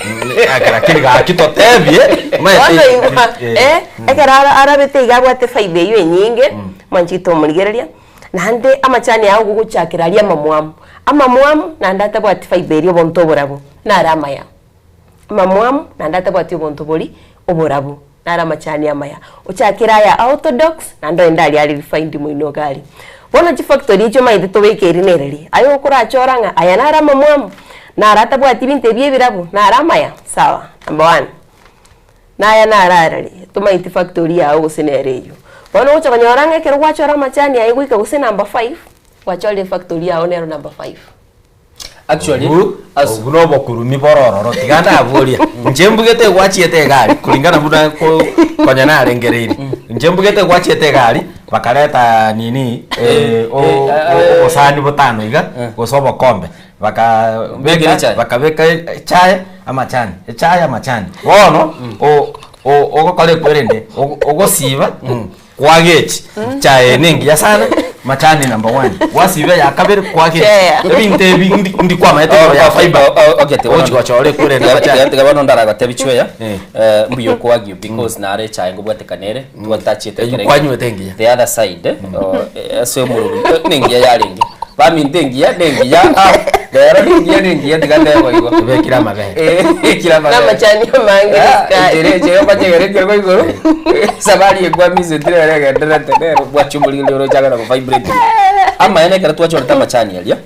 Lakini gaki totebie, Bono igwa, eh, ekero arabete iga abwate fibre eywo enyinge, mwanchete omorigereria. Naende amachani ao gogochakera aria amamwamu, amamwamu naende atabwati fibre eria obonto oborabu, nare amaya. Amamwamu naende atabwati obonto boria oborabu, nare amachani amaya. Ochakere aya orthodox naende oende aria are refined moino iga aria. Bono chifactory echio omanyete tobeke eri na ereri, aye okorachora ng'a aya nare amamwamu, nare atabwati binto ebi ebirabu, nare amaya, sawa, number one. Naya naro arari, tomaeti factory yao gose nere eyio. Bono ogocha konyora ng'a ekero gwachora amachani aye goika gose number five, gwachorire factory yao nero number five. Actually, Obu as- obu nobokurumi bore ororo tiga ndaboria inche mbugete gwachiete egari kulingana buna ko konya narengereiri inche mbugete gwachiete egari bakareta nini eh, o- o- obosani botano iga gose obokombe Baka Mbekere beka echae. bakabeka echae amachani echae amachani bono o- o- ogokora ekwerende ogo- ogosiba kwagechi chae eye nengiya sana machani number one gwasiba eya kabere kwagechi Chair. ebinto ebi ndi ndi kwamaete igoro ya fiber ochi gochora ekwerende amachani tiga bono ndaragotebi chweya eh, mbuya okoagio because nare echae ngobwatekana ere twatachiete Eywo ekere- kwanywete engiya. the other side eh, o, eh, ase omorobi eh, nengiya yarenge Baminto engiya nengiya ah, rero nengiya nengiya tiga ndebo igo. Ebekire amabere. Eh, ekire amabere. Namachani amange Ah, nesukari. enchera enchera okonyegera ekerogo igoro safari ekwamisete rero egendererete nero bwachumorire oroche na go vibrate. Amaene ekero twachorete amachani aria,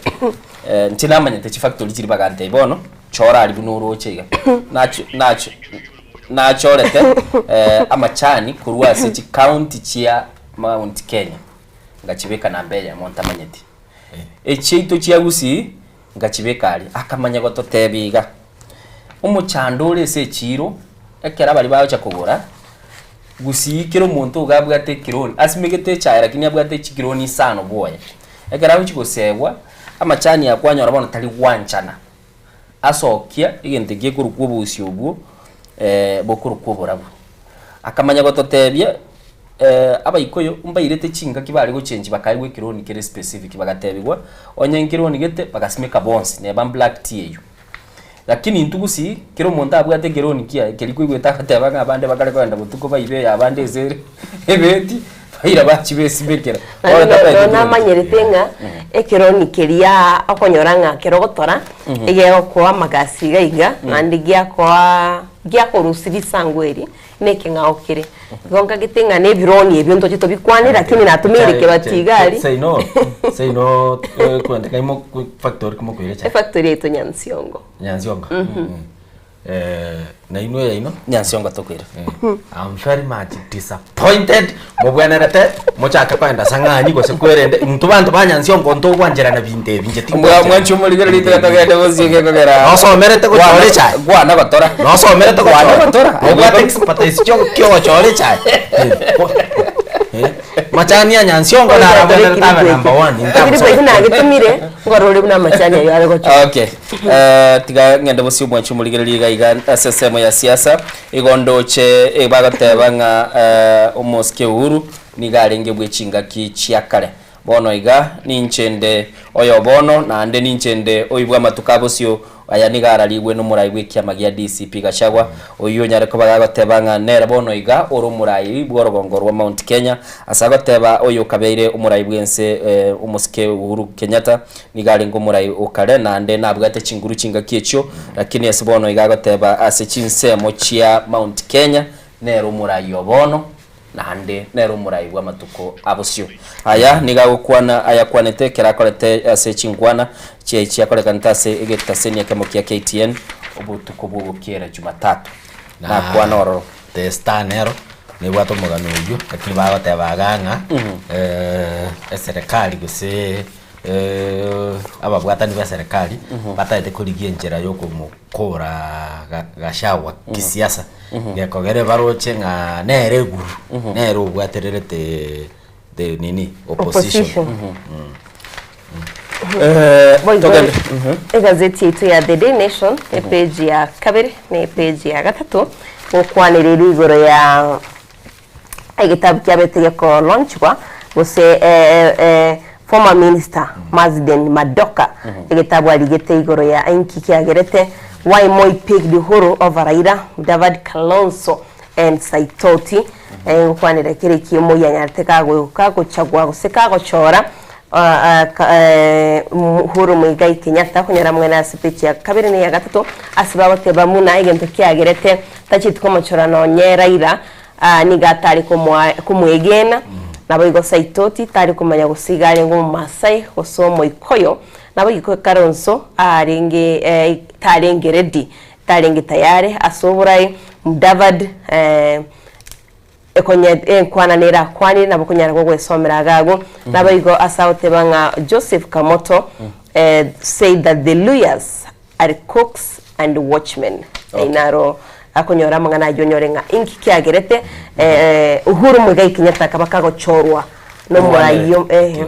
eh, inche namanyete chifactory chiria bagantebia bono, chora aria buna oroche iga. Nachi nachi. nachorete amachani korwa ase chicounty chia Mount Kenya, ngachibeka namba eyemo ntamanyeti. Echiaito chia Gusii ngachibeka aria, akamanya gototebia iga, omochando ore ase echiiro, ekero abaria bagocha kogora, Gusii kera omonto iga abwate ekironi, asimegete echae lakini abwate chikironi isano bwoye. Ekero agochi gosegwa, amachani aya kwanyora bono tari gwanchana, asokia egento gekorokwa obosio obwo bokorokwa oborabu. Akamanya gototebia Abaikoyo mbairete chingaki bare gochenji bakaegwa ekironi kere specific bagatebigwa onye nkironi gete bagasimeka bonsi neba black tea eywo. Lakini intwe gusii kera omonto abwate ekeroni kiaye keria koigwete agoteba ng'a abande bakare kogenda botuko baibe eya abande ase ere ebeti baira bachia besimekera. Bono Naende tabaeti nonya keroni. namanyerete ng'a ekeroni keria okonyora ng'a kero ogotora egegokoa amagasi iga iga naende giakoa giakorusia risangu eri na ekeng'ao kere. Igo nkagete ng'a na ebironi ebio ntoche tobikwane lakini natomeire kebati iga aria. Seino, seino eh, kwende kaimo factory kimokoire cha. Efactory yaito Nyansiongo. Nyansiongo. Mhm. Eh, na inwe yaino? Nyansiongo tokoire. I'm very much disappointed. Mobwenerete mochake koenda sang'ani gose kwerende intwe banto ba Nyansiongo ntogwancherana binto ebi inche tingwancherana. Mwanchi omorigereria tiga togende gosieka ekogera Nosomerete gochora echae? Gwana gotora. Nosomerete Gwana gochora? gotora. Nobwate expertise chio kiogochora echae? Eh, Machani ya Nyansiongo narabwenerete abe number one in terms Ekiri of nagetumire ngorore buna amachani ayo are gochora. Okay. Eh, tiga ng'ende bosio omwanchi omorigereria iga iga ase ensemo ya siasa igo ndoche eh, bagoteba ng'a eh, omosike Uhuru nigo arenge bwe chingaki chia kare. Bono iga ninche nde oyo bono, naende ninche nde oibwe amatuko a bosio, aya nigo ararigwe nomorai bw'ekiama gia DCP Gachagua, oyio onyare koba gagoteba ng'a nere bono iga ore omorai bw'orogongo rwa Mount Kenya, ase agoteba oyo okabeire omorai bw'ense omosike Uhuru Kenyatta nigo arenge omorai o kare naende nabwate chinguru chingaki echio, lakini ase bono iga agoteba ase chinsemo chia Mount Kenya nere omorai o bono. Naende nere omorai bw'amatuko a bosio. Aya nigo agokwana ayakwanete ekero akorete ase chinkwana chiaye chiakorekanete ase egetaseni ekemo kia KTN obotuko bw'ogokiera Jumatatu. Nakwana ororo. The Star nero nebwate omogano oyio lakini bagoteba iga ng'a eserekari gose ababwatani b'eserekari batagete korigia enchera ya okomokora Gachagua kisiasa gekogera baroche ng'a nere eguru nere obwatererete the nini opposition. Opposition. Boigo Togende. egazeti yaito ya The Daily Nation epage ya kabere na epage ya gatato gokwanereria igoro ya Egetabu kiabete gekolaunchigwa gose former minister Marsden Madoka egetabu arigete igoro ya inki kiagerete why Moi picked Uhuru over Raila, Mudavadi Kalonzo and Saitoti ngokwanera kere ekio Moi anyarete kagochagua gose kagochora Uhuru Muigai Kenyatta konyora amang'ana ase page ya kabere na eya gatato ase bagoteba buna egento kiagerete tacheti komochora nonye Raila Nigo atare komwegena, naboigo Saitoti tare komanya gose iga arenge Omomaasai gose Omoikoyo, naboigo Kalonzo arenge tarenge ready, tarenge tayari ase oborai. Mudavadi enkwana nere akwanire nabo okonyara gogwesomera iga agwo. Naboigo ase agoteba ng'a Joseph Kamoto said that the Luhyas are cooks and watchmen. Okay. Naro akonyora amang'ana ayio onyore ng'a inki kiagerete Uhuru Muigai Kenyatta akaba kagochorwa nomoraiyio eh.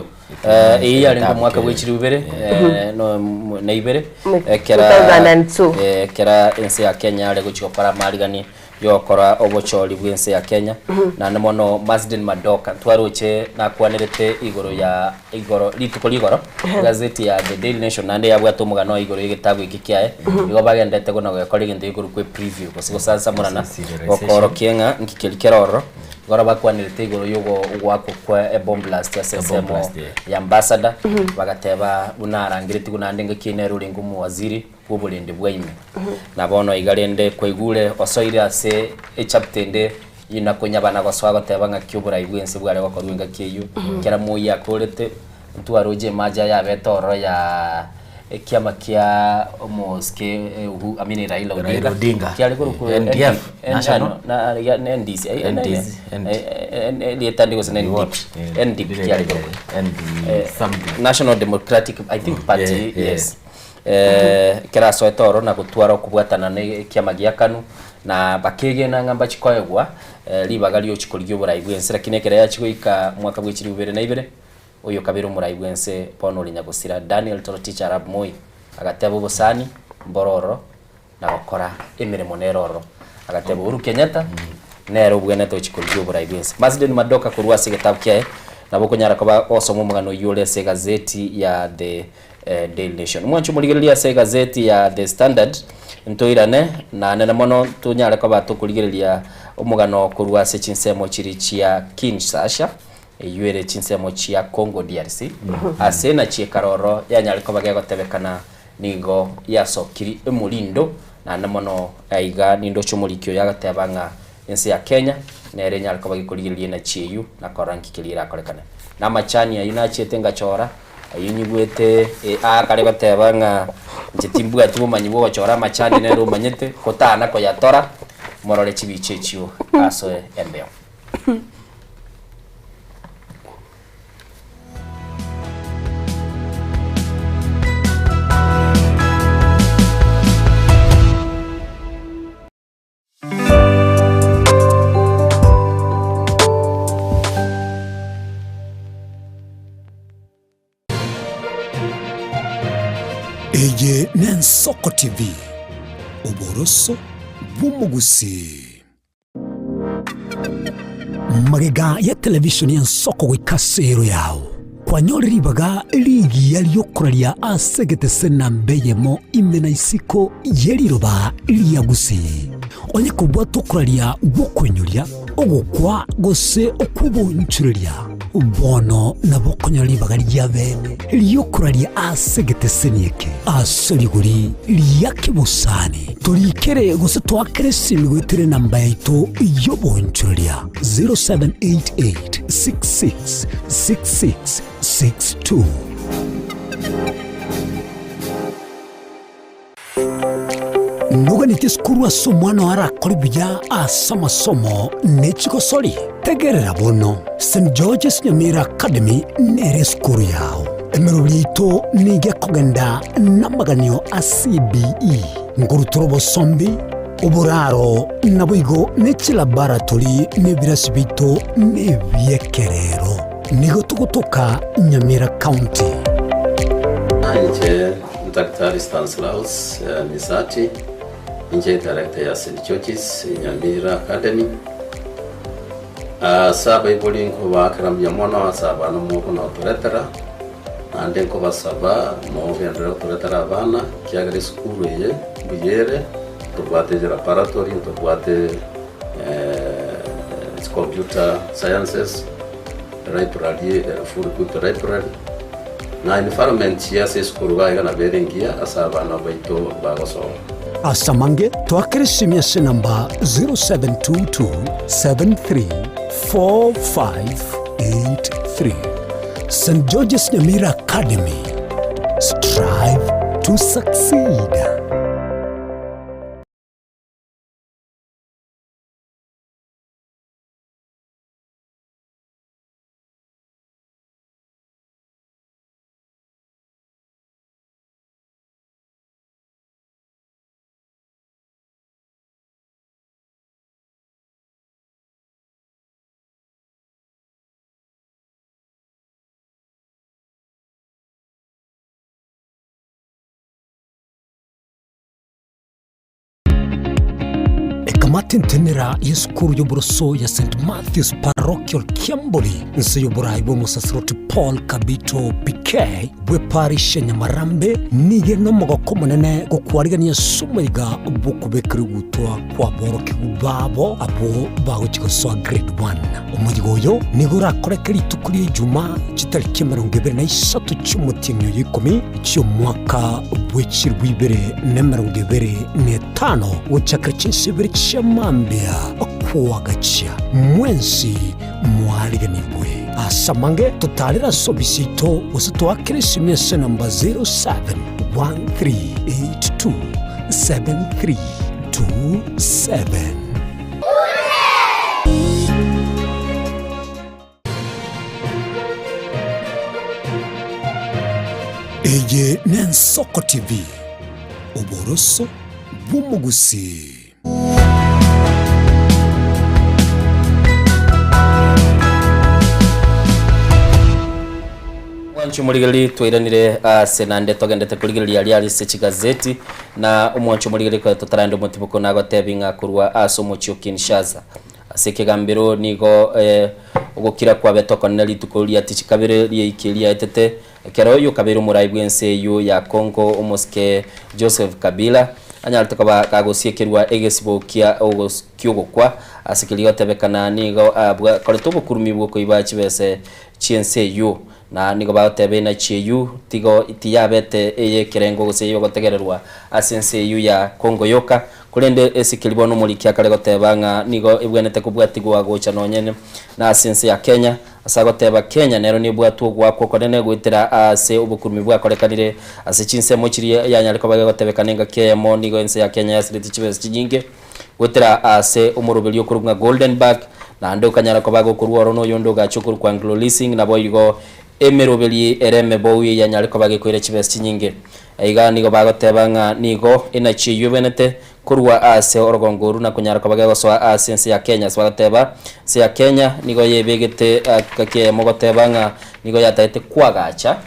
Eyio yarenge omwaka bwe chilifu ibere na ibere ekera 2002. ekera ense ya Kenya yare gochia gokora amarigani yogokora obochori bw'ense ya Kenya, naende mono Marsden Madoka ntwaroche nakwanerete igoro ya igoro rituko rigoro egazeti ya The Daily Nation naende yabwate omogano oye igoro y'egetabu eke kiaye igo bagendete buna gokora egento gekorokwa epreview gose gosansamorana gokorokia ng'a nki keria kere ororo igoro bakwanerete igoro yogo ogoakwa kwa ebomb blast ase ensemo ya ambassador bagateba buna arangeretigwe naende ngaki nere orenge omowaziri bw'oborende bwaime. Na bono iga rende kwaigure osoire ase echapter ende ina konyabana gosoa goteba ng'aki oborai bw'ense bware gokorwa engaki eyio, kera moyio akorete, ntwaroche emaja yabete ororo ya Ekiama kia omosike Uhu, I mean Raila Odinga. Raila Odinga. Kiare korokwa NDF, N- National. na- na- ya- NDC. Eh, NDC, eh, eh, eh, rieta ndi gose na NDP. NDP kiare korokwa. something. National Democratic I think Party yeah, yeah. yes. Eh, kerasoete oro na gotwara okobwatana na ekiama gia KANU na bakegena ng'a mbachikoegwa eh, ribaga riochikorigia oborai bwense lakini ekero yachigoika mwaka bwa echiri bibere na ibere oyo kabere omorai bwense bono ore nyagosira Daniel Toroitich arap Moi agateba obosani mbororo na gokora emeremo nere ororo agateba Uhuru Kenyatta nere obwenerete gochikorigia oborai bwense. Marsden Madoka korwa ase egetabu kiaye nabo okonyara koba gosoma omogano oywo ore ase egazeti ya The Daily Nation. Mwanche omorigereria ase egazeti ya The Standard ntoirane naende mono tonyare koba tokorigereria omogano korwa ase chinsemo chiria chia Kinshasa eywo ere chinsemo chia Congo DRC ase nachi ekaroro yanyare koba gegotebekana nigo yasokiri emorindo naende mono aiga nindoche omoriki oyo agateba ng'a ense ya Kenya nere enyare koba gekorigereria enachi eywo na korora nki keria erakorekane. Na amachani aywo nachiete ngachora aywo nyigwete akare goteba ng'a inche timbwati bomanyi bwa ogochora amachani nere omanyete kotana koyatora morore chibicha echio ase embeo. Eye n'Ensoko TV, oboroso bw'omogusii. Magega ya televishoni y'Ensoko goika ase ero yao, kwanyorire ribaga rigiya ri'okoraria ase egetese namba eyemo ime na isiko ye riroba ria Gusii. Onye kobwate okoraria gw'okoinyoria, ogokwa gose okw'obonchoreria, bono nabo okonyora ribaga ria bene ri'okoraria ase egeteseni eke ase rigori ria kebosani. Torikere gose toakere esimi goetera enamba yaito y'obonchoreria 0788 66 66 62. Noganeti esukuru ase omwana oo arakore buya ase amasomo ne chigosori? Tegerera bono, St George's Nyamira Academy nere esukuru yao. Emeroberi yaito nigo ekogenda namaganio a CBE, nkorutora obosombi, oboraro, naboigo ne chilaboratory na ebirasi biaito nebiekerero. Nigo togotoka Nyamira County. Inche Daktari Stanislaus Misati, inche director ya St George's Nyamira Academy. Ase abaibori nkobaakera mbuya mono ase abana mokonotoretera, naende nkobasaba mogenderere gotoretera abana, ekiagera esukuru eye mbuya ere, ntobwate laboratory, ntobwate computer sciences, library, full equipped library. Na environment ase esukuru iga iga nabo ere engiya ase abana baito bagosoma. Ase amange, toakere esimi ase enamba 0722734583. St George's Nyamira Academy, strive to succeed. Ekamati entenera y'esukuru y'oboroso ya St Matthews Parochial Kiamboli inse y'oborai bw'omosaserdoti Paul Kabito PK bw'eparish ya Nyamarambe nigo ere nomogoko omonene gokwarigania ase omoiga bw'okobekerwa egutwa kw'aborokigwa babo abwo bagochia gosoa grade 1. Omoyiga oyo nigo orakoreke rituko ria Ijumaa chitariki 23 chi'omotienyi oyo ikomi chi'omwaka bw'echilifu ibere na 25 gochakera chinsa ibere chia mambia koagachia. Mwensi mwariganigwe. Ase amange totaarere ase ofisi yaito gose toakere esimi ase enamba 07. 1382 7327. Eye n'Ensoko TV, oboroso bw'omogusii. Omwanchi omorigereria twairanire ase naende togendete korigereria aria ase chigazeti na omwanchi omorigereria ekero totaragenda omotiboko nagotebi ng'a korwa ase omochie o Kinshasa ase ekegambero nigo eh, ogokira kwabete okonene rituko ria tichikabere riaiki riaetete Ekero oyio kabeire omorai bw'ense eyio ya Congo omosike Joseph Kabila anyarete koba kagosiekerwa egesibo kia ki'ogokwa ase keria gotebekana nigo akorete obokurumi bw'okoiba chibese chi'ense eyio na nigo bagoteba enachi eyio tigo tiyabete ey'ekerengo gose ey'ogotegererwa ase ense eyio ya Congo yoka korende esikeri bono omoriki akare goteba ng'a nigo ebwenerete kobwatigwa gocha nonye nase ense ya Kenya Ase agoteba, Kenya nero nebwatwe ogoakwa okonene goetera ase obokurumi bwakorekanire ase chinsemo chiria yanyare koba gegotebekana engaki eyemo nigo ense ya Kenya yasiretie chibesa chinyinge goetera ase omoroberio okorokwa ng'a Golden Bag naende okanyara koba gokorwa oro noyonde ogacha okorokwa Anglo Leasing naboigo emeroberi ere emebou eyanyare koba gekoira chibesa chinyinge. Aiga nigo bagoteba ng'a nigo enachi eyio ebenete Korwa ase orogongo oru na konyara koba gegosoa ase ense ya Kenya. Ase bagoteba, ense ya Kenya nigo yebegete gaki eyemo goteba ng'a nigo yatagete koagacha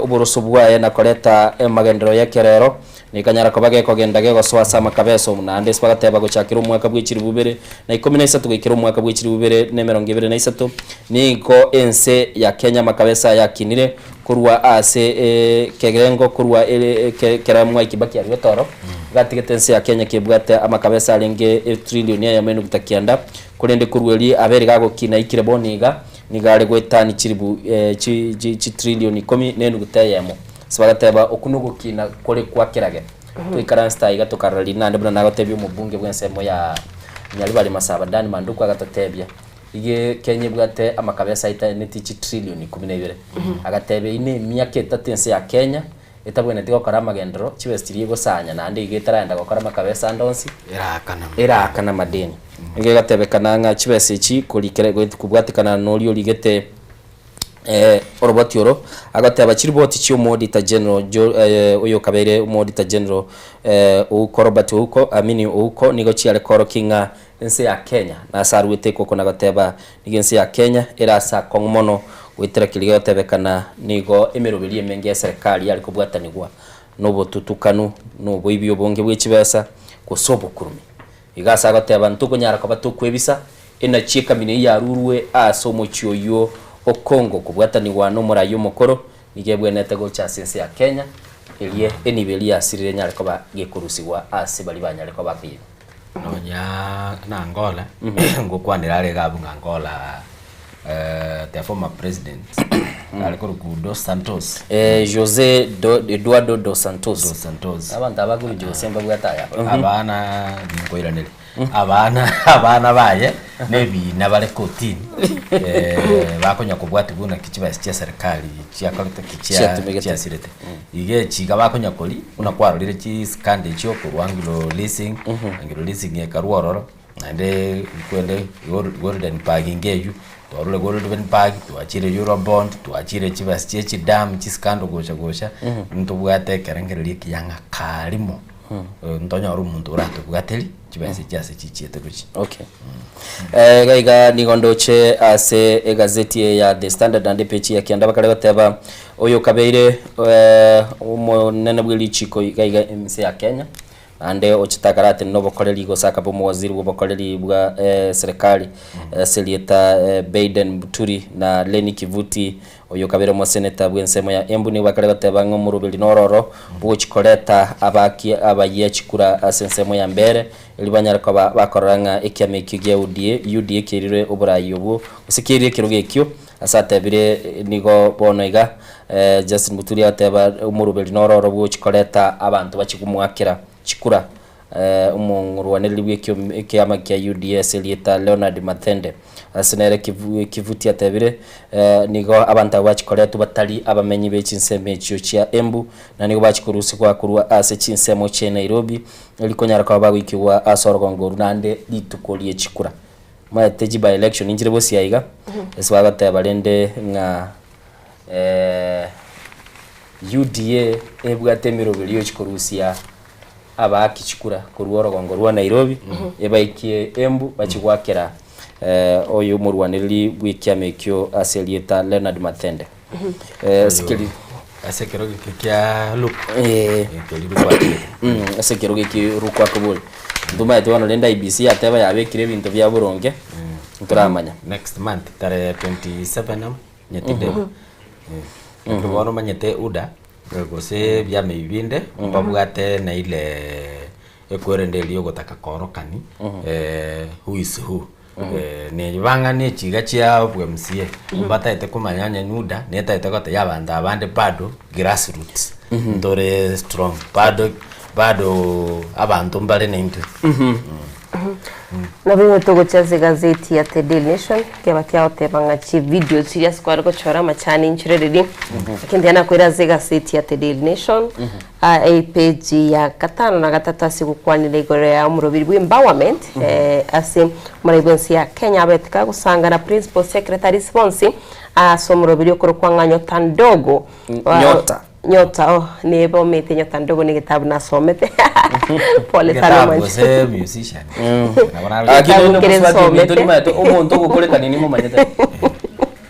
oboroso bwaye na koreta amagenderero y'ekerero, na ekanyara koba gekogenda gegosoa ase amakabeso. Naende ase bagoteba gochakera omwaka bwe chilifu ibere na ikomi na isato goikera omwaka bwe chilifu ibere na emerongo ebere na isato, nigo ense ya Kenya amakabeso aye akinire korwa ase ekerengo korwa ekero Mwai Kibaki aruete oro, gatigete ense ya Kenya kebwate amakabesa arenge etrilioni eyemo enuguta kianda, korende korwa erio abere gagokina aikire bono iga, nigo are goetani chiribu chitrilioni ikomi na enuguta eyemo. Ase bagateba okwo nogokina kore kwa kerage. Toikaransete aiga tokarora riria naende buna nagotebia omobunge bw'ensemo ya Nyaribari Masaba Dan Manduku agatotebia, Iga Kenya ebwate amakabesa aetaneti chitrilioni ikomi na ibere. Agatebia eyio nemiaka etato ense ya Kenya etabwenereti gokora amagenderero, chibesa chiria egosanya naende iga etaragenda gokora amakabesa ande onsi, eraakana amadeni. Nigo egatebekana ng'a chibesa echi korikera kobwatekana noria origete oroboti oro, agoteba chiriboti chia omoauditor general Jo oyokabeire omoauditor general Ouko Robert Ouko, Amini Ouko, nigo chiare koorokia ng'a Ense ya Kenya, na ase aruete ekoko na goteba, Nigo ense ya Kenya ere ase akong'u mono goetera keria gegotebekana nigo emeroberi emenge y'eserekari yare kobwatanigwa nobotutukanu na oboibi obonge bwe chibesa gose obokurumi. Iga ase agoteba ntokonyara koba tokwebisa enachi ekamina eyio yarurwe ase omochie oyio o Congo kobwatanigwa nomorai omokoro nigo ebwenerete gocha ase ense ya Kenya erie enibo eria yasirire enyare koba gekorusigwa ase baria banyare koba bakoyeba. Nonya na Angola, ngokwanera are iga abwo ng'a Angola the former president are korokwa Dos Santos. Jose do, Eduardo Dos Santos. Dos Santos. Abanto aba korwa Jose mbabwate aya. Abana ninkoiraneria. Abana abana baye nebina bare kotini bakonya kobwatia buna ki chibesa chia serikali chiakorete ki chia Chiatumegete. chiasirete. Iga echi iga bakonya koria buna kwarorire chiscandal echio korwa Anglo Leasing, Anglo Leasing ekarwa ororo naende kwende Golden Park inga eywo, twarure Golden Park twachire Eurobond, twachire chibesa chia chidam chiscandal gocha gocha, ntobwate ekerengererio ekiya ng'a karimo ntonyore omonto oratobwaterie chibesa echi ase chichiete gochia. Okay. Iga iga nigo ndoche ase egazeti eye ya The Standard naende epeji ya kianda bakare goteba oyo okabeire omonene bwe richiko iga iga ense ya Kenya naende ochete akaratenena obokoreri gose akaba omowaziri bwa obokoreri bwa serikali ase erieta Beiden Muturi na Lenny Kivuti Oyo okabeire omoseneta bw'ensemo ya Embu nigo bakare goteba ng'a omoroberi nororo bw'ogochia koreta abaaki abayia chikura ase ensemo ya mbere erio banyare koba bakorora ng'a ekiama ekio gia UDA UDA keirire oborai obwo gose keirire ekerogo ekio ase atebire nigo bono iga Justin Muturi agoteba omoroberi nororo bw'ogochia koreta abanto bachie komoakera chikura. Omorwanereri bw'ekiama kia UDA ase erieta Leonard Mathende ase nere Kivuti atebire nigo abanto abwo bachikoretwa batari abamenyi be chinsemo echio chia Embu na nigo bachikorusigwa korwa ase chinsemo chia Nairobi eri konyara koba bagoikigwa ase orogongo orwo naende rituko rie chikura. Omanyete chi by election nchire bosio aiga ase bagoteba rende ng'a UDA ebwate emeroberi yochikorusia abaaki chikura korwa orogongo rwa Nairobi, ebaikie Embu bachie goakera oyo omorwanereri bw'ekiama ekio ase erieta Leonard Mathende. Ase keri Ase ekerogo ekio kia Luke, keria Luke achete. Ase ekerogo ekio Luke akoboria. Ntomaete bono rende IEBC yateba yabekire ebinto bia boronge, ntoramanya. Next month tarehe 27 amo, nyetinde. Lakini bono omanyete UDA. Gose ebiama ebi binde mbabwate na ile ekwerende eria ogotaka koorokani who is who. Nebang'ani echiga chia obwa MCA mbatagete komanya onye NUDA netagete gotebia abanto abande bado grassroots ntore strong bado bado abanto mbare naintwe. Nabo igo togochia ase egazeti ya The Daily Nation, kiaba kiagoteba ng'a chividio chiria ase kware gochora amachani inchirereri, lakini tiga nakoira ase egazeti ya The Daily Nation, ah, epeji ya gatano na gatato ase gokwanera igoro ya omorobiri bwa empowerment, eh, ase omorai bw'ense ya Kenya abete kagosanga na principal secretaries bonsi ase omorobiri okorokwa ng'a Nyota Ndogo. Nyota. Nyota oh neba omete nyota ndogo ne getabu nasomete pole sana Getabu mwancho gose musician. Nabo naro- Lakini Getabu rende kere mosubati ominto nsomete. nimaete omonto ogokorekania nimomanyete.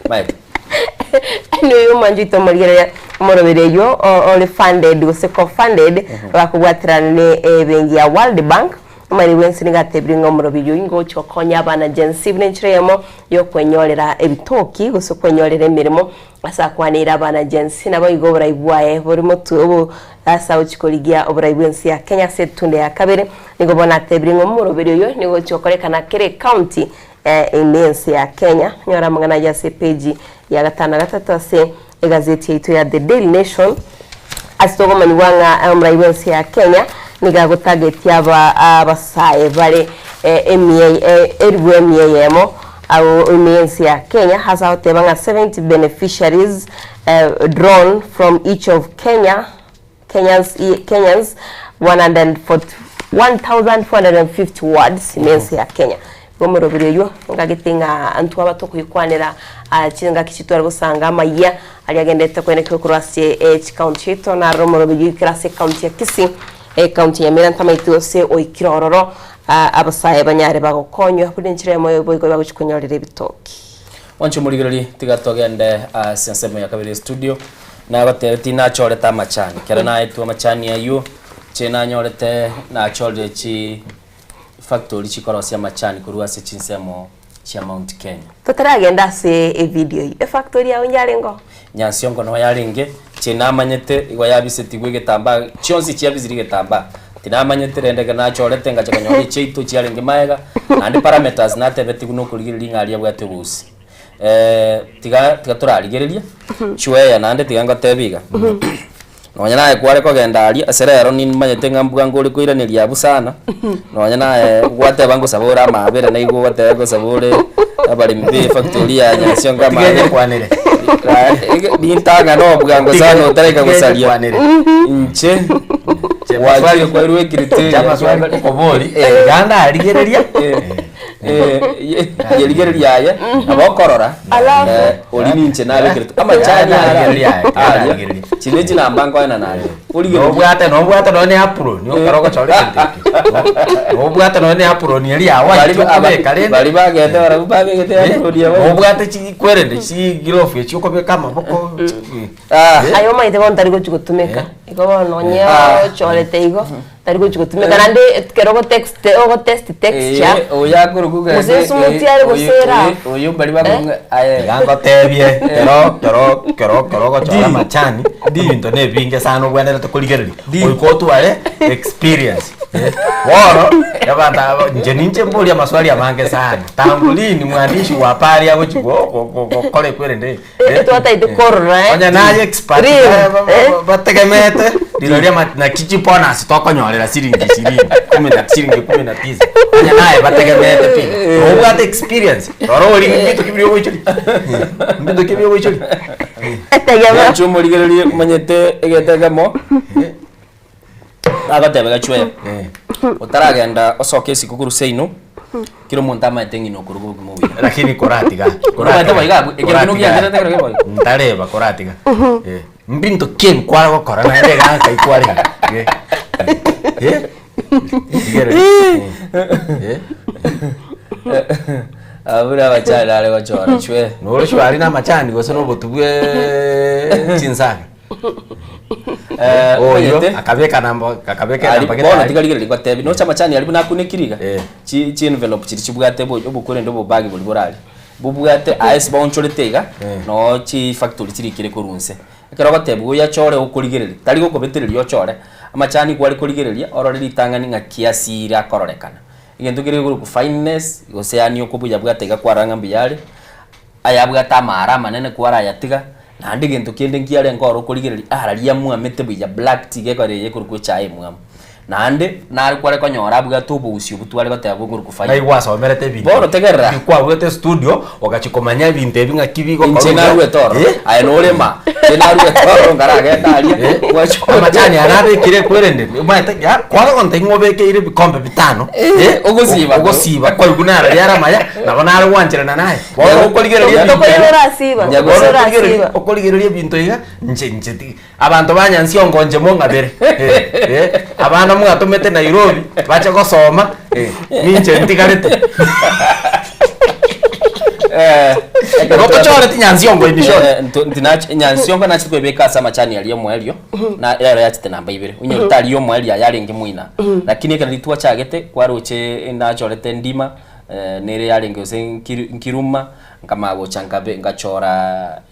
Maete. Anyway omwancho oito omorigereria omoroberi oywo o- ore funded gose co-funded bakobwaterana ne ebenki ya World Bank omanyire bwensi nigo atebirie ng'a omoroberi oywo nigo ogochia gokonya abana Gen Z buna enchera eyemo ya okwenyorera ebitoki gose okwenyorera emeremo Ase akwaneire abana Gen-Z naboigo oborai bwaye bore motwe obo ase agochia korigia oborai bw'ense ya Kenya ase etunde ya kabere nigo bono atebirie ng'a omoroberi oyo nigo ogochia gokorekana kera ecounty ime y'ense ya Kenya. Nyora amang'ana ayio ase epeji ya gatano na gatato ase egazeti yaito ya The Daily Nation ase togomanyigwa ng'a omorai bw'ense ya Kenya nigo agotagetia aba abasae bare emia eribu emia eyemo Agwo ime y'ense ya Kenya ase agoteba ng'a 70 beneficiaries drawn from each of Kenya Kenyans Kenyans 1450 wards ime y'ense ya Kenya. Igo omoroberi oywo ngagete ng'a ntwaba tokoikwanera chingaki chitware gosanga amayia aria agenderete koenekigwa korwa ase chicounty chiaito naroro omoroberi oikire ase ecounty ya Kisii Ecounty ya Nyamira ntamaeti gose oikire ororo abasae banyare bagokonywa buna enchera eyemo boigo bagochia konyorera ebitoki. Mwanche omorigereria, tiga togende ase ensemo ya kabere estudio, nagotebia tinachorete amachani, kero naetwe amachani aywo, inche nanyorete nachorire chi factory chikorosia amachani korwa ase chinsemo chia Mount Kenya. Totaragenda ase evideo eyio, efactory yao yarenge oo? Nyansiongo noo yarenge, inche namanyete igo yabisetigwe egetambaa, chionsi chiabisire egetambaa, tinamanyete rende ekero nachorete ngacha konyora echiaito chiarenge maega, naende parameters natebetigwe na okorigereria ng'a aria abwate obosi. Tiga tiga torarigereria, chweya naende tiga ngotebie iga, Nonya naye kware kogenda aria, ase rero nimanyete ng'a mbwango ore koiraneria abwo sana, nonya naye gwateba ngosaba ore amaabera na igo ogoteba ngosaba ore abaremi be efactory ya Nyansiongo amaabera. Tiga enyekwanere. Nintang'ane obwango sana otaraika gosaria. Enyekwanere. Inche gwachire kwairwe ecriteria. Amaswali ngokobori, iga ndarigereria. Yerigereria aye nabo okorora Alafu. ori ninche nabekerete amachani ara Yarigereria aye, aria yarigereria. chinde chinamba nkoenana aria origererie Nobwate nobwate nonye ne apron okero ogochora egento ekio. Nobwate nonye ne apron eria ya Bari white ba- okobeka rende. bari bagete barabwo babegete apron ya white. Nobwate chikwerende chiglove echio okobeka amaboko. Aye omanyete bono tari gochi gotumeka igo bono onye ochorete igo tari gochi gotumeka naende ekero ogo text ogo test texture gose esmoothie are gose erough oyo mbari bakong'a aye Iga ngotebie kero kero kero kero ogochora amachani ebinto na ebinge sana obwenerete korigereria goika otware experience eh. Bono abanto aba inche ninche mborie amaswali amange sana tangu lini mwandishi wa habari agochi go- go- go- gokora ekwerende Twataete korora eh. Onye naye expert Real, ba- ba- eh. ba- bategemete. Otegemeete rirorio ama naki chibonus tokonyorera siringi ishirini, kumi na siringi kumi na tisa. Onye naye bategemeete pi. Nobwate experience, rora oria mbito ki biria ogoichoria. Mbito ki biria ogoichoria. Nyancha omorigererie omanyete egento ekemo agoteba gachweya otaragenda osoke isiko korwa seino kera omonto amaete ng'ina okoruga obokima obuya Lakini koratiga. Omanyete boigo abwo, ekero buna ogiancherete ekero keboigo. Ntareba koratiga. Eh, Mbinto ki ebi kware gokora naende iga nkai kware iga. Eh. Eh. Rigereria. Eh. Abwo amachani are gochora chwe. Noro chwari na amachani gose na obotu bwe chinsaga. Eh, Oyo omanyete? akabeka namba akabeka Ari- enamba bono gete. tiga rigereria ngotebi noche amachani aria buna akunekire iga chi chi envelope chiria chibwate bo obokorende obobagi boria borari bobwate aye ase baonchorete iga noo chifactory chirikire korwa inse. Ekero ogotebiwa oyachore okorigereria tari gokobetereria ochore amachani kware korigereria orore ritang'ani ng'a kiasire akororekana. Egento kere korokwa fineness gose yaani okobuya bwate iga kwarora ng'a mbuya are. Ayabwate amaara amanene kwarayatiga, naende egento kende nkiarenge oro okorigereria ara riamwamete buya black tea gekogera eye ekorokwa echae emwamu. Naende nare kware konyora abwate obousi obwo tware goteba bokorokwa Ngai fibre. gwasomerete ebinto Bono tegerera. ebi kwaruete studio ogachia komanya ebinto ebi ng'aki bigokorwa Inche iga. naruete ororo, Eh? aye norema, inche naruete ororo nkaragenda aria, gwachia Amachani aya nabekire ekwerende omanyete ya kware gonta ng'a obekeire ebikombe bitano Eh, ogosiba. ogosiba kwaigwa naro riare amaya nabo nare gwancherana naye. Bono okorigereria ebinto Tokonyora iga, orasiba, bono gose okorigereria orasiba. okorigereria ebinto iga, inche inche ti abanto ba Nyansiongo inche mong'abere eh, eh, abana mwatomete Nairobi bache gosoma eh, ninche ntigarete. Igo tochoreti Nyansiongo in short. Eh, nto- nti nach- Nyansiongo nachete koebeka ase amachani aria omoerio na ero yachete namba ibere onye tari omoerio aya arenge moina lakini ekero riria twachagete kwaroche nachorete ndima Nere yarenge gose nkiruma, nkamanya gocha nkabe ngachora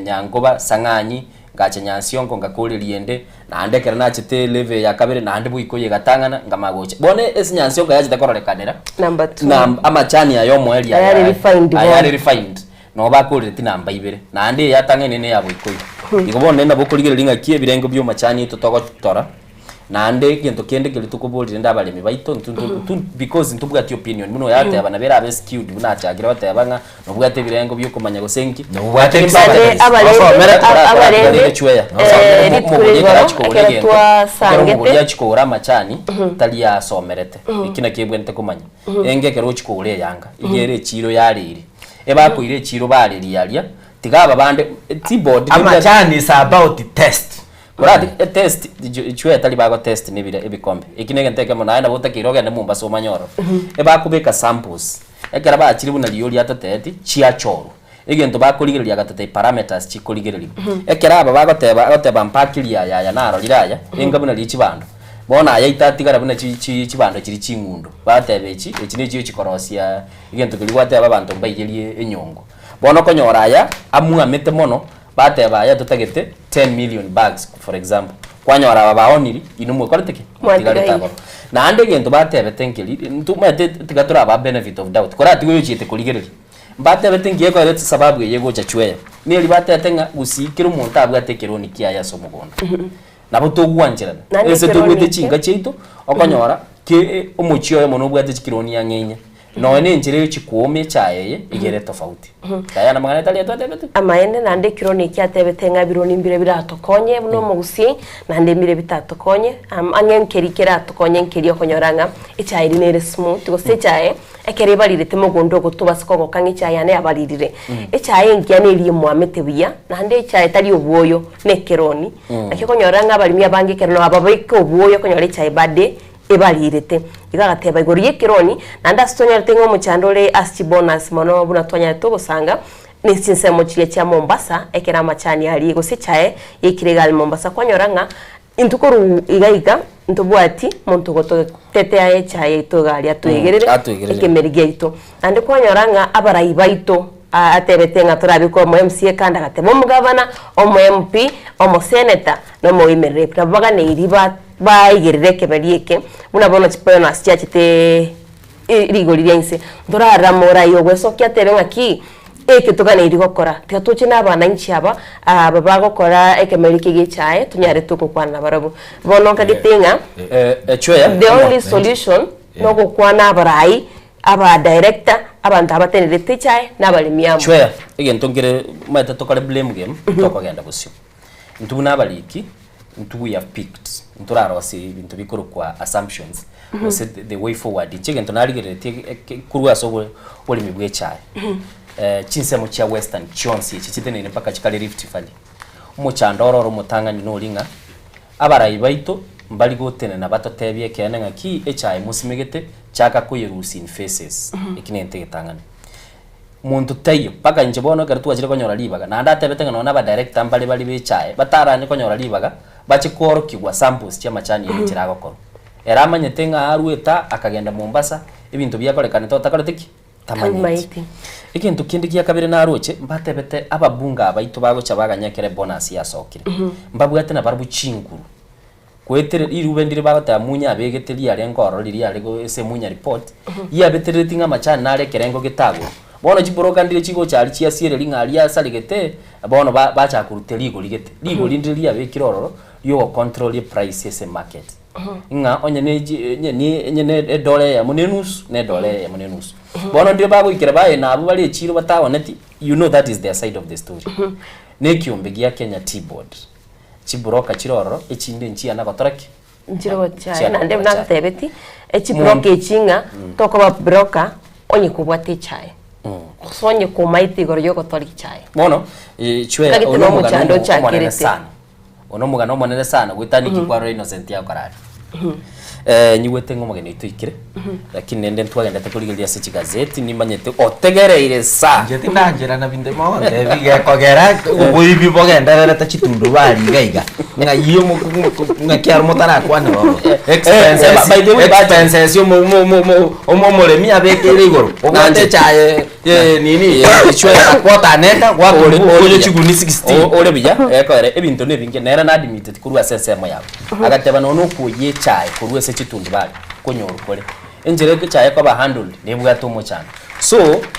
nyankoba sang'anyi, ngacha nyansiongo ngakoreria ende, naende ekero nachete level ya kabere naende boiko eye egatang'ana nkamanya gocha. Bono ase nyansiongo yachete kororekanera, Number two. na amachani aya omoerio aya Ayare refined bono. ayare refined, nabo bakorereti namba ibere, naende eye yatang'aine ne ya boikoyo. Igo bono nabo okorigereria ng'aki ebirengo bia omachani aito togotora. Naende egento kende keria tokoboria rende abaremi baito ntu ntu ntu because ntobwati opinion buna oyateba nabo erabe skewed buna achakire goteba ng'a nobwate ebirengo bia okomanya gose nki. Nobwate Lakini experience. mbabare- Abarende- Osomere abarende, abarende chweya. rituko Omogori ekero rigoro, achia kogora ekero egento, ekero twasangete. omogori achia kogora amachani tari asomerete eki nakio ebwenerete komanya. Enge ekero ochia kogora eyanga, iga ere echiro yareri, ebakoira echiro bareria aria, tiga aba bande tibodi Amachani is about test. Korati etest chwe tari bago test nebire ebikombe. Eki negento ekemo naye nabo otakeire ogende Mombasa omanye ororo. Ebakobeka samples ekero bachire buna riyo riatoteeti chiachorwa. Egento bakorigereria agatotebia parameters chikorigereriwa. Ekero aba bagoteba agoteba mpakirie aya aya narorire aya enga buna riria chibando. Bono aya itatigara buna chi chi chibando chiria ching'undo. Bateba echi echi nechio chikorosia egento keria gwateba abanto mbaiyerie enyongo. Bono okonyora aya amwamete mono Bateba aye totagete 10 million bags for example, kwanyora aba baoniri inwe mwekorete ki? Mwatigarete Mwatigaire. aboro. Naende egento batebete nkeri, ntomanyete tiga torabaa benefit of doubt, koratiga oyochiete korigereria. Mbatebete nki ekorete sababu eye egocha chweya, neri batebete ng'a gusii kera omonto abwate ekeroni kiaye ase omogondo. Nabo togwancherana, Naende ase ekeroni tobwate eke- chinka chiaito, okonyora ke omochie oyomo nobwate chikironi ang'e inye. Nonya nenchera eye chikooma echaye eye iga ere tofauti. Tayana amang'ana etari etwatebete. Amaene, naende ekironi eki atebete ng'a ebironi mbire biratokonye buna omogusii, naende mbire bitatokonye, am ang'e nkeri keratokonye nkeri okonyora ng'a echae eria nere smooth, gose echae ekero ebarirete mogondo ogotoba ase kogoka ng'a echae yane yabaririre. Echae engiya neria emwamete buya, naende echae etari obwoyo na ekeroni. Naki okonyora ng'a abaremi abange ekero nabo babeke obwoyo okonyora echae bade ebarirete. Igo agateba igoro y'ekeroni, naende ase twanyorete ng'a omochando ore ase chibonus mono buna twanyarete ogosanga, ne chinsemo chiria chia Mombasa, ekero amachani aria gose echae yaikire iga aria Mombasa, kwanyora ng'a intwe korwa iga iga ntobwati monto ogototetea echae yaito iga aria atoegerere atoegerere. ekemeri giaito. Naende kwanyora ng'a abarai baito atebete ng'a torabekwe omo MCA kande agateba omogavana, omo MP, omoseneta, na omo women rep. Nabo baganeiri ba. Baigerere ekeberi eke, buna bono chipoemas chiachete rigori ria inse. Ntorarora morai ogwesokia atebe ng'aki, Eke toganeiri gokora, tiga toche na abananchi aba, aba bagokora ekemeri eke gi'echae, tonyare togokwana nabarabwo. Bono nkagete ng'a the only solution nogokwana abarai, aba director, abanto aba batenerete echae na abaremi amo. Chweya, egento nkere omanyete tokore blame game, tokogenda bosio. Intwe buna abariki, intwe we have picked, ntorarosie ebinto bikorokwa assumptions, gose the way forward. Inche egento narigereretie eke korwa ase obo oboremi bwa echae, chinsemo chia western chionsi echi chiteneine mpaka chikare Rift Valley, omochando oro ore omotang'ani nori ng'a, abarai baito mbari gotenena batotebie ekeene ng'aki echae mosimegete, chaka koyerusia in phases, eki nento egetang'ani. Monto taiyo, mpaka inche bono ekero twachire konyora ribaga, naende atebete ng'a nonya na abadirector mbare bare b'echae, bataranye konyora ribaga, bache koorokigwa samples chi'amachani eye enchera agokorwa. Ere amanyete ng'a arwete aa, akagenda Mombasa, ebinto biakorekanete otakorete ki? Tamanyeti. Tamanyeti. Egento kende gia kabere naroche, mbatebete ababunge abaito bagocha baganya ekero ebonus yasokire, mbabwate nabarabwo chinguru. Goetera rirube ndire bagoteba Munya abegete riarenge ororo riria are ase Munya report, riabeterereti ng'a amachani nare ekerengo getagoro. Bono chibroka ndire chigocha aria chiasiereri ng'a aria asaregete, bono ba bachaka korutia rigori gete. Rigori ndire riabekire ororo riogocontrol eprice ase emarket. Ng'a onye ne chi onye ne onye ne edola eyemo na enusu, na edola eyemo na enusu. Bono ndire bagoikera baye nabwo bare echiro bataoneti, you know that is their side of the story. Na ekiombe gia Kenya Tea Board. Chibroka chire ororo, echinde nchiana gotora ki? Nchire gochaya Chiana naende gotora buna chaye. agotebeti, echibroka echi ng'a tokoba broker onye kobwate echae, gose onye komaete igoro ya ogotora echae. Bono, eh, chwe, Kagete oyo na nomogano omochando omo- omonene ochakerete. sana. Oyo nomogano omonene sana, goetania ki kwarora Innocent akora aria. Eh, nyigwete ng'a omogeni oito oikire, lakini rende ntwagendete korigereria ase chigazeti, nimanyete otegereire sa. Inche tindancherana binto mogontebi gekogera oboibi bogendererete chitundubari iga iga ng'ai omo ng'aki aro motarakwanera oro expenses by the way, budget. expenses omo omo omo omo omoremi abekeire igoro obwate echaye eh, nini kwataneka gwakonya chiguni 16 Ore buya ekore ebinto nebinge nere nadmiteti korwa ase ensemo yabo agateba nonya okoyia echae korwa ase chitundubari konyorwa kore enchera echae ekoba handled nebwate omochando so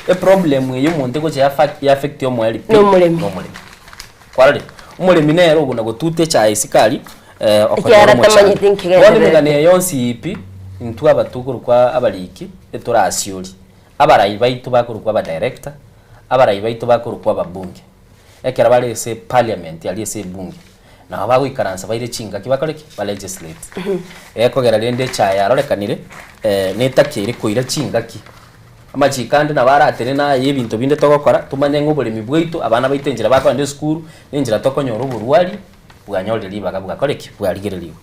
eproblem eye omonto egocha ya affect omoeri pi Nomoremi. nomoremi kwarorire omoremi nere ogona gotuta echae isiko aria okonyora Ekiagera omochando tamanyeti bono nkegendererete. emegano eye yonsi pi intwe abatwe korokwa abariki etorasiori Abarai baito bakorokwa abadirector, abarai baito bakorokwa ababunge, ekero bare ase parliament aria ase ebunge, nabo bagoikaransa baire chingaki bakore ki? Ba legislate. Gekogera rende echae yarorekanire netakeire koira chingaki. Amachiko ande nabo aratenene aye ebinto binde togokora, tomanye ng'a oboremi bwaito, abana baito enchera bakogenda esukuru, na enchera tokonyora oborwari, bwanyorire ribaga bwakore ki? Bwarigererigwe.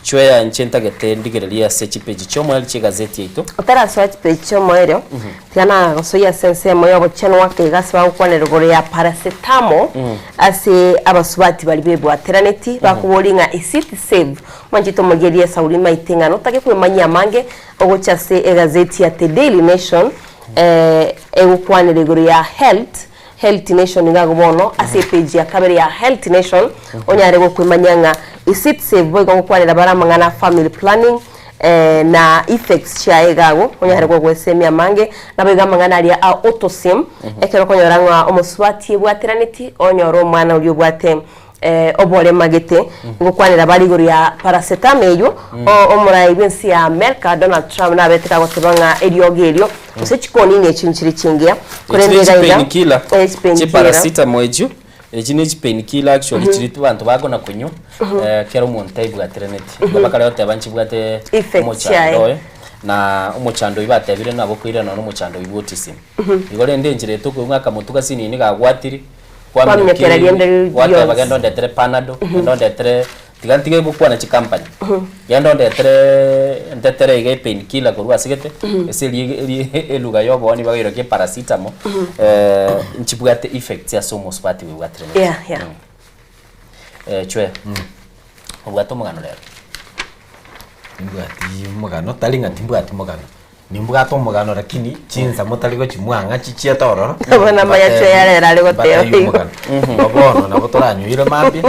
Chweya inche ntagete ndigererie ase chipeji chi'omoerio chi'egazeti yaito. Otarasoa chipeji chi'omoerio, tiga nagosoyie ase ensemo y'obochenu ake iga ase bagokwanera igoro ya paracetamol ase abasubati baria bebwateraneti bakoboria ng'a is it safe? Mwanchete omorigereria esauri maite ng'a notake kwemanyia amange ogocha ase egazeti ya The Daily Nation egokwanera igoro ya health Health Nation iga agwo bono ase epage ya kabere ya Health Nation onyare gokwemanyia ng'a is it safe boigo gokwanera bare amang'ana a family planning eh, na effects chiaye iga agwo onyare gogoesemia amange naboigo amang'ana aria a autosim ekero okonyora ng'a omosubati ebwateraneti onyore omwana oria obwate eh, oborema gete ngokwanera bare igoro ya paracetamol eywo o- omorai bw'ense ya America Donald Trump nabete kagoteba ng'a eriogi erio gose chikonini echio nchire chingiya korende Echi iga iga painkiller, eh, chipain chi killer. paracetamol echio, echi ne chipainkiller actually chiri abanto bakona konywa kera omonto aibwateraneti. Igo bakare goteba nchibwate Effects omochando chiaye. oye, na omochando oyio batebire nabo okoirana nonye omochando oyio bwa autism. Igo rende enchera eye tokoigwa ng'a akamotu gasinini gagwatiri, Kwaminyokera riende gwateba rionsi. genda ondetere panado, genda ondetere tiga ntige gokwana chicompany, genda ondetere ndetere iga epain killer korwa ase gete, ase eria eria eluga ya obooni bakoirokia eparacetamol, nchibwate effects ase omosubati bwebwatire Yeah, yeah. Chwe, obwate omogano rero? Nimbwati omogano, tari ng'a timbwati mogano. Nimbwate omogano lakini chinsa motari gochimwang'a chichiete ororo. Bono amaya Mbatebie- chwe are goteba mbatebie igo. omogano. Igo bono nabo toranyoire mambia,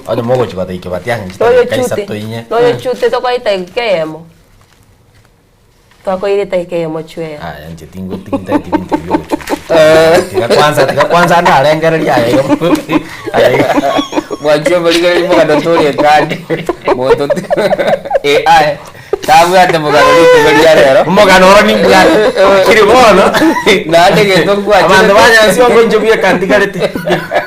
onye mogochi gotaika batiang'a Noyo chidakika chute isato inye. noyo chute tokoita ekeyemo. Twakoire edagika eyemo chweya. Aya inche tingotiginteti binto ebio ogochuka. Tiga kwanza tiga kwanza ndarengereria aya iga aya iga. Mwanchi omorigereria omogano torie ekadi monto AI tabwate mogano rituko ria rero. Omogano oro nimbwate. Kiri bono. Naende egento nkwachete. Abanto ba Nyansiongo inche bweka ntigarete.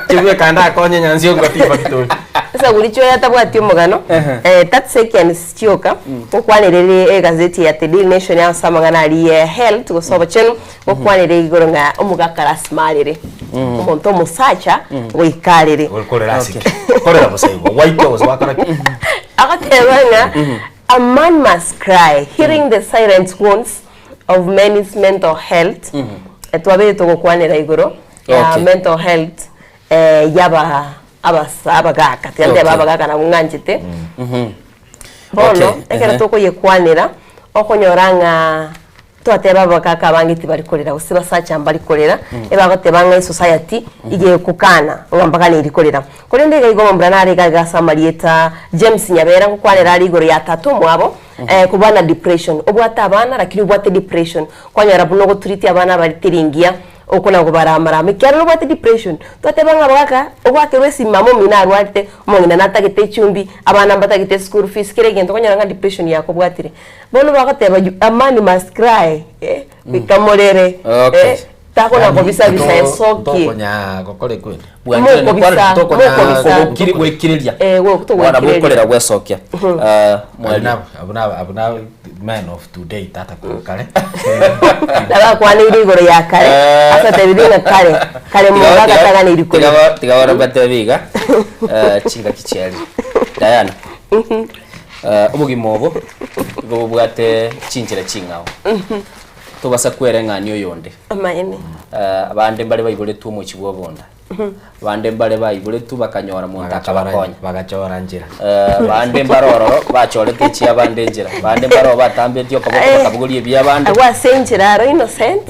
Inche bweka ndakonye Nyansiongo tifactory. Esaguri chweya tabwati omogano, eh, 30 seconds chioka, gokwanerere egazeti ya The Daily Nation ase amang'ana aria ya health gose obochenu, gokwanere igoro ng'a omogaka lasima arere, omonto omosacha goika arere. Korera ase ki? Korera bosa igo. Gwaikwa gose gwakora ki? Agoteba ng'a a man must cry healing the silent wounds of men's mental health, twabeire togokwanera igoro ya mental health yaba abasa abagaka, tiga ntebe abagaka nabwo ng'anchete. Bono, ekero tokoyekwanera, okonyora ng'a twateba abagaka abange tibari korera gose basacha mbari korera, ebagoteba ng'a esociety iga egokana ng'a mbaganeiri korera. Korende iga igo omomura nare iga iga ase amarieta James Nyabera ngokwanera are igoro ya tata omwabo, koba na depression, obwate abana lakini obwate depression, kwanyora buna ogoturiti abana abare teri engiya, Oko nabo baramarama, ekiagera nobwate depression. Twateba ng'a abagaka, ogoakerwa esimi mama omino arwarete, omong'ina natagete echumbi, abana mbatagete eschool fees, kera egento okonyora ng'a depression yakobwatire. Bono bagoteba you a man must cry eh, goika morere eh, takona kobisa bisa esokie. Tokonya gokora ekwende. Bwanchire Mokobisa, nokwarire tokonya mokobisa. kogokiri gwekireria. Eh, go- Bwana togwekireria. bokorera gwesokia. Ah, mwalimu. Abwo nabo abwo nabo men of today tata korwa kare. Nabakwaneire igoro ya kare, ase atebirie ng'a kare, kare monto agataganeiri korera. Tiga bono mbatebie iga, eh, chingaki chiarire. Diana, eh, obogima obo nigo bobwate chinchera ching'ao. Tobasa kwereng'ania oyonde. Amaene. Eh, abande mbare baiboretwe omochie bwa obonda. Abande mbare baiboretwe bakanyora monto akabakonya. Bagachora nchera. Eh, bande mbare ororo bachorete echia abande enchera. Bande mbare oo batambetie okoboko Eh. bakabogoria ebia abande. Agwo ase enchera aro innocent,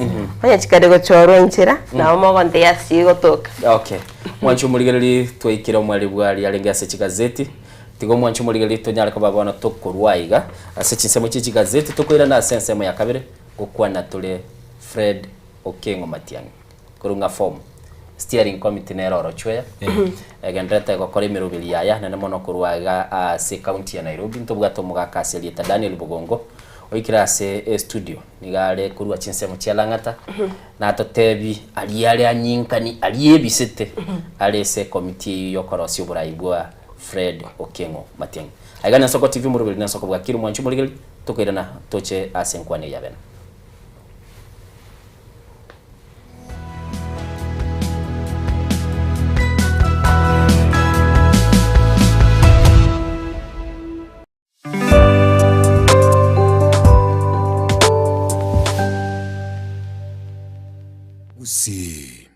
onye chikare gochorwa enchera, nabo mogontebia ase egotoka. Okay. Mwanche omorigereria twaikire omweri bwari arenge ase chigazeti. Tiga omwanche omorigereria tonyare koba bono tokorwa aiga ase chinsemo chie chigazeti tokoirana ase ensemo ya kabere gokwana tore Fred Okeng'o Matiang'i. Korwa ng'a form, steering committee nere orochweya, egenderete gokora emeroberi yaya nene mono korwa iga ase ecounty ya Nairobi. Ntobwate omogaka ase erieta Daniel Bogongo, oikire ase estudio, nigo are korwa chinsemo chia Lang'ata, natotebi aria are anyinkani, aria ebisete, are ase ecommittee eyio yokorosia oborai bwa Fred Okengo Matiang'i. Aiga Nensoko TV omoroberi Nensoko bwakire omwanchi omorigereria, tokoirana toche ase enkwana eye ya bene. Gusii.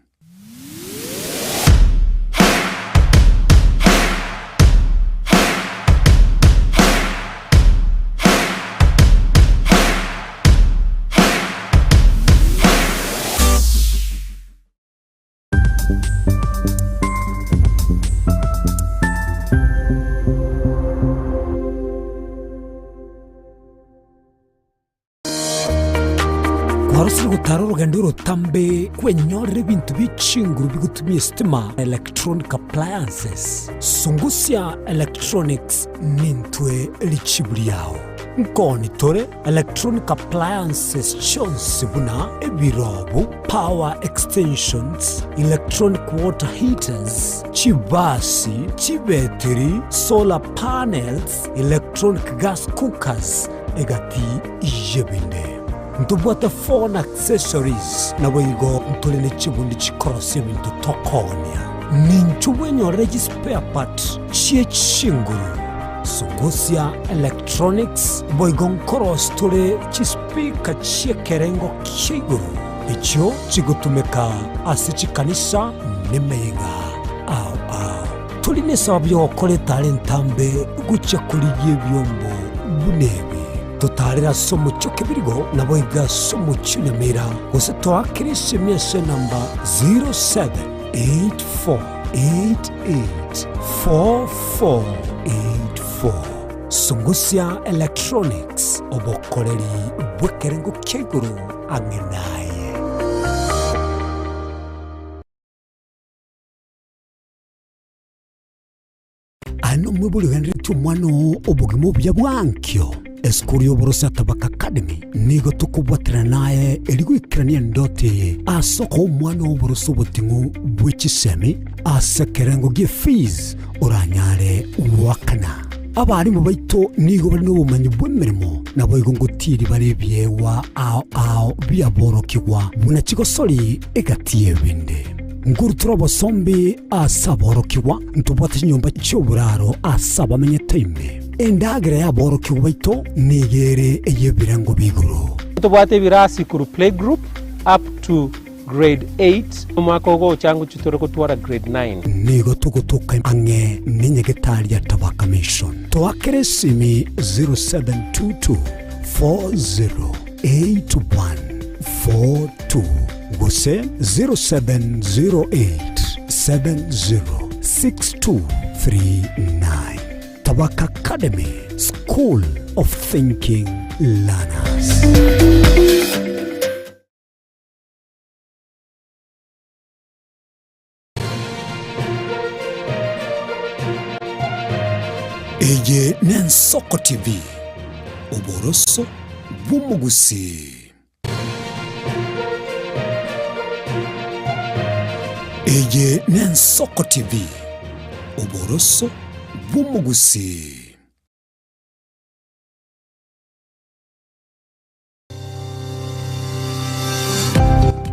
Kwarosire gotara orogendo orotambe kwenyorera ebinto bie chinguru bigotumia esitima, electronic appliances. Sungusia Electronics nintwe richibu riao. Nkoni tore electronic appliances chionsi buna ebirobu, power extensions, electronic water heaters, chibasi, chibetiri, solar panels, electronic gas cookers, egati y'ebinde. Ntobwate phone accessories, naboigo ntore ne chibundi chikorosia ebinto tokoonia. Ninchwo bwenyorere chispare part chie chinguru, Sungusia Electronics, boigo nkorosia tore chispeaker chi'ekerengo kia igoro, echio chigotumeka ase chikanisa nemeyega ao ao. Tori nesababu y'ogokora etara entambe gochia korigia ebiombo buna ebi. Totaarere ase omochie o Kebirigo, naboigo ase omochie o Nyamira, gose toakere esemi ase enamba 0784884484. Sungusia Electronics, obokoreri bw'ekerengo kia igoro ang'e naye. Aye nomwibori ogenderetie omwana oo obogima obuya bwa ankio. Esukuru y'oboroso ya Tabaka Academy nigo tokobwaterana naye erio goikerania endoto eye ase okoa omwana oo oboroso oboting'u bwe chisemi ase ekerengo gie fees oranyare goakana. Abarimu baito nigo bare nobomanyi bw'emeremo, naboigo ngotiiri bare ebiegwa ao ao biaborokigwa buna chigosori egati y'ebinde. Nkorutora obosombi ase aborokigwa, ntobwate chinyomba chi'oboraro ase abamenyete ime. Endagera y'aborokigwa baito nigo ere ey'ebirengo bi'igoro. Ntobwate ebirasi korwa playgroup up to grade 8, omwaka ogocha ngochia tore gotwara grade 9. Nigo togotoka ang'e nenyagetari ya Tabaka Mission. Toakere esimi 0722 408142 gose 0708 706239. Tabaka Academy, School of Thinking Learners. Eye n'Ensoko TV, oboroso bw'omogusii. Eye n'Ensoko TV, oboroso bw'omogusii.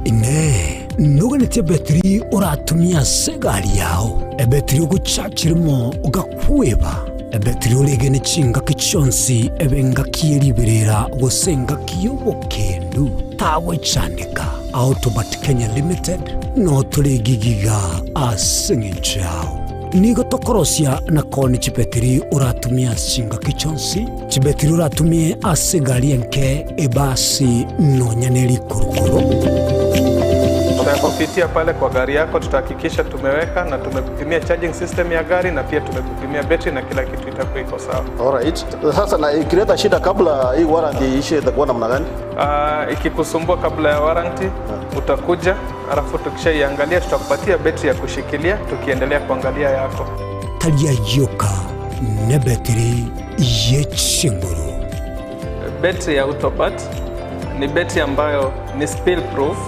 Inee! Noganetie ebetiri oratumie ase egari yao, ebetiri ogochachirimo ogakweba, ebetiri oregene chingaki chionsi ebe engaki ye riberera gose engaki y'obokendu? Tagwechandeka. Autobat Kenya Limited notore egigiga ase eng'encho yao. Nigo tokorosia na koonia chibetiri oratumie ase chingaki chionsi, chibetiri oratumie ase egari enke, ebasi, nonya ne rikurukuru. Tutakupitia pale kwa gari yako, tutahakikisha tumeweka na tumekupimia charging system ya gari na pia tumekupimia betri na kila kitu itakuwa iko sawa. Alright. Sasa na ikileta shida kabla hii warranty iishe itakuwa namna gani? Ikikusumbua kabla ya warranty utakuja, alafu tukishaiangalia tutakupatia betri ya kushikilia tukiendelea kuangalia yako. Tari ayio ka nebetiri ye chinguru. Betri ya Autobat ni betri ambayo ni spill proof,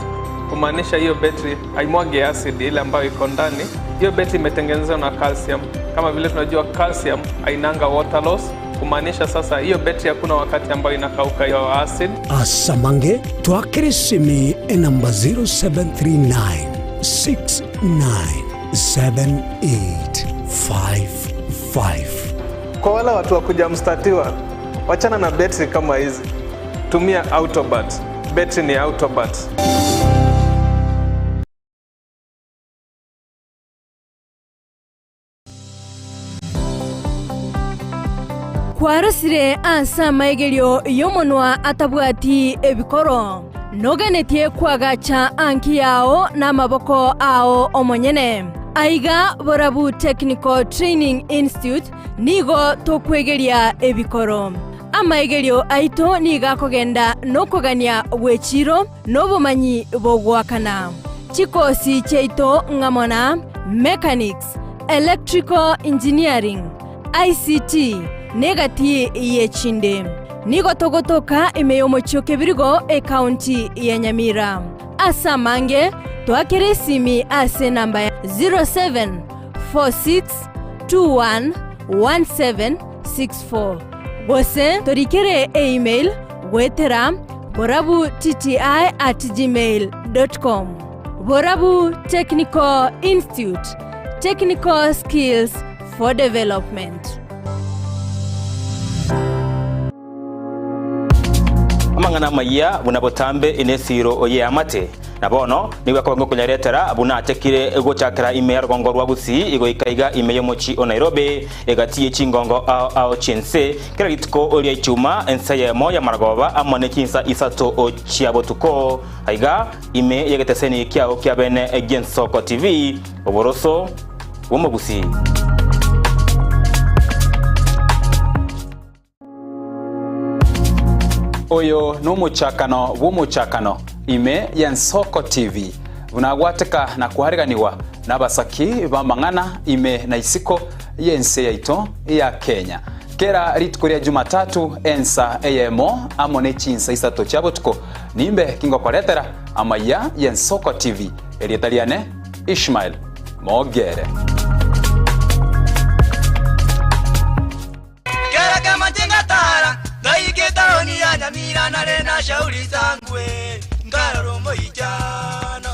kumaanisha hiyo betri haimwagi acid ile ambayo iko ndani. Hiyo betri imetengenezwa na calcium. Kama vile tunajua calcium hainanga water loss, kumaanisha sasa hiyo betri hakuna wakati ambayo inakauka hiyo acid. Asamange twakere esimi enamba 0739 697855. Kwa wale watu wa kuja mstatiwa, wachana na betri kama hizi, tumia Autobat. Betri ni Autobat. Kwarosire ase amaigerio y'omonwa atabwati ebikoro, noganetie koagacha anki yao namaboko ao omonyene. Aiga Borabu Technical Training Institute nigo tokwegeria ebikoro. Amaigerio aito nigo akogenda nokogania gw'echiro na obomanyi bogoakana. Chikosi chiaito ng'amo na Mechanics, Electrical Engineering, ICT, na egati y'echinde. Nigo togotoka ime y'omochie o Kebirigo, ekaunti ya Nyamira. Ase amange, toakere esimi ase enamba ya 0746211764 gose torikere eemail goetera borabutti@gmail.com. Borabu Technical Institute, Technical Skills for Development. Amang'ana amayia buna botambe in'esiiro y'eamate, na bono nigo ekoba ngokonyaretera buna achakire gochakera ime ya rogongo rwa Gusii goika iga ime y'omochie o Nairobi, egati ye chingongo ao ao chi'ense, kera rituko ria Ichuma ensa eyemo y'amaragoba amo ne chinsa isato chia botuko, aiga ime y'egeteseni kiao kia bene gi'Ensoko TV, oboroso bw'omogusii. Oyo nomochakano bw'omochakano ime y'Ensoko TV, buna agwateka na koareganigwa nabasaki b'amang'ana ime na isiko y'ense yaito ya Kenya. Kera rituko ria Jumatatu ensa eyemo amo ne chinsa isato chia botuko nimbe kingokoretera amaiya y'Ensoko TV. Erieta riane Ishmael Mogere. Kera kemache ngatara ngaika etaoni ya Nyamira nare na shauri zangwe nkarora omoichano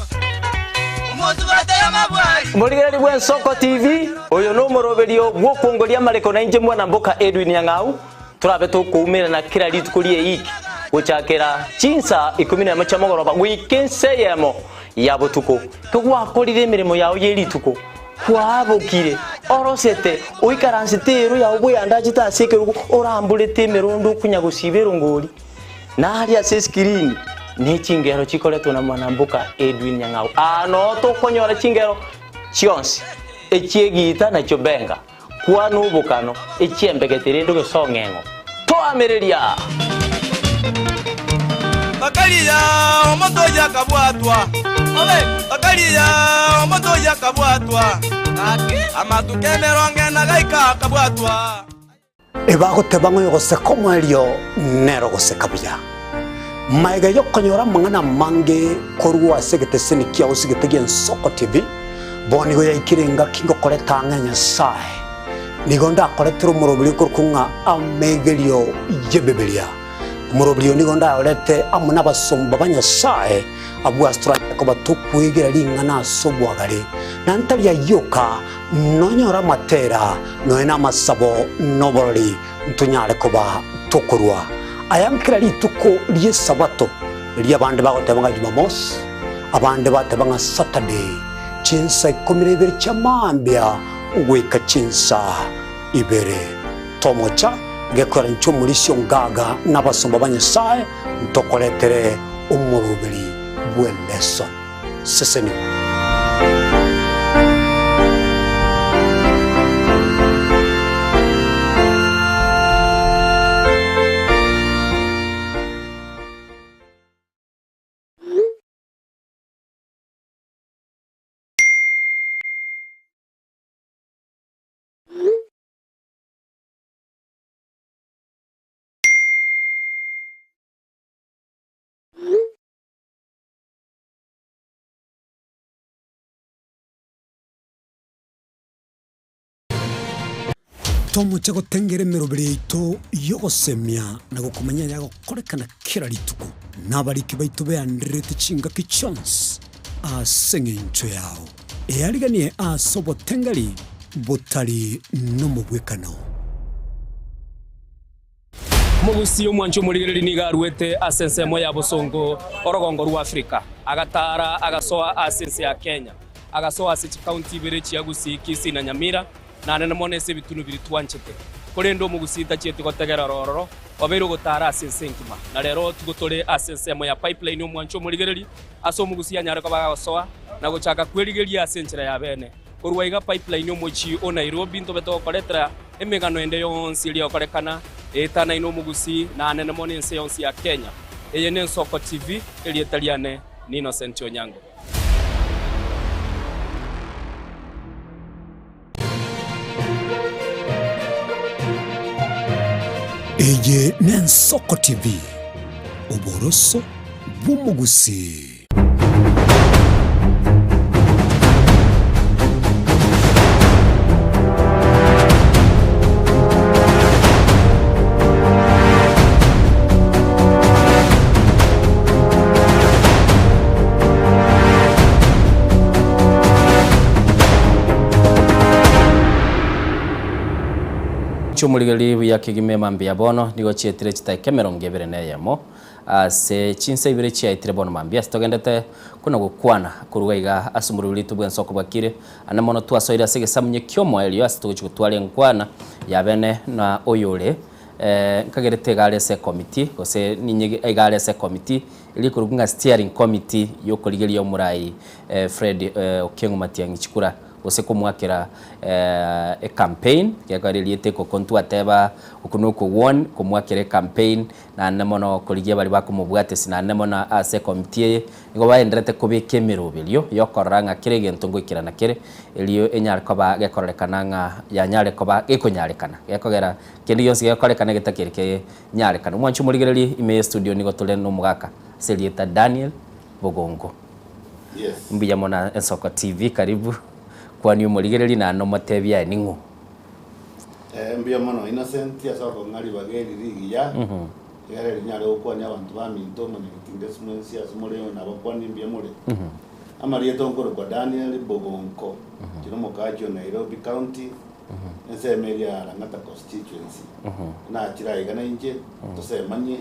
omosubate y'amabwari. Omorigereria bw'Ensoko TV, oyo nomoroberio bw'okwongoria amareko nainche mwana mboka Edwin Nyang'au, torabe tokoumerana kera rituko ri'eiki gochakera chinsa ikomi nemo chia mogoroba goika ensa eyemo ya botuko. Kegwakorire emeremo yao ye rituko, Kwabokire, orosete, oikaransete eero yao bweyandachete ase ekerogo, oramborete emerondo okonya gosiba erongori, na aria ase esikirini ne chingero chikoretwa na mwanamboka Edwin Nyang'au. Aa noo tokonyora chingero chionsi, echi'egiita na chiobenga, kwana obokano, echi'embegete rende ogesong'eng'o. Toamereria! Bakaria omonto oyio akabwatwa, bakaria omonto oyio akabwatwa, amatuko emerongo ena gaika akabwatwa. Ebagoteba ng'a oyogoseka omoerio nere ogoseka buya. Magega y'okonyora amang'ana amange korwa ase egeteseni kiao osigete gi'Ensoko TV, bono nigo yaikire engaki ngokoreta ang'e Nyasae. Nigo ndakoretere omoroberio okorokwa ng'a amegerio y'Ebibilia. Omoroberio oyo nigo ndayorete amo nabasomba ba Nyasae, abwo ase toranyare koba tokwegera ring'ana ase obwagare, na ntari ayio oka, nonyore amatera, nonya namasabo, na oborori, ntonyare koba tokorua aya nkera rituko ri'Esabato, erio abande bagoteba ng'a Jumamosi, abande bateba ng'a Saturday, chinsa ikomi na ibere chia mambia goika chinsa ibere. Tomocha gekora inche omorisia ongaga na abasomba ba Nyasae ntokoretere omoroberi bw'eleson. Sesenigwa. Tomoche gotengera emeroberi yaito y'ogosemia na gokomanya ayagokorekana kera rituko, na abariki baito beandererete chingaki chionsi ase engencho yao. Eariganie ase obotengeri botari nomobwekano. Omogusii omwanchi omorigereria nigo aruete ase ensemo ya bosongo orogongo rwa Afrika, agataara agasoa ase ense ya Kenya, agasoa ase chikaunti ibere chia Gusii, Kisii na Nyamira, naende mono ase ebitunu biria twanchete. Korende omogusii tachieti gotegera ororo, obeire ogotaara ase ense engima. Na rero tigo tore ase ensemo ya Pipeline omwanchi omorigereria, ase omogusii anyare koba agosoa na gochaka kwerigeria ase enchera ya bene. Korwa iga Pipeline omochie o Nairobi ntobe togokoretera emegano ende yonsi eria egokorekana eetanaine omogusii na anene mono ense yonsi ya Kenya. Eye n'Ensoko TV, erieta riane ni Innocent Onyango. Eye n'Ensoko TV, oboroso bw'omogusii. Chi'omorigereria buya kegima emambia bono nigo chietire chitaika emerongo ebere na eyemo. Ase chinsa ibere chiaetire bono mambia ase togendete kona gokwana korwa iga ase omorweri oito bw'ensoko bwakire, ande mono twasoire ase egesamunye ki'omoerio ase togochia gotwara enkwana yabene na oyore nkagerete iga are ase ekomiti gose ninye iga are ase ekomiti eria ekorokwa ng'a steering committee y'okorigeria omorai Fred Okengo Matiang'i chikura. gose komwakera ecampaign, gekogera erieta ekoko ntwateba oko nokogwon komwakera ecampaign naende mono korigia baria bakomobwatesi naende mono ase ecommittee eye nigo baenderete kobeka emeroberio yokorora ng'a kera egento ngoikerana kere erio enyare koba gekororekana ng'a yanyare koba gekonyarekana gekogera kende gionsi gekorekana getakeri kenyarekane. Omwanchi omorigereria ime ye studio nigo tore na omogaka ase erieta Daniel Bogongo. Yes. Mbuya mono Ensoko TV karibu kwania omorigereria naende omotebie aye ning'o. Eh, mbuya mono Innocent ase okong'a ribaga eri rigiya, egere rinyare gokwania abanto baminto omonyageti ase mwensi ase more nabakwanie mbuya more. Amarieta onkorokwa Daniel Bogonko, inche nomokaachi o Nairobi County, ensemo eria ya Lang'ata Constituency. Nachire aiga nainche, tosemanie,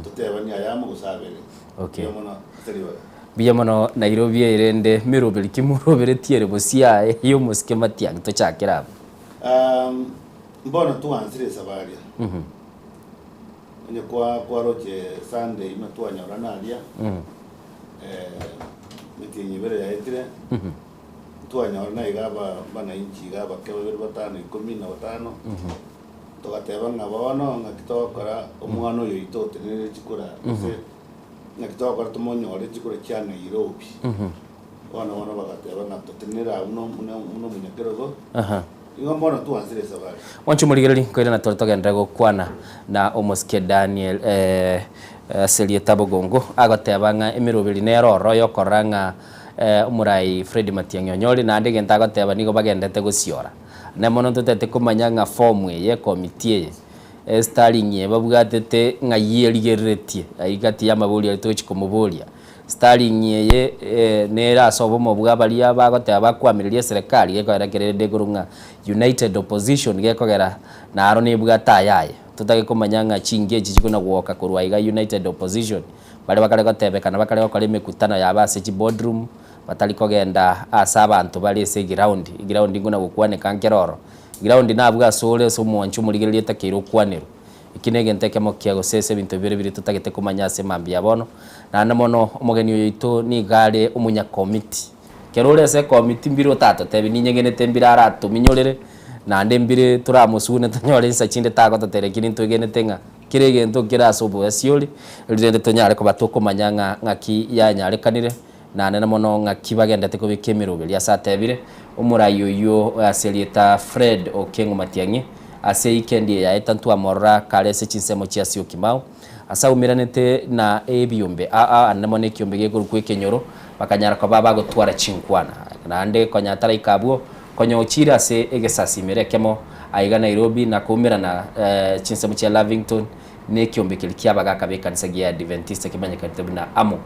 totebanie ayamo gose abere. Okay. Mbuya mono ase ribaga. Mbuya mono Nairobi eye rende meroberi ki moroberetie ere bosio aye y'omosike Matiang'i tochakere abwo. Um, mbono twansire esabaria. Onye kwa kwaroche Sunday ime twanyorana aria, eh, metienyi ibere yaetire, twanyorana iga aba bananchi iga abake babere batano ikomi na batano, togateba ng'a bono ng'aki togokora omwana oyo oito otenenere chikura gose ng'aki togokora tomonyore chikura chia Nairobi. Bono bono bagateba ng'a totenenere abwo no buna buna omonyakerogo, igo mbono twansire esabari. Mwanche omorigereria, nkoirana tore togenderere gokwana na omosike Daniel eh, ase erieta Bogongo, agoteba ng'a emeroberi nere ororo yokorora ng'a eh, omorai Fred Matiang'i onyore, naende egento agoteba nigo bagenderete gosiora. Naende mono ntotete komanya ng'a form eye, ekomiti eye, estaring eye babwatete ng'ai erigereretie, ayio gati y'amaborio aria togochia komoboria. Sterling eye nere ase obomo bwa baria bagoteba bakwamireria eserekari gekogera kerende igoro ng'a United Opposition gekogera naro nebwate ayaye. Totage komanya ng'a chingi echi chikona gwoka korwa aiga United Opposition baria bakare gotebekana bakare gokora emekutano yabo ase chiboardroom batari kogenda ase abanto bare ase eground. Eground nkona gokwaneka nkere oro. Ground nabwo ase ore ase omwancho omorigereria otakeire okwanerwe. Eki negento ekemo kia gose ase ebinto bibere biria totagete komanya ase mambia ya bono. Naende mono omogeni oyo oito nigo are omonyakomiti. Kero ore ase ekomiti mbire otatotebi ninyegenete mbire aratominyorere, naende mbire toramosune tonyore insa chinde tagototebia lakini ntwegenete ng'a kera egento nkere ase oboasiori, erinde tonyare koba tokomanya ng'a ng'aki yanyarekanire, naende mono ng'aki bagendete kobeka emeroberi. Ase atebire, omorai oyio ase erieta Fred Okengo Matiang'i, ase eikendi eye yaeta ntwamorora kare ase chinsemo chia Syokimau, ase aumeranete na ebiombe aa ande mono ekiombe gekorokwa ekenyoro, bakanyara koba bagotwara chinkwana. Naende konya ataraika abwo, konya ochire ase egesasimero ekemo aiga Nairobi na koumerana chinsemo chia Lavington na ekiombe keria ki'abagaaka b'ekanisa gia Adventista kemanyekanete buna amo.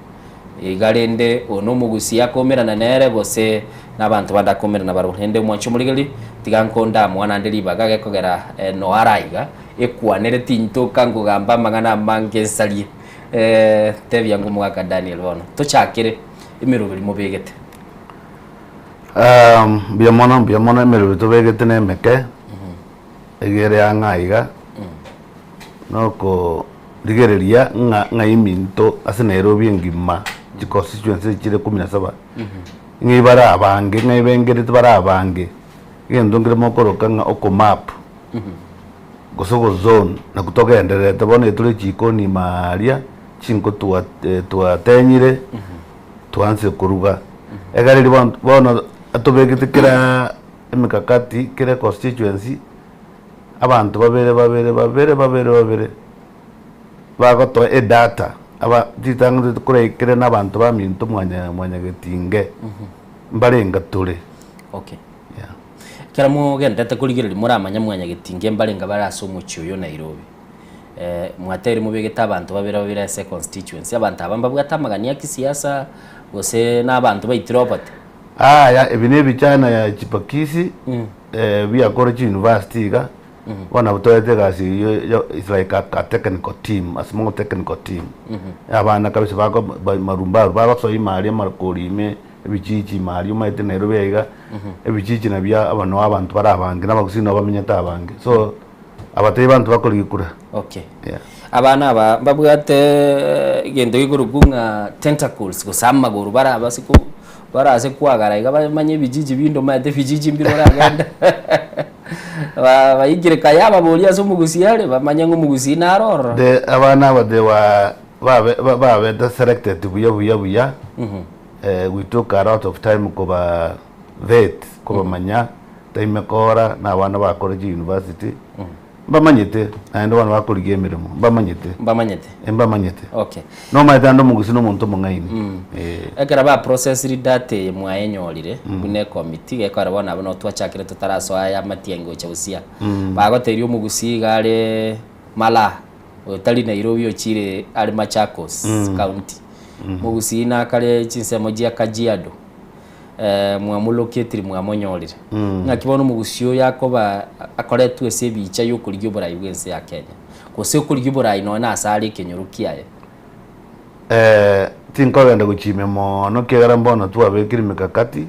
Iga rende oyo nomogusia akoumerana nere gose nabanto bande akoumerana barabwo. Rende omwanche omorigereria, tiga nkonde amoa naende ribaga gekogera noara aiga, ekwanere tintoka nkogamba amang'ana amange nsarie. Tebia ng'a omogaka Daniel bono, tochakere emeroberi mobegete. Mbuya mono, mbuya mono emeroberi tobegete na emeke, egere ang'e aiga, nokorigereria ng'a ng'ai eminto ase Nairobi engima chiconstituency chire kumi na saba, ng'ai bare abange, ng'ai bengerete bare abange, egento nkere mokoroka ng'a okomap gose ogozone nakio togendererete bono etore chikoni ime aaria, chinko twa twatenyire, twansire koruga. Ekero riria bono bono atobegete kera emekakati kera econstituency. Abanto babere babere babere babere babere bagotoa edata aba ritang'ani tokoraikere na abanto baminto mwanya mwanyagetinge mbarenga tore. Okay. Yeah. Ekero mogenderete korigereria moramanye mwanyagetinge mbarenga bare ase omochie oyo o Nairobi. Eh, mwateire mobegete abanto babere babere ase econstituency, abanto aba mbabwate amagani a kisiasa gose na abanto baitire obote? Aya ebi ne ebichana ya chipakisi biakore chiuniversity iga, bono nabo toete egasi eywo yo it's like a a technical team, a small technical team, abana kabisa bako ba marumbaru bagosoa ime aria amakori ime, ebichichi ime aria omanyete Nairobi iga, ebichichi nabio aba noo abanto bare abange, na abagusii nabo bamenyete abange, so abatebia abanto bakorigia kura. Okay. Yeah. Abana aba mbabwate egento gekorokwa ng'a tentacles gose amagoro barabase ko. Bare ase kwagara iga bamanye ebijiji binde omanyete ebijiji mbire oragende ba baikire kaya ababoria ase omogusii are bamanye ng'a omogusii naro ororo. The abana aba they were babe babete selected buya buya buya eh, we took a lot of time koba vet kobamanya time ekora na abana bakore chi university mbamanyete naende bono bakorigia emeremo mbamanyete Mbamanyete? Mbamanyete. Okay. Nomanyete naende omogusii na omonto omong'aini eh. Ekero ba processiri data eye mwayenyorire buna ecommittee gekogera bono abwo nabo twachakire totarasoa aya amatiang'i gocha gosia. Bagotebirie omogusii iga are Malaa oyo tari Nairobi ochire are Machakos county. Omogusii nakare chinsemo chia Kajiado mwamoloketiri mwamonyorire. Ng'aki bono omogusii oyo akoba akoretwe ase ebicha yokorigia oborai bw'ense ya Kenya gose okorigia oborai nonya na ase are ekenyoro kiaye. Tinkogenda gochia ime mono ekiagera mbono twabekire emekakati,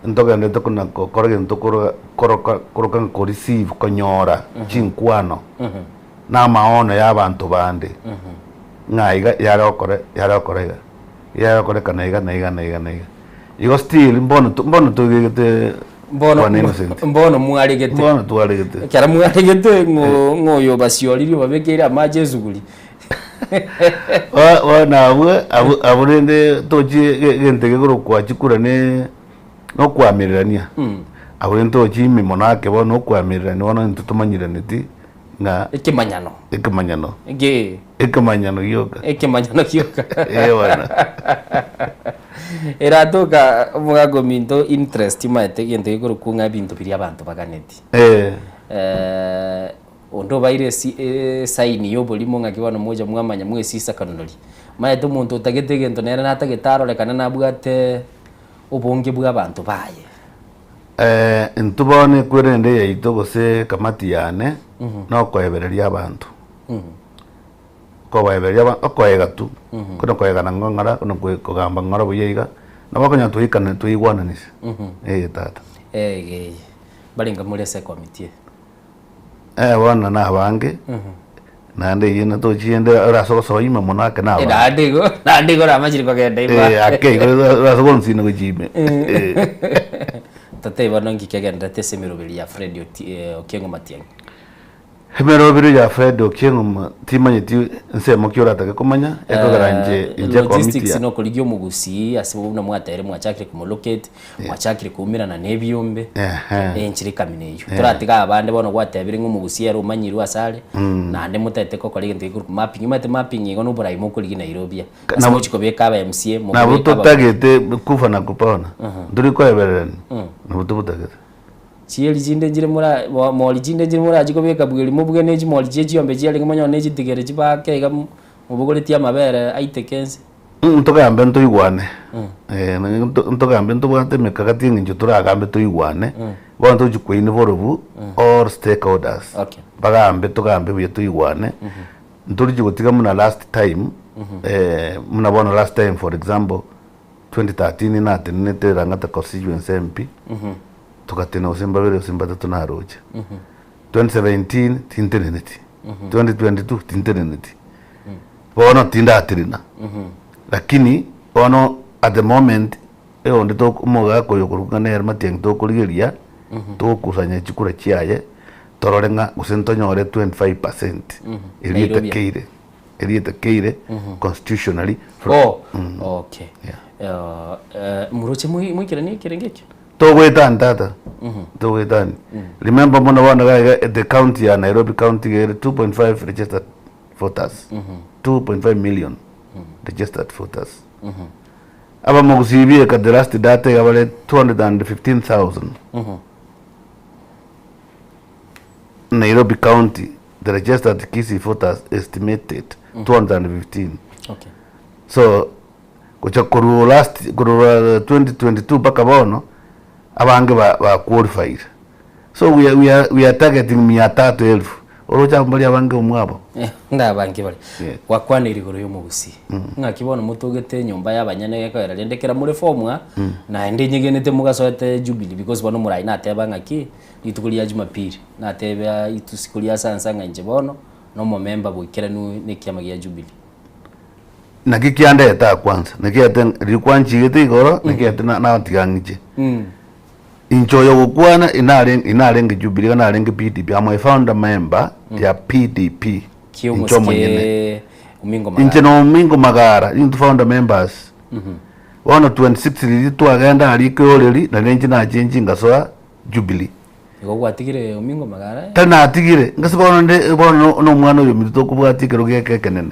ntogendete kona gokora egento koroka koroka koroka ng'a ko receive konyora chinkwano na amaono ya abanto bande, ng'a iga yare gokora yare gokora iga, yare gokorekana iga na iga na iga na iga. Igo still mbono to mbono toigegete Mbono Bwana Innocent. mbono mwaregete. Mbono twaregete. Ekero mwaregete ng'o ng'o oyo obasioririe obabekeire amache esuguri. Bono abwo abwo abwo rende tochie egento gekorokwa chikura ne nokoamererania. Abwo rende tochie ime mono ake bono okoamererania bono intwe tomanyeraneti ng'a Ekemanyano. Ekemanyano. Eke. Ekemanyano gioka. Ekemanyano gioka. Eh bono. Eratoka omogaka ominto interest omanyete egento gekorokwa ng'a ebinto biria abanto baganeti. Eh. Onde obaire esi esaini ya oborimo ng'aki bono mocha mwamanya mwesisakanororia. Omanyete omonto otagete egento nere natagete arorekane nabwate obonge bwa abanto baye. Intwe bono ekwerende yaito gose ekamati yane nokoebereria abanto. Kobaebereria aba okoega tu, kona koegana ng'ora kona kogamba ng'ora buya iga, nabo okonyora twaikana twaigwananisia, eh tata. Egee, mbarenge more ase ekomiti eye? Eh bono na abange, naende eyio natochiende orase gosoa ime mono ake na abange. Naende igo, naende igo oramachire kogenda ime. Eh ake igo orase gonsina gochia ime. Totebie bono nki kegenderete ase emeroberi ya Fred Okengo Matiang'i? Emeroberi ya Fred Okengo Ma timanyeti nsemo ki oratake komanya, ekogera inche inche ekomiti Logistics ya. nokorigia omogusii ase buna mwateire mwachakire komolocate. Mwachakire koumerana nebiombe, Ehe. enchera ekamina eyio. Eh. Toratiga abande bono gwatebire ng'a omogusia ere omanyirwe ase are, Mm. naende motagete gokora egento gekorokwa mapping. Omanyete mapping igo na oborai mokorigia Nairobi aa. Ase Nabo- mochi kobeka aba MCA, Nabo mokobeka aba totagete kufa na kupona, ntori koebererania, Mm. nabo tobotagete. Chieri chinde nchire mora mo mori chinde nchire morachi kobeka bweri mobuge ne chimori chie chiombe chiarenge monyore ne chitigere chibake iga mobogoretie amabere aiteke ense. Ntogambe ntoigwane, ntogambe ntobwate emekakati eng'encho toragambe toigwane, bono tochi koinvolve all stakeholders, bagambe togambe buya toigwane, ntorichi gotiga buna last time, buna bono last time for example, 2013 natenenete Lang'ata constituency MP, togatena gose mbabere gose mbatato naroche, 2017 tinteneneti, 2022 tinteneneti. Bono tindatenena, lakini bono at the moment eonde tok omogaka oyo okorokwa ng'a nere Matiang'i tokorigeria, togokusanya chikura chiaye, torore ng'a gose ntonyore 25 percent eria Nairobi. etakeire, eria etakeire constitutionally fro- Oh, okay. Eh, moroche moi- moikeranie ekerengo ekio? Togoetani tata, togoetani. Remember mono bono iga iga the county ya Nairobi county iga ere 2.5 registered voters, 2.5 million registered voters. Abamogusii bieka the last data iga bare 215,000. Nairobi county the registered Kisii voters estimated 215. Okay. So gocha korwa last korwa 2022 mpaka bono abange ba ba qualified. So we are, we are, we are targeting mia tatu elfu. Oroche abwo mbari abange omwabo. Ndabange bare. Yeah. Gwakwanire igoro y'omogusii. Ng'aki bono motogete enyomba y'abanyene gekoera rende kera more form aa, naende nyegenete mogasoete Jubilee because bono omorai nateba ng'aki, rituko ria Jumapili, nateba itusko ria sansa ng'a inche bono, nomomemba boikeranu na ekiama gia Jubilee. Naki kiandete aa kwanza, naki ete riria kwanchigete igoro, naki ete na- natiga ng'iche. Inche oyo ogokwana inare inarenge Jubilee iga narenge PDP, am a founder member ya PDP inche omonyene. Kiomosike Omingo Inche Magara. na Omingo Magara intwe founder members. Bono 26 riria twagenda aria ekeoreri, naende inche nachenchi ngasoa Jubilee. Igo gwatigire Omingo Magara eh? Tari natigire, ngase bono nde bono no- na omwana oyo ominto tokobwatia ekero geke ekenene.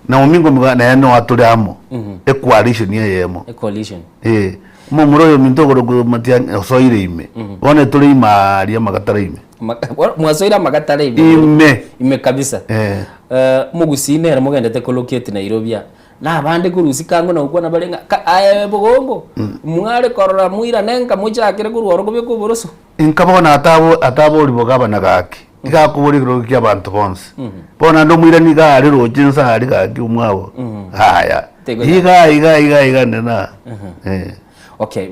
Na Omingo Magara nere noa tore amo, ecoalition eyemo. Ecoalition. Eh, omomura oyo ominto okorokwa Matiang'i osoire ime, bono etore ime aaria amagatara ime. Mwasoire amagatara ime. Ime. Ime kabisa. Eh. Eh, omogusii nere mogendete koloketi Nairobi aa. Na abande korwa isiko ang'e nagokwana bare ng'a ka aye bogongo, mware korora moirane nka mochakere korwa oro kobeka oboroso. Inka bono atabo atabori bogabana gaki, iga akobora ekerogo kia abanto bonsi. Bono naende omoirani iga are roche inse aria gaki omwabo, yaya, Taigonya. iga iga iga iga nene aa, eh. Okay,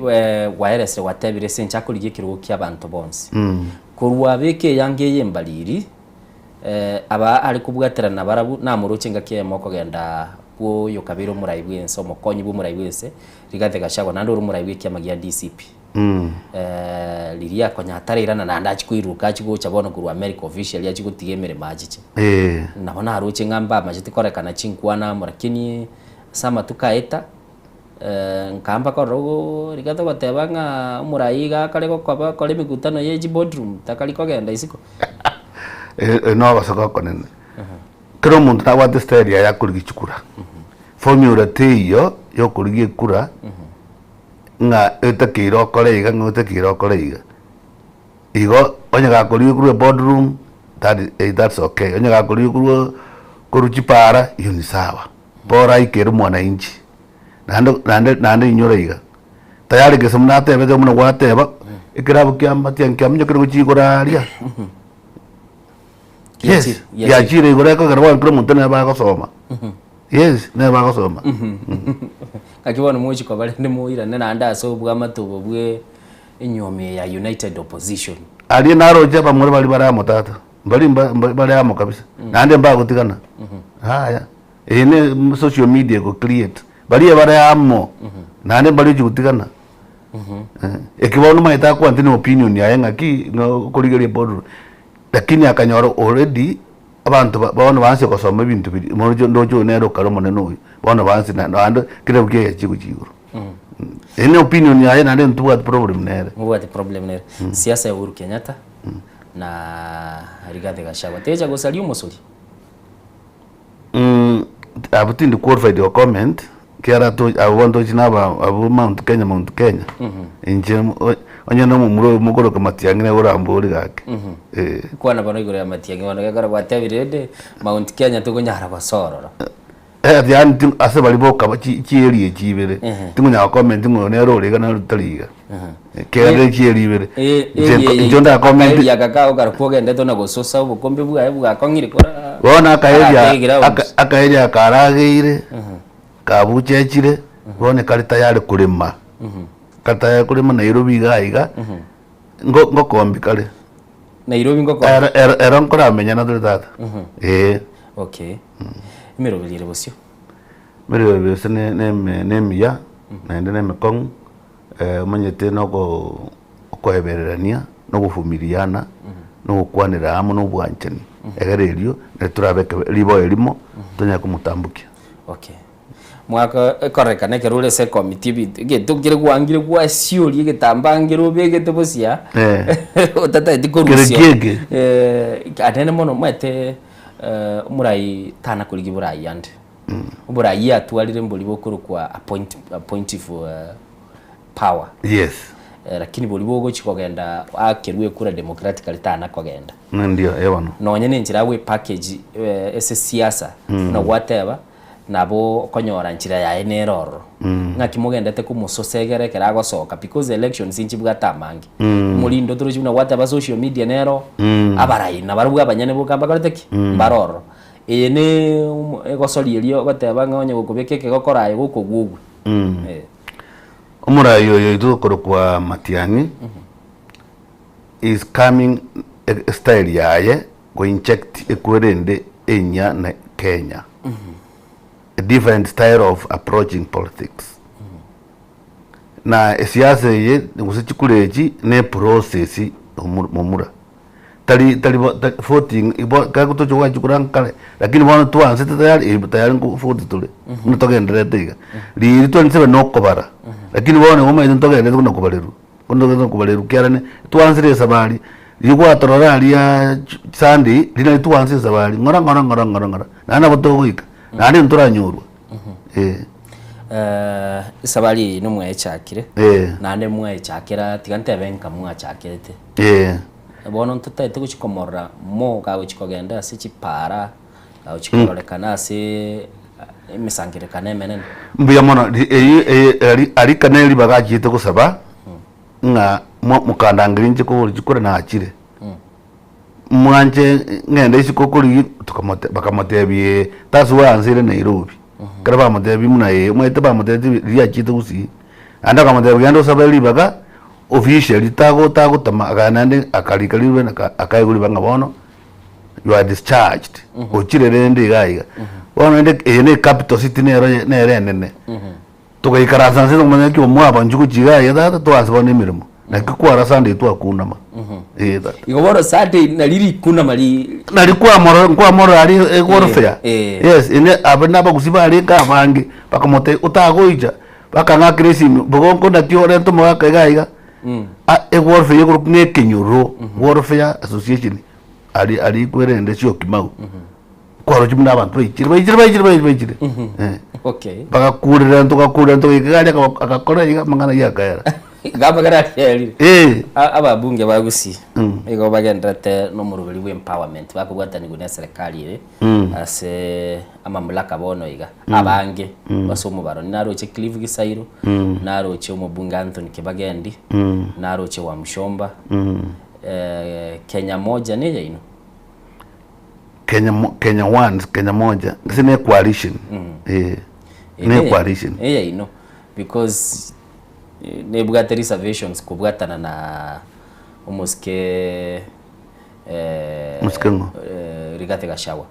gwaeresire gwatebire ase inche akorigia ekerogo kia abanto bonsi. Korwa abeke eyanga eye embariri, Aba are kobwaterana nabarabwo, namoroche engaki eyemo okogenda bw'oyokabeire omorai bw'ense, omokonyi bw'omorai bw'ense, Rigathi Gachagua, naende ore omorai bw'ekiama gia DCP. Riria konya atarairana naende achie koiruruka achie gocha bono korwa America officially achie gotiga emeremo achiche. Nabo naroche ng'a mbamachete korekana chinkwana amo lakini ase amatuko aeta, Nkaamba korora ogo rigato goteba ng'a omorai iga akare gokoba okore emekutano ye chiboardroom takari kogenda isiko. Eye nogosoka okonene. Kera omonto nabwate style yaye akorigia chikura. Formula teiyo yokorigia ekura ng'a otakeire okore iga ng'a otakeire okore iga. Igo onye gakorigia korwa eboardroom that is that's okay, onye gakorigia korwa korwa chipara iyo ni sawa. Bora aikere mwananchi, naende naende naende inyora iga, tayari gese buna atebete buna gwateba, ekerabu kia matiang'i kiaminyokire gochia igoro aria. Yes, Giachire, giachire. giachire igoro ekogera bono kera omonto nere bagosoma. Yes, nere bagosoma. Ng'aki bono mochi koba rende moirane naende ase obwamate obo bwe enyiomi eye ya United Opposition. Aria naroche abamura baria bare amo tata, mbari mba mba bare amo kabisa, naende mbagotigana, yaya. Eye ne social media ego create baria bare amo naende mbari ochi gotigana eki bono omanyete akwanti ne opinion yaye ng'aki ng'a okorigereria boardroom lakini akanyora already abanto ba bono baansia gosoma ebinto biria moroche ndoche oyo nere okare omonene oyo bono baansia na naende kera kiaye chigochia igoro. Eye ne opinion yaye naende ntobwati problem nere. Mobwati problem nere. Siasa ya Uhuru Kenyatta na Rigathi Gachagua techa gosaria omosori. Abwo tindi qualified go comment ekiagera to abwo bono tochi na aba abwo Mount Kenya Mount Kenya inche o- onye na omomura oyo mokoroka Matiang'i nere orambori gaki eh. Kwana bono igoro ya Matiang'i bono gekora gwatebire rende Mount Kenya tokonyara gosorora. Eh yaani ti ase baria boka ba chi chieri echi ibere tingonyara go comment ng'a oyo nere ore iga nere otari iga. Ekiagera echieri ibere inche nko inche nda comment Akaeria aka kao kare kwogendete na gososa obokombe bwaye bwakong'ire kora bono akaeria aratege ground. aka akaeria karageire kabuchechire bono kare tayari korema kare tayari korema Nairobi iga iga ngo ngokombi kare Nairobi ngokombi ero ero ero nkoramenyana tore tata eh. Okay emeroberi ere bosio. Emeroberi ase ne ne nemiya naende na emekong'u. Omanyete noko okoebererania, na ogofumiliana, na ogokwanera amo na obwanchani, egere erio nari torabe ekebe riboyo erimo, tonyare komotambokia. Okay. Mwaka ekorekana ekero ore ase ekomiti ebinto egento nkere gwangire gwasioria egetambaa nkere obegete bosia Eh. otatageti Kere korusia kiege. Anene mono omanyete omorai tana korigia borai ande. Oborai atwarire mbori bokorokwa appoint, appointive power. Yes. Lakini boria bogochia kogenda akerwe ekura democratically tana kogenda. Ndio, eh bono. Nonye na enchera agwe package ase siasa buna gwateba nabo okonyora nchera yaye nere ororo. Ng'aki mogendete komososegera ekero agosoka because elections nchibwate amange. Omorindo torochi buna gwateba social media nero abarai nabarabwo abanyene boka mbakorete ki? Mbare ororo. Eye ne egosoria eria ogoteba ng'a onye gokobeka ekegokoro aye gokogwa ogwe. Eh. Omorai oyo oito okorokwa Matiang'i is coming e style yaye go inject ekwerende enyia na Kenya. a different style of approaching politics. Na esiasa eye gose chikura echi ne eprocess momura. Tari tari bo tari voting bo ekero tocha goaka chikura nkare, lakini bono twansete tayari eh tayari nko vote tore, buna togendererete iga. Riria twensi na okobara, lakini bono igo omanyete ntogendererete buna kobarerwa, buna togendererete kobarerwa ekiagera ne twansire esabari, riria gwatorora ariaaa Sunday, riria nario twansire esabari ng'ora ng'ora ng'ora ng'ora ng'ora, naende nabo togoika, naende ntoranyorwa eh. Esabari eye nomwechakire, Eh. naende mwechakera tiga ntebe nka mwachakerete. Eh. Bono ntotaete gochia komorora mo kagochia kogenda ase chipara, kagochia kororekana ase emesangererekano emenene. Mbuya mono, ri- eyio eye ari arika neri ribaga achiete gosaba, ng'a mo mokandangeria inche kobori chikura nachire. Mwanche ng'ende isiko korigia tokamote bakamotebia ee, that's why anseire Nairobi. Ekero bamotebia buna ee, omanyete bamotebetie riria achiete gusii, naende bakamotebia genda osabe ribaga officially tago tagotama akagenda naende akarika rirube aka akaegwa ribaga ng'a bono you are discharged, ochire rende iga iga. Bono rende eye ne ecapital city nero nere enene. Togaikaransa nse tokamanya naki omwabo inchuo gochia iga iga tata twaansa bono emeremo. Naki kwara Sunday twakunama eh tata. Igo bono Sunday nari rikunama ri Nari kwamorora nkwamorora aria egorofea Eh, eh. yes ine aba nabagusi barenge abange bakamotebia otagoicha bakang'akera esimi bogonko naki orente omogaka iga iga Ah egorofea ekorokwa ng'a ekenyoro welfare association aria aria ekwerende Syokimau. Kwaroche buna abanto baichire baichire baichire baichire baichire Eh. Okay. Bagakurera togakurera togaika iga aria akaba agakora iga amang'ana ayio akaera. Iga amang'ana aria aerire. Eh. A- Ababunge ba Gusii igo bagendererete na omoroberi bwa empowerment bakobwatanigwa na eserekari ere ase amamulaka bono iga abange ase omobaro. Naroche Cliff Gisairo, naroche omobunge Anthony Kibagendi, naroche Wamuchomba, Kenya Moja neyaino? Kenya mo- Kenya one Kenya moja gose ne coalition eh ne coalition eyaino because eh, nebwate reservations kobwatana na omosike eh, Omosike ng'o? eh, Rigathi Gachagua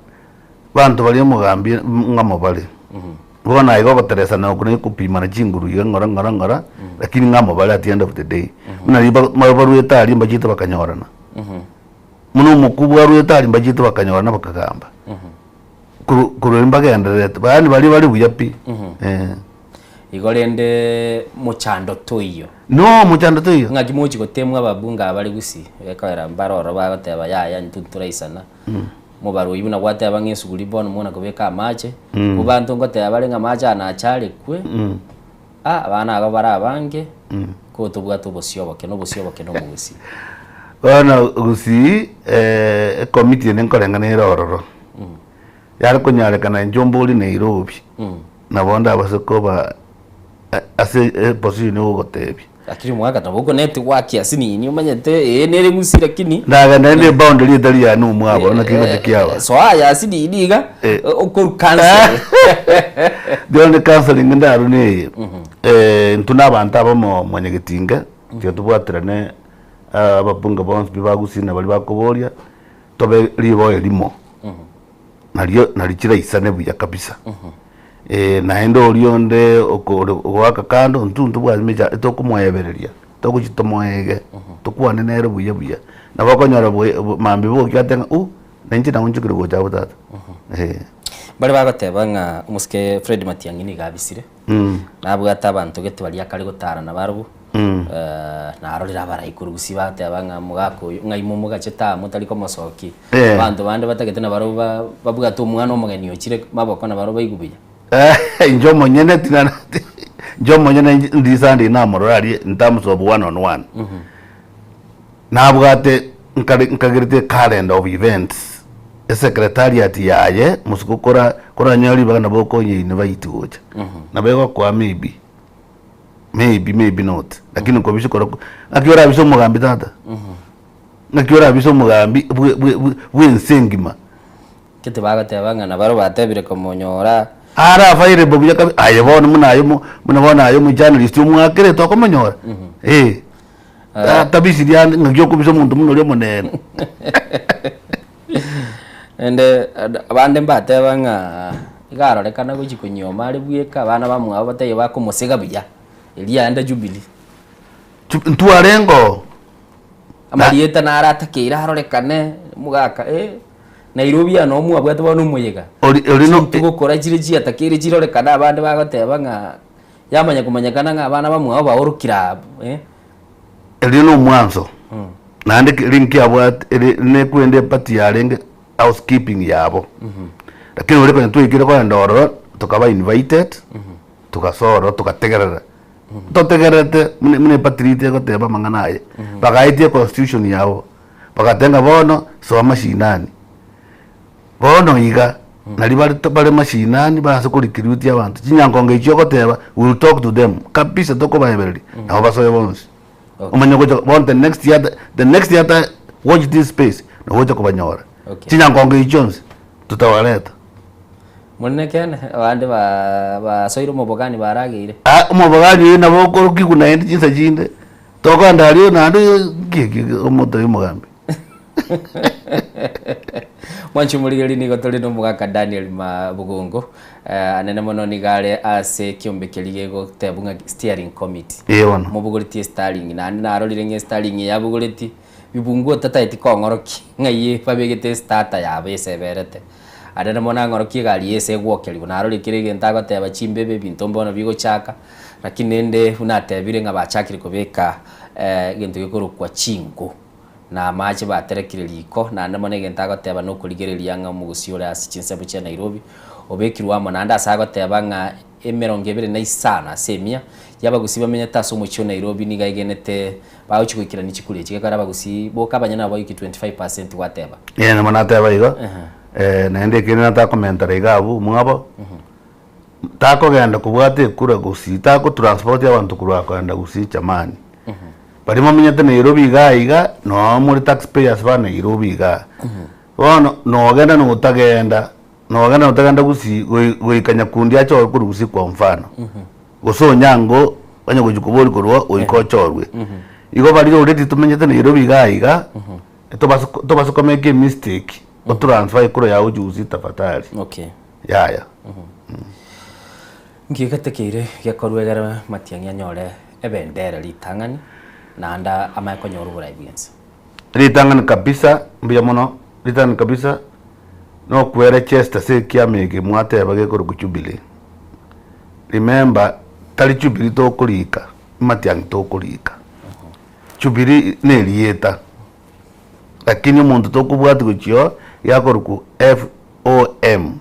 Banto baria omogambi ng'amo bare bono aye gogoteresana oko na kopimana chinguru iga ng'ora ng'ora ng'ora lakini ng'amo bare at the end of the day buna riria ba- baruete aria mbachete bakanyorana. Buna omokubwa arwete aria mbachete bakanyorana bakagamba. Korwa korwa erio mbagendererete, yaani baria bare buya pi. Eh. Igo rende mochando toiyo. No, mochando toiyo. Ng'aki mochi gotemwa ababunge aba bare gusii, gekogera mbare ororo bagoteba yaya intwe ntoraisana, mobarwa oyio buna gwateba ng'a esuguri bono mona kobeka amache, ko banto ngoteba bare ng'a amache aya nacharekwe, ah abana aba bare abange, ko tobwate obosio oboke, na obosio oboke na omogusii. Bono gusii ekomiti ende nkoreng'ana ere ororo, yare konyarekana inche ombori Nairobi, nabo ndabase koba ase eposition ya ogotebia. Lakini omwaka nabo okoneti gwaki asinini omanyete ee nere gusii lakini Ndagenda naende eboundary etari yane omwabo naki ngocha kiaba. Soa aya asinini iga okoru counseling. Bono counseling ndarwe neye, intwe na abanto abamo mwanyagetinga, tiga tobwaterane ababunge bonsi pi ba Gusii na baria bakoboria, tobe riboa erimo, nario nari chiraisane buya kabisa. Naende oria onde oko ore ogoaka kando intwe ntobwati mecha tokomoebereria, togochia tomoege, tokwane nere buya buya. Nabo okonyora bwe mambia bogokia atebe ng'a uh, na inche naonchokire gocha abwo tata, eh. Baria bagoteba ng'a omosike Fred Matiang'i nigo abisire, nabwate abanto gete baria akare gotara nabarobwo, narorire abarai korwa gusii bagoteba ng'a omogaka oyo ng'a imomogachete amo tari komosokia. Abanto bande batagete nabarobwo ba babwate omwana omogeni ochire maboko nabarobwo baigwe buya. Inche omonyene ting'ana inche omonyene ndi Sunday namorora aria in terms of one on one. Nabwate nkare nkagerete ecalendar of events, esecretariat yaye mosiko kora koranyore ribaga nabo okonya invite gocha. Nabo egokoa maybe, maybe maybe not, lakini nkobisa korokwo, ng'aki orabise omogambi tata? Ng'aki orabise omogambi bwe bwe bwe bw'ense engima? Gete bagateba ng'a nabaro batebire komonyora. Are available buya kabisa, aye bono buna aye omo buna bono aye omojournalist omwakere tokomonyora? Eh. Atabisirie ande ng'aki okobisa omonto buna oria omonene. Rende abande mbateba ng'a. Iga arorekana gochia konyioma are bweka, abana bamwabo bataiyo bakomosega buya, erio aende Jubilee. Ntwarenge oo. Amarieta naro atakeire arorekane, omogaka eh, Nairobi aa noo mwabwate bono omoyega. Ori- ori no- Chinto gokora chire chiatakeire chirorekane abande bagoteba ng'a yamanya komanyekana ng'a abana bamwabo baorokire abwo eh. Erio na omwanso, naende eri nkiabwate eri nekwende eparty yarenge housekeeping yabo. Lakini oria konya twaikire kogenda ororo, tokaba invited, togasoa ororo togategerera. Totegererete buna buna eparty riito egoteba amang'ana aye. Bagaetia econstitution yabo, bagateba ng'a bono soa mashinani. Bono iga, naria bare bare mashinani baanse korecruitia abanto, chinyankongo echio ogoteba we will talk to them kabisa tokobaebereria, nabo basoe bonsi. Omanye gocha bono the next year the next year ta watch this space nabo ogocha kobanyora. Okay. Chinyankongo echio chionsi totabareta. Monene ekeene, abande ba basoire omobogani barageire. Ah, omobogani oyo nabo okorokigwa naende chinsa chinde, tokogenda aria naende nki eki omotoe omogambi. Mwanche omorigereria nigo tore nomogaka Daniel Mabugongo eh, anene mono nigo are ase ekiombe keria gegotebwa ng'a steering committee. Ee bono. Mobogoretie estaring naende narorire ng'a estaring eye abogoretie bibunguo tataeti kong'orokia ng'ai babegete estarter yabo eseberete. Anene mono ang'orokie egari eye ase egwokerigwa narorire kera egento agoteba chimbebe ebinto mbono bigochaka lakini rende buna atebire ng'a bachakire kobeka egento gekorokwa chinko. na amache baterekire riko, naende mono egento agoteba nokorigereria ng'a omogusii ore ase chinsemo chia Nairobi obekirwe amo, naende ase agoteba ng'a emerongo ebere na isano ase emia y'abagusii bamenyete ase omochie o Nairobi nigo aigenete bagochia goikerania chikura echi, gekogera abagusii boka abanyene nabo bagoikia 25% gwateba. Ee nabo nateba igo, naende ekende natakomentera iga abwo mwabo, takogenda kobwata ekura gusii, takotransport abanto korwa kogenda gusii chamani. Baria bamenyete Nairobi igaa iga, noo more tax payers ba Nairobi igaa. Bono nogenda na otagenda, nogenda na otagenda gusii goi goika nyakundi achorwe korwa gusii kwa mfano, gose onyango onye gochia koboria korwa goika ochorwe. Igo baria already tomenyete Nairobi igaa iga, tobase tobase komake emistake, otransfer ekura yago gochia gusii tafadhali. Okay. Yaya. Nki getekeire gekorwe egere Matiang'i anyore ebendera ritang'ani, naende amanye konyora oborai bw'ense? Ritang'ani kabisa, mbuya mono, ritang'ani kabisa nokwera chest ase ekiama eke mwateba gekorokwa Jubilee. Remember, tari Jubilee tokorika, Matiang'i tokorika. Jubilee na erieta, lakini omonto tokobwatia gochia oo, yakorokwa FOM.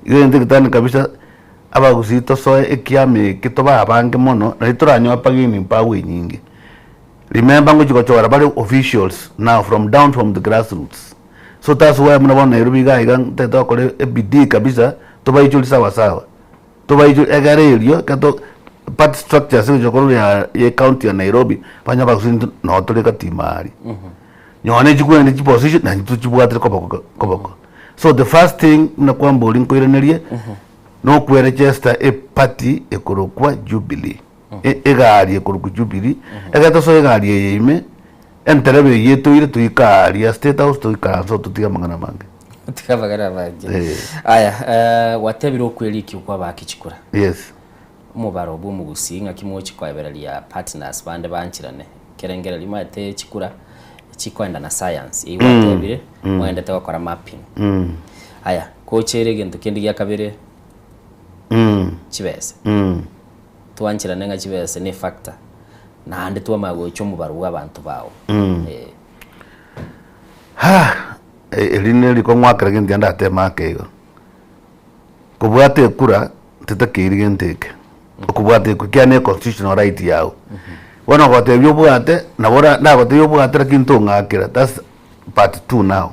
Igo egento egetang'ani kabisa, abagusii tosoe ekiama eke tobe abange mono, nario toranyore bargaining power enyinge. Remember ngochia gochora bare officials now from down from the grass roots. So that's why buna bono Nairobi iga iga ntagete togokora ebidii kabisa, tobaichorie sawa sawa, tobaichorie egere erio ekero to party structures egochia korwa ya ya ecounty ya Nairobi, banyore abagusii intwe noo tore gati ime aria. Nonye ne chikwende chiposition naintwe tochibwatire koboko koboko. So the first thing buna kwamboria nkoiranerie, nokweregister eparty ekorokwa Jubilee, E- egari ekorokwa Jubilee, ekero tosoe egari eye ime, entereba eywo etoire toike aaria State House toikaranse oo totige amang'ana amange. Totige amang'ana amange. Eh. Aya, gwatebire okwerikia okwa abaki chikura. Yes. Omobaro bwa omogusii ng'aki mogochia koebereria partners bande banchirane, ekerengererio maete chikura chikoenda na science, eywo gwatebire moendete gokora mapping. Aya, kochere egento kende gia kabere chibesa, twancherane ng'a chibesa ne efactor, naende twamanya gocha omobaro bwa abanto bao eh. Haa! Eri neriko ngwakera gento ndateme ake igo. Kobwata ekura tetakeiri gento eke, okobwata ekura ekiagera ne econstitutional right yago. Bono ogotebia obwate, nabo ora ndagotebie obwate lakini tong'akera, that's part two now.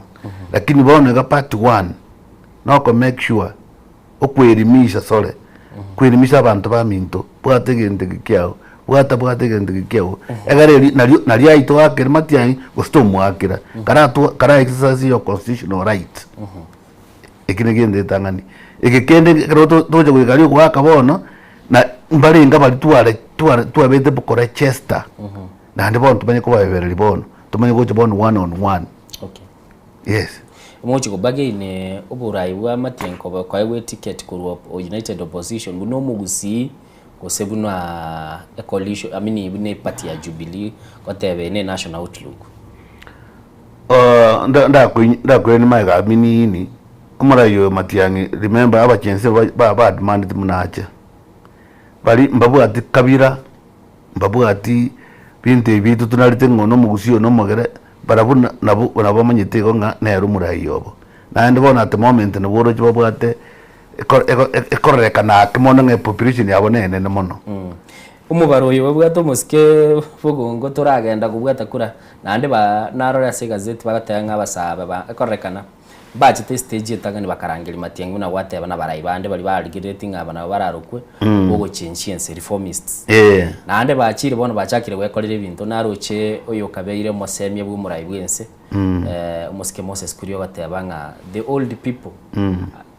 Lakini bono iga part one, noko make sure okoelimisha sore, koelimisha abanto baminto, bwata egento eke kiago, bwata bwata egento eke kiago, egere eri nario nario aitoakere matiang'i gose tomoakera, karatwa kara exercise your constitutional right. Eki negento etang'ani. Eke kende ekero to- togocha goika aria ogoaka bono, na mbarenge baria tware tware twabete bokorechester, naende bono tomanye kobaebereria bono, tomanye gocha bono one on one. Okay. Yes. Mogochi kobagain oborai bwa Matiang'i koegwa eticket korwa United Opposition buna omogusii gose buna ecoalition I mean buna eparty ya Jubilee goteba eye ne national outlook. Ndakoirania magega aminini, omorai oyo Matiang'i remember abachense ba ba demanded buna ache, baria mbabwati kabira, mbabwati binto ebi biaito tonarete ng'a one omogusii one omogere, barabwo nabo nabo bamanyete igo ng'a nere omorai obo. Naende bono at the moment nabo oroche babwate ekororekana ake mono ng'a epopulation yabo nenene mono. Omobaro oyo babwate omosike bogongo toragenda kobwata kura, naende ba narore ase egazeti bagoteba ng'a abasaaba ba ekororekana mbachete estage etang'ani bakarangeria Matiang'i buna gwateba na abarai bande baria barigereretie ng'a aba nabo bararokwe bogochenchia ense, reformists. Naende bachire bono bachakire gwekorera ebinto, naroche oyokabeire omosemia bwa omorai bwa ense, omosike Moses Kuria ogoteba ng'a the old people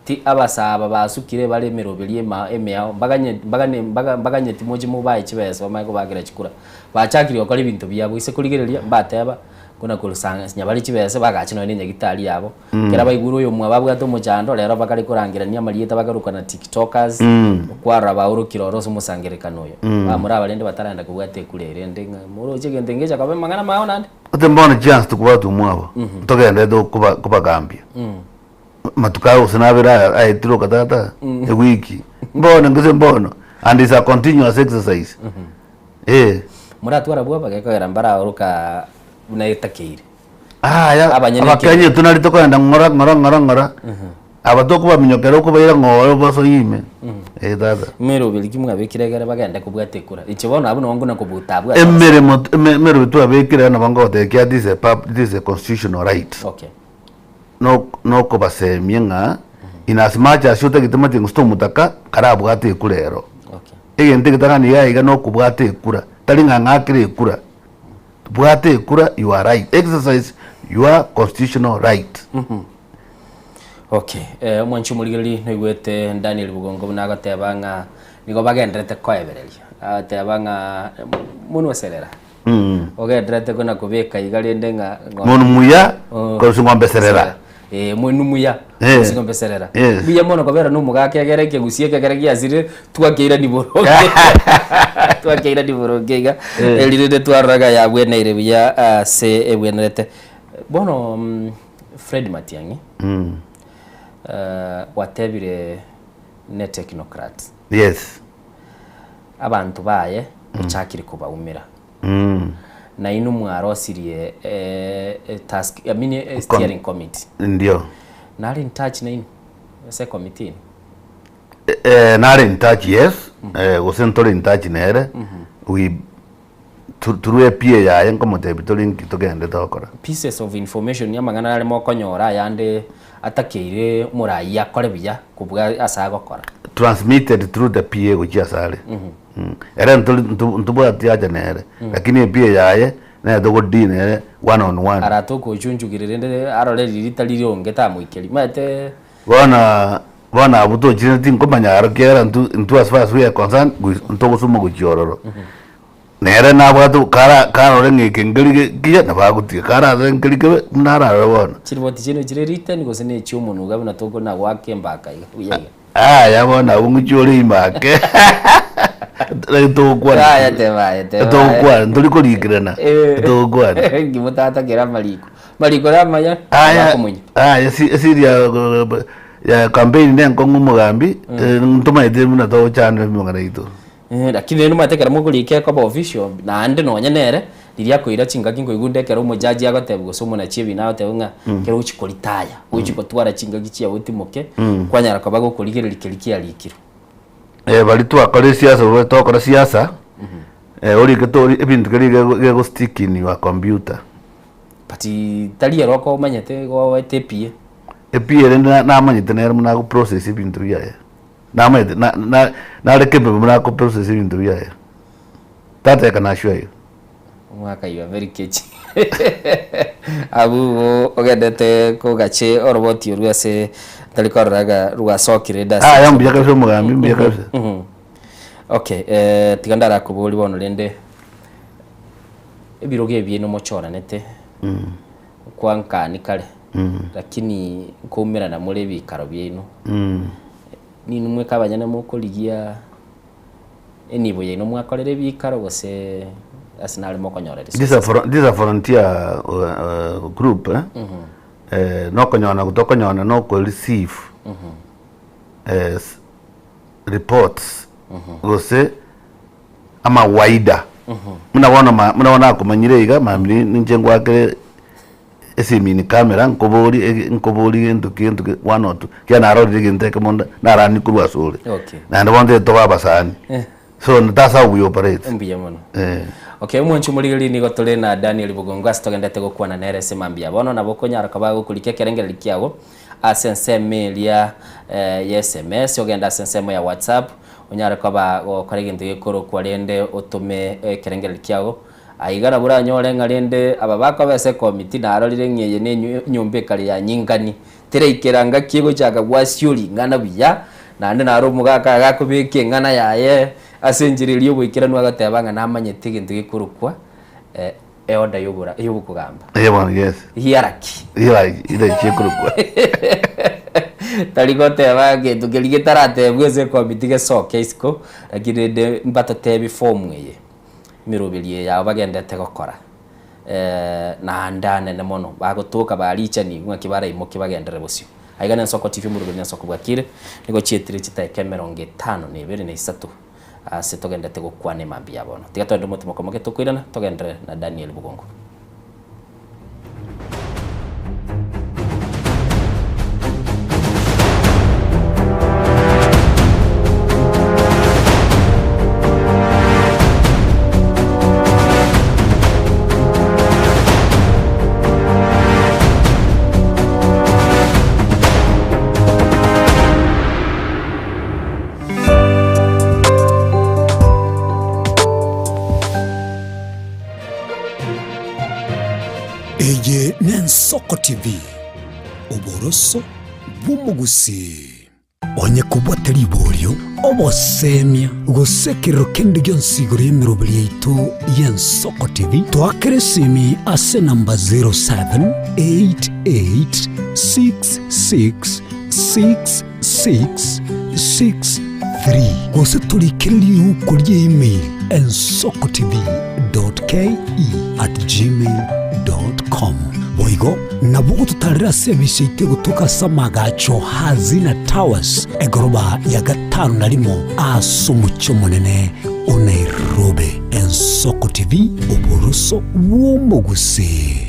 Ti abasaa aba basukire bare emeroberi ema emeao, mbaganye mbagane mbaga mbaganyeti moche mobae chibesa bamanye kobakera chikura. Bachakire gokora ebinto biabo, ise korigereria mbateba buna korusang'asinya bare chibesa bagache nonye na enyagitari yabo. Ekero baigure oyomwabo abwate omochando, rero bakare korangerania amarieta bakarokana tiktokers, okwarora baorokire oro ase omosangererekano oyo. Bamura aba rende batarenda kobwata ekura ere ende ng'a moroche egento ngecha koba amang'ana amao naende. Gose mbono chiansi tokobwata omwabo, togenderete koba kobagambia. Matuko aya gose nabere aya aetire oka tata, ewiki, mbono gose mbono, and is a continuous exercise, eh. Moratwara bwoba gekogera mbaraoroka buna etakeire. Aya, Abanyene abakenya ekenyoro. tonari tokoenda ng'ora ng'ora ng'ora ng'ora, aba tokobaminyoka ere okobaira ng'oo basoe ime, eh tata. Meroberi ki mwabekire egere bagende kobwata ekura? Inche bono abwo nabo ngona kobuta abwo ase Emeremo eme- emeroberi twabekire nabo ngogotebia ekiagera this is a pub this is a constitutional right. Okay. Nokobasemia ng'a in as much as otagete matiang'i gose tomotaka, karabwate ekura ero. Egento egetang'ani iga iga nokobwata ekura, tari ng'a ng'akere ekura. Bwata ekura you are right, exercise your constitutional right. Okay, omwanchi omorigereria noigwete Daniel Bogonko buna agoteba ng'a nigo bagendererete koebereria, agoteba ng'a monwe serera. Ogendererete kona kobeka iga rende ng'a ng'ombe. Monu muya korwa ng'ombe serera. Eh, mwenu muya Eh. gose ng'ombe serera. Yes. Mbuya mono kobera na omogaka egere ekegusia ekegere giasirire twakeirani boronge. Twakeirani boronge iga. Eh. Eri rende twaroraga yabweneire buya ase ebwenerete. Bono mm, Fred Matiang'i eh, gwatebire ne technocrat. Yes. Abanto baye ochakire kobaumera. Na inwe mwarosirie task, I mean steering committee. Ndio. Nare in touch nainwe ase ecommittee eye? Nare in touch yes, gose ntore in touch nere, we through a PA yaye nkomotebia tore nki togende togokora. Pieces of information amang'ana nare mokonyora ayande atakeire omoraia akore buya kobua ase agokora. Transmitted through the PA gochia ase are. Ere ntori ntobwati haja nere, lakini ePA yaye nere togo deal nere one on one. Aratoke ochunchugire rende arore riria ritari rionge tamoikeri. Omanyete. Bono bono abwo tochire tinkomanya aro ekiagera intwe intwe as far as we are concerned ntogosuma gochia ororo. Nere nabwate kara karore ng'a eke nkeri ge kiya nabo agotiga, kararore nkeri kebe buna ararore bono. Chiripoti chiaino chire written gose ne echia omonwa iga buna tokona goaka embaka iga buya iga? Aya bono abwo ng'ochia ore ime ake naki togokwana Aya teba aye teba aye. togokwana ntori korikerana togokwana. Inki motatakera amariko? Amariko namaya Aya abakomonya. aya esi esiri ya ya campaign nenkong'u omogambi ntomaete buna togochanera emang'ana aito. Lakini rende omanyete ekero mokorika ekoba official naende nonye nere riria akoira chingaki nkoigwa nde ekero omojaji agotebia gose omonachi ebina agoteba ng'a ekero ogochi koritaya ogochi gotwara chingaki chiago otimoke kwanyara koba gokorigereria keria kiarikirwe. Baria twakora esiasa bobe tokora siasa orike tori ebinto keria gego stick in your computer. But tari ere okomanyete igo oete epie. Epie rende namanyete nere buna ago process ebinto biaye. Namanyete na na nare capable buna ako process ebinto biaye. That I can assure you. Omwaka you are very catchy. Abwo igo ogendete kogache oroboti orwo ase ntari korora iga rwasokire inde ase Aya mbuya kabisa omogambi mbuya kabisa. Okay, eh, tiga ndarakoborie bono rende ebirogo ebi ino mochoranete kwa nkani kare. Lakini nkoumerana more ebikaro biaino. Ninwe mweka abanyene mokorigia enibo yaino mwakorera ebikaro gose ase nare mokonyora This a, resources? this a volunteer group eh? Eh, nokonyona tokonyona noko receive eh, reports gose amawaida buna bono ma- buna bono nakomanyire iga mambia ninche ngwakere esimi in camera nkobori ege nkobori gento ki gento ki one or two ekiagera narorire egento ekemo nda naranie korwa ase ore. Okay. Naende bono tari tobe abasani. So that's how we operate. Mbuya mono. Eh. Okay, omwanchi omorigereria nigo tore na Daniel Bogongo ase togendete gokwana nere ase mambia bono nabo okonyara koba gokorikia ekerengererio kiago ase ensemo eria eh, ya SMS ogende ase ensemo ya WhatsApp onyare koba gokora egento gekorokwa rende otome ekerengererio kiago Aiga nabo oranyore ng'a rende aba bakoba ase ekomiti narorire ng'a eye nenyomba ekare ya nyingani, teraikera ngaki egochaka gwasiori ing'ana buya, naende naro omogaka agakobeka eng'ana yaye ase enchera eria y'oboikeranu agoteba ng'a namanyete egento gekorokwa eorder yobora yobokogamba. Eye bono yes. Hierarchy. Hierarchy ere echikorokwa. Tari goteba gento keria getaratebwa ase ekomiti gesoke isiko, lakini rende mbatotebi form eye. Emeroberio eye yabo bagenderete gokora, naende anene mono, bagotoka barichanigwe ng'aki baraimoke bagenderere bosio. Aiga nensoko TV omoroberi nensoko bwakire, nigo chietire chidakika emerongo etano na ebere na isato ase togenderete gokwana emambia ya bono. Tiga togende omotimoko moke tokoirana, togenderere na Daniel Bogonko. Eye n'Ensoko TV, oboroso bw'omogusii. Onye kobwate riborio, obosemia, gose ekerero kende gionsi igoro y'emeroberi yaito y'Ensoko TV, toakere esimi ase enamba 0788666663 gose torikere riuko rie email ensokotv.ke@gmail.com. Boigo nabo ogototarera ase emisa yaito egotoka ase amagacho Hazina Towers, egoroba ya gatano na rimo ase omochie omonene o Nairobi. Ensoko TV, oboroso bw'omogusii.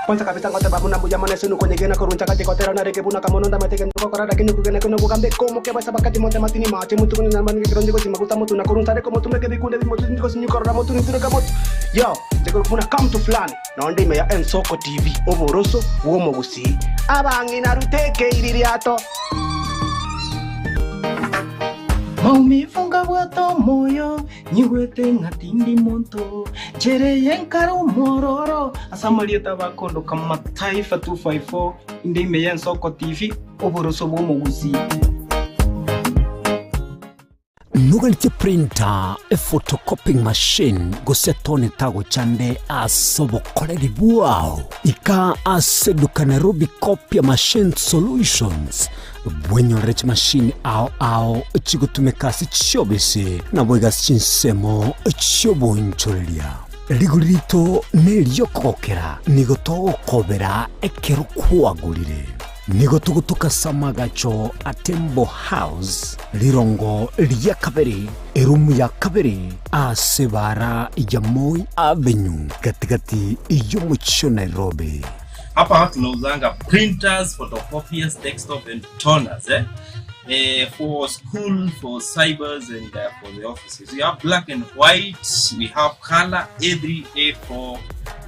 Kwanza kabisa ngoteba buna mbuya mono ase nokonyegena korwa nchagati gotera narenge buna kamono ndamate gento gokora lakini kogena kino bogambe komoke basa bakati monte matini mache mutu konya nyamba nige kironje gosi maguta motu na korwa nsare komotumeke bikunde bimotu gosi nyikorora motu nitureka motu yo nje buna come to fulani nonde ime ya Ensoko TV oboroso bw'omogusii abang'ina ruteke iririato. Maumivu ngabwate omoyo, nyigwete ng'a tindi monto, Nchere eye nkare omwororo, ase amarieta bakondoka Mataifa 254, inde ime y'Ensoko TV, oboroso bw'omogusii. Noganetie printer, ephotocopying machine, gose tone tagochande ase obokoreri bwao? Ika ase eduka Nairobi Copia Machine Solutions bwenyorere chimashini ao ao chigotumeka ase chiobisi naboigo ase chinsemo chi'oboonchoreria. Rigori rito neri'okogokera, nigo togokobera ekero kwagorire. Nigo togotoka ase amagacho a Tembo House, rirongo ria kabere, erumu ya kabere, ase ebaara ya Moi Avenue, gati-gati y'omochie o Nairobi. Hapa tunauzanga printers, photocopiers, desktop and toners eh? Eh, for school, for cybers and uh, for the offices. We have black and white, we have color A3, A4,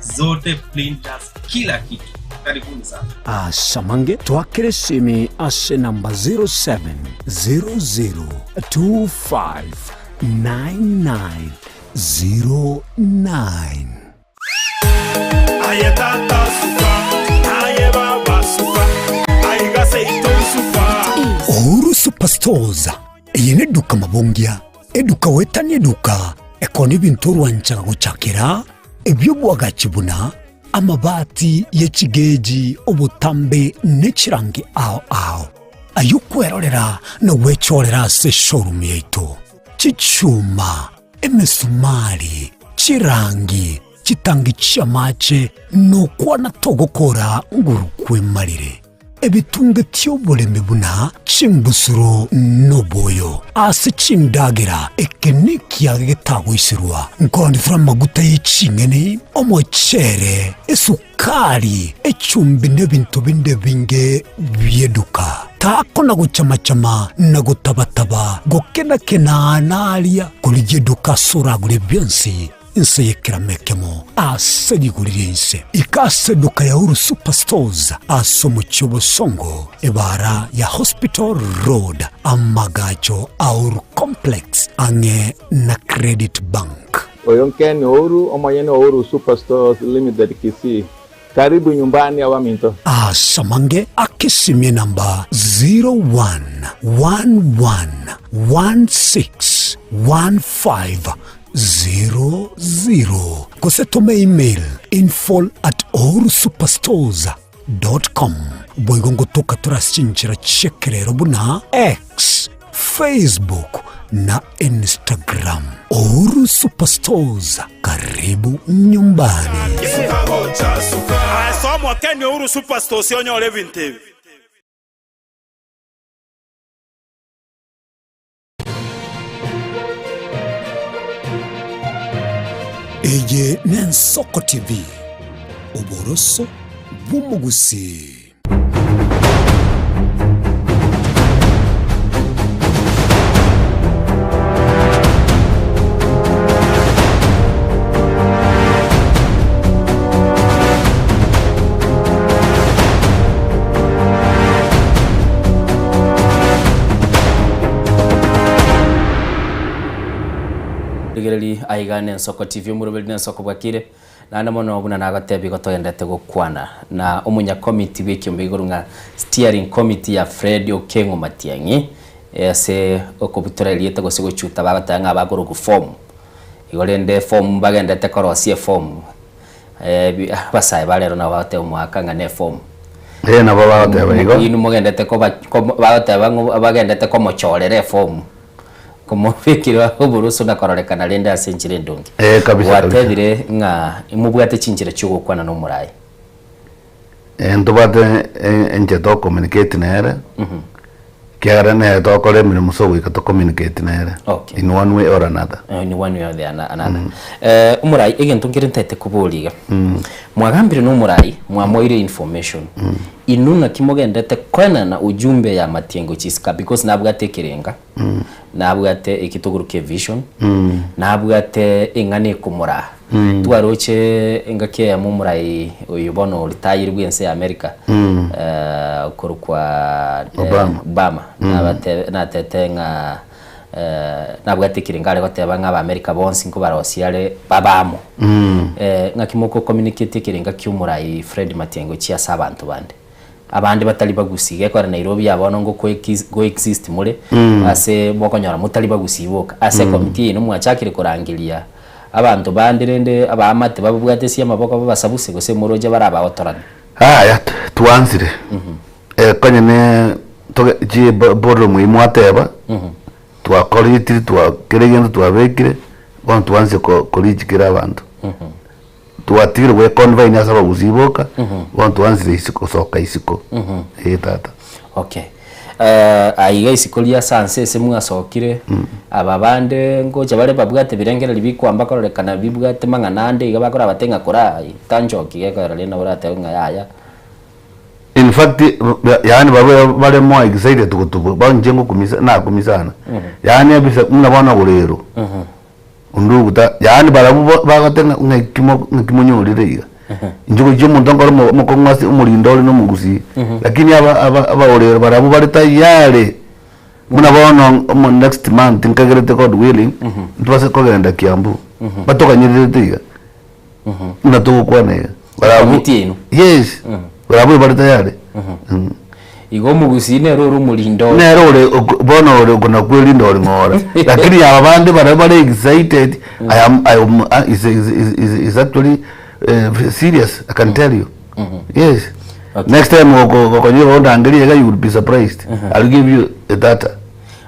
zote printers, kila kitu. Karibuni sana. Asamange twakere esimi ase namba 0700259909. Aye tata suka, aye baba suka, aiga seito suka. Uhuru Superstores, eye neduka mabongia, eduka goetania eduka, ekona ebinto orwanchaga gochakera, ebi'obwagachi buna. Amabati ye chigeji, obotambe, ne chirangi ao ao, ayio kwerorera na gwechorera ase eshowroom yaito. Chichuma, emesumari, chirangi, chitangi chi'amache, nokwana togokora nguru kwemarire. Ebitunge ti'oboremi buna chimbusuro noboyo ase chindagera, eke nekiage getagoiserwa. Nkorondetera amaguta ye ching'eni, omochere, esukari, echumbi na ebinto binde ebinge bi'eduka. Takona gochama-chama na gotaba-taba, gokena-kena naria, korigia eduka ase oragure bionsi. Inse y'ekerama ekemo ase rigori ri'ense. Ika ase eduka ya Uhuru Superstores ase omochie obosongo, ebaara ya Hospital Road, amagacho a Uhuru Complex ang'e na Credit Bank. Oyo Ken Ouru, omonyene o Uhuru Superstores Limited Kisii. Karibu nyumbani abaminto. Ase amange akesimie namba 0111161500 gose tome email info at uhurusuperstores dot com. Boigo ngotoka tore ase chinchera chi'ekerero buna X, Facebook na Instagram. Uhuru Superstores, karibu nyumbani. Ase omokeni Uhuru Superstores onyore ebinto ebi. Eye n'Ensoko TV, oboroso bw'omogusii. Rigereria aiga n'Ensoko TV, omoroberi n'Ensoko bwakire. Naende mono buna nagotebia igo togenderete gokwana na omonyakomiti bw'ekiombe igoro ng'a steering committee ya Fred Okengo Matiang'i ase okobutora erieta gose gochuta bagoteba ng'a bakorokwa form. Igo rende eform bagenderete korosia eform abasae ba rero nabo bagoteba omwaka ng'a ne eform. Ee nabo bagoteba igo. Inwe mogenderete koba bagoteba ng'a bagenderete komochorera eform. Komobekire oboroso na kororekana rende ase enchera endonge. Eh, kabisa, kabisa. Gwatebire ng'a imobwate chinchera chi'ogokwana nomoraai. Eh, ntobwate eh, enchera togocommunicate nere, ekiagera nere togokora emeremo so goika tocommunicate nere Okay. in one way or another. Eh, in one way or the another. Eh, omorai egento nkere ntaete koboria iga. Mwagambire na omorai, mwamoire information. Inwe ng'aki mogendete koenana ujumbe ya matiengo chisika because nabwate ekerenga. Nabwate ekitogoro kia vision, nabwate eng'ana ekomoraa. Twaroche engaki eyemo omorai oyo bono oritayire bw'ense ya America, okorokwa Obama. Obama, nabate natete ng'a nabwate ekerengo are goteba ng'a Abaamerika bonsi nkobarosia are babe amo. Ng'aki moko communicate ekerenga kia omorai Fred Matiang'i gochia ase abanto bande? Abande batari bagusii, gekogera Nairobi ya bono ngo coexist more ase mokonyora motari bagusii boka. Ase ecommittee yaino mwachakire korangeria abanto bande rende abaamate bababwate ase amaboko babasabuse gose moroche bare abagotorani. Yaya twansire konye ne toge chi boardroom eywo mwateba twakoritiri twa kera egento twabekire bono twansire ko koreach kera abanto. Twatigire gwe confine ase abagusii boka, bono twansire isiko gosoka isiko. Ee tata. Okay. Aiga isiko ria sanse ase mwasokire, aba bande ngocha bare babwate birengererio bikwamba kororekana bibwate mang'ana ande iga bakora bate ng'a kora tanchoki gekogera rende nabo oratebe ng'a yaya. In fact, yaani babe bare more excited gotubwa, bono inche ngokumisa nakumia sana. Yaani ebisa buna bono gorero. Ondugu ta yaani barabwo bo bagoteba ng'a ng'aki mo ng'aki monyorire iga. Inche gochia omonto nkore omo omokong'u ase omorindo ore na omogusii, lakini aba aba abaorero barabwo bare tayari, buna bono omo next month nkagerete God willing, ntobase kogenda Kiambu, batoganyererete iga, buna togokwana iga. Barabwo Committee yaino? yes, barabwo bare tayari. Igo omogusii nere ore omorindo ore. Nere ore oko bono ore okona kwerinda ore ng'ora lakini aba bande baria bare excited I am I am is is is is actually. serious I can tell you yes next time goko gokonyora ondangerie iga you will be surprised I'll give you a data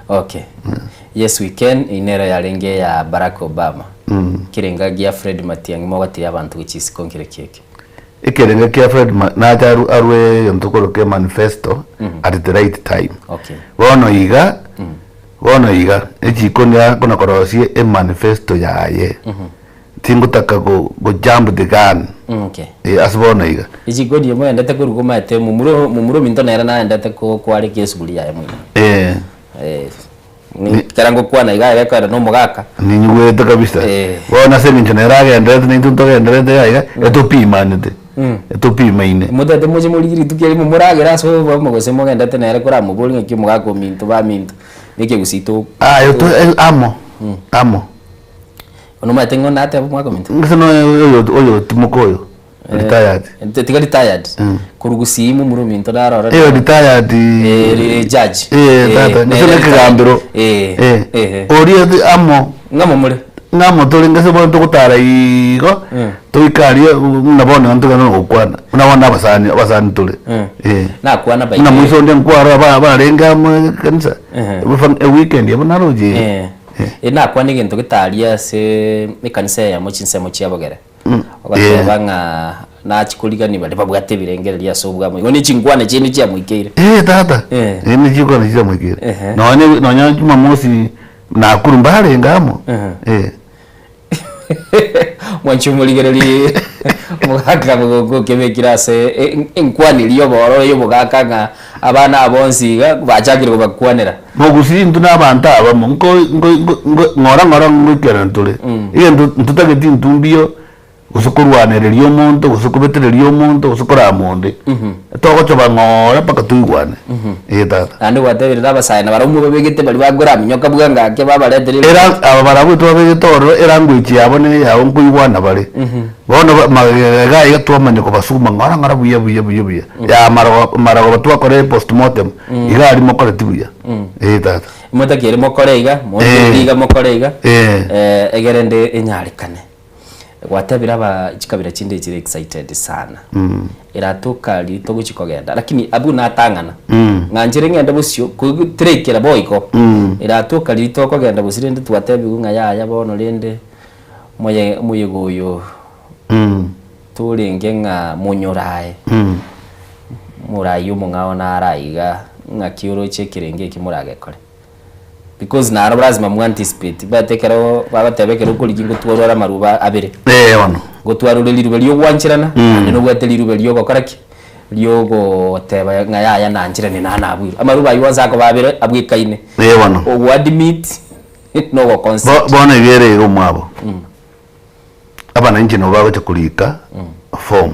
Okay. Yes we can eyio nero yarenge ya Barack Obama. Ekerenga gia Fred Matiang'i mogotebi abanto gochia isiko nkere ki eke? Ekerenga kia Fred Ma nache aru arwe egento korokwa emanifesto at the right time. Okay. Bono iga, bono iga, echikoni akona korosia emanifesto yaye, tingotaka go go jump the gun Okay. eh, ase bono iga. Echikoni eye moendete korwa komaete momura momura ominto nere naendete ko kwareka esuguri yaye moino. Eh. Eh. Ekero ngokwana iga aye gekoera na omogaka. Ninyigwete kabisa. Bono ase eng'encho nere agenderete na intwe ntogenderete iga iga, etopimanete, etopimaine. Motete moche morigie rituko erimo moragere ase obomo gose mogendete nere koramoborie ng'aki omogaka ominto baminto na ekegusii to Aye to amo, amo. Bono omanyete ng'o natebe omogaka ominto? Gose noyo oyo oyo timoka oyo. Retired. Eh, tiga retired. Korwa gusii momura ominto narora. Eh, retired. Eh, judge. Eh, tata, nere gose retired. nekegambero. Eh, Eh. eh. Oria ati amo. Ng'amo more. Ng'amo tore ngase bono togotara igo, toike aria buna bono iga ntogende na gokwana. Buna bono abasani, abasani tore. Eh. Nakwana by Buna the way. moiso onde nkwaro aba barenge amo ekanisa. Eweekend ebo naroche. Eh. Eh, nakwana egento getaria ase ekanisa eyemo chinsemo chia bogere. Ogateba ng'a nachia korigania baria babwate ebirengererio ase obwamo. Igo ne chinkwana chiaino chiamoikeire. Eh tata, Eh. eh ne chinkwana chiamoikeire. Ehe. Nonye nonye Jumamosi Nakuru mbarenge amo. Eh. Mwanche omorigererie omogaka bogoka okebekire ase enkwana eria y'obororo y'obogaka ng'a abana aba bonsi iga bachakire kobakwanera. Mogusii intwe na abanto abamo nko nko nko ng'ora ng'ora ngoikerana tore. Egento ntotageti intwe mbuya gose korwanereria omonto, gose kobetereria omonto, gose korama onde. Togochoba ng'ora mpaka toigwane. Ee tata. Naende gwatebire na abasae nabarabwo mobabegete baria bakoraminyoka bwango ake babaretere Era aba barabwo twabegete ororo elanguage yabo na eyabo nkoigwana bare. Bono ba magega iga iga twamanya kobasukuma ng'ora ng'ora buya buya buya buya. Ya marogo marogoba twakora epostmortem, iga aria mokoreti buya. Ee tata. Motakeire mokore iga, motige iga mokore iga, egere ende enyarekane. Gwatebire aba chikabira chinde chire excited sana. Eratoka riria togochia kogenda lakini abwo natang'ana. Ng'a nchire ng'ende bosio kotirekera boigo. Eratoka riria tokogenda bosio rende twatebiwe ng'a yaya bono rende moye omoyega oyo torenge ng'a monyorae. Morai omong'ao nare aiga ng'aki oroche ekerenge eki moragekore. Because naro lazima mu anticipate but ekero bagoteba ekero okorigia ngotwarore amaruba abere. Eh bono. Ngotwarore riruba ria ogwancherana naende nobwate riruba ria ogokora ki? Ria ogoteba ng'a yaya nancherane naye nabwirwe. Amaruba aywo onsi akoba abere abwekaine. Eh bono. Ogo admit na ogo consent. Bo bono iga ere iga omwabo. Abananchi nabo bagocha korika form.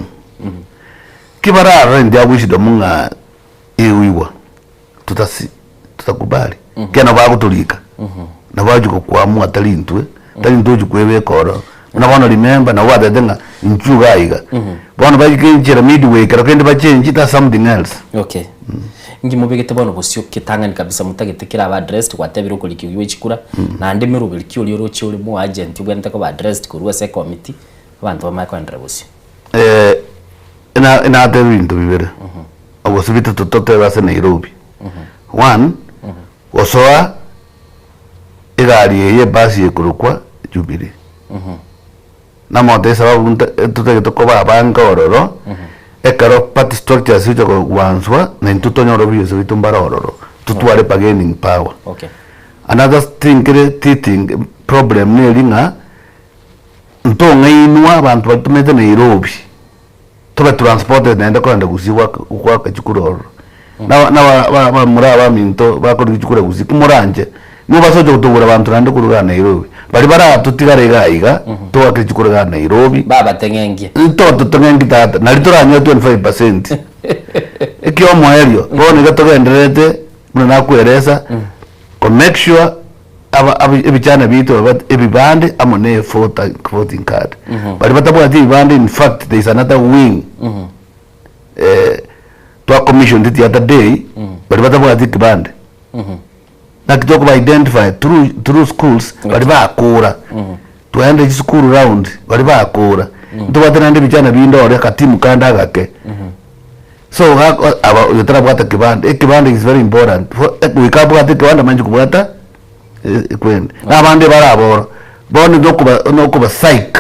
Ki bararore inche wisdom ng'a egoigwa. tutasi tutakubali ekiagera nabo bagotorika nabo bagochi gokwamua tari intwe tari intwe ochi kwebeka ororo buna bono remember nabo batebete ng'a inchuo iga iga bono baike enchera midway ekero kende bachengi that's something else. Okay. Inki mobegete bono bosio getang'ani kabisa motagete kerabe addressed gwatebire okorikigwa gwe chikura naende meroberi ki oria oroche ore mo agent obwenerete koba addressed korwa ase ecommittee abanto bamanye koenderera bosio. Ina inatebe ebinto bibere. Gose bitato totebe ase Nairobi. One, gosoa egari eye ebasi ekorokwa Jubilee. Namote esababu nta totagete koba abange ororo, ekero party structures chigocha kogwanswa, na intwe tonyore oboyese bwaito mbare ororo, totware bargaining power. Okay. Another thing kere teething problem neri ng'a, ntong'ainwa abanto baria tomenyete Nairobi. Tobe transported naende kogenda gusii goaka goaka chikura ororo. Na na ba ba bamura abaminto bakorigia chikura gusii komoranche, nigo basoche gotogora abanto naende korwa igaa Nairobi. Baria baratotigare igaa iga, toakere chikura igaa Nairobi. Babateng'engie. Tototeng'engi tata, nari toranyore 25%. Ekiomoerio, bono iga togendererete buna nakweresa, ko make sure aba aba ebichana biaito aba ebibande amo ne voter voting card. Baria batabwati ebibande in fact there is another wing eh, twa commissioned the other day baria batabwati ekibande. Naki tokoba identify through through schools baria bakora. Twaenda chisukuru round baria bakora. Ntobwate naende ebichana binde ore akatimu kande agake. So gako aba oyo tarabwata kebande, ekebande is very important for goika abwate ekebande amanye kobwata ekwende. Na abande baraboro, bono nokoba nokoba psych.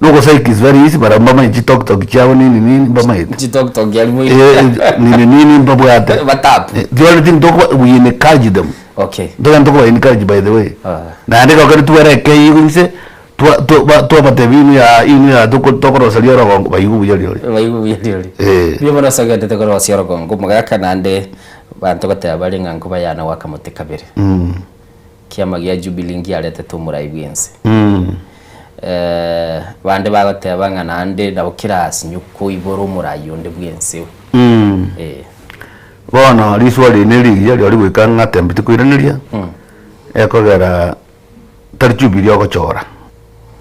Noko psych is very easy barabwo mbamanye chitoktok chiabo nini nini mbamaete. Chitoktok yari moi. Nini nini mbabwate. Batap. The only thing tokoba we encourage them. Okay. Ntogende tokoba encourage by the way. Naende ekero twere ekeigo inse twa twa ba twabatebia inwe yaa inwe yaa toko tokoroseria orogongo baigwe buya rirorio. Baigwe buya rirorio. Eh. Mbuya mono ase ogendete korosia orogongo omogaka naende banto goteba bare ng'a nkobayana goaka mote kabere. Kiama gia Jubilee ngiaretete omorai bwense. Bande bagoteba ng'a naende nabo kerasinye koibora omorai onde bwense. Eh. Bono riswali eri nerigiya riori goika ng'a attempt koiraneria, ekogera tari Jubilee ogochora,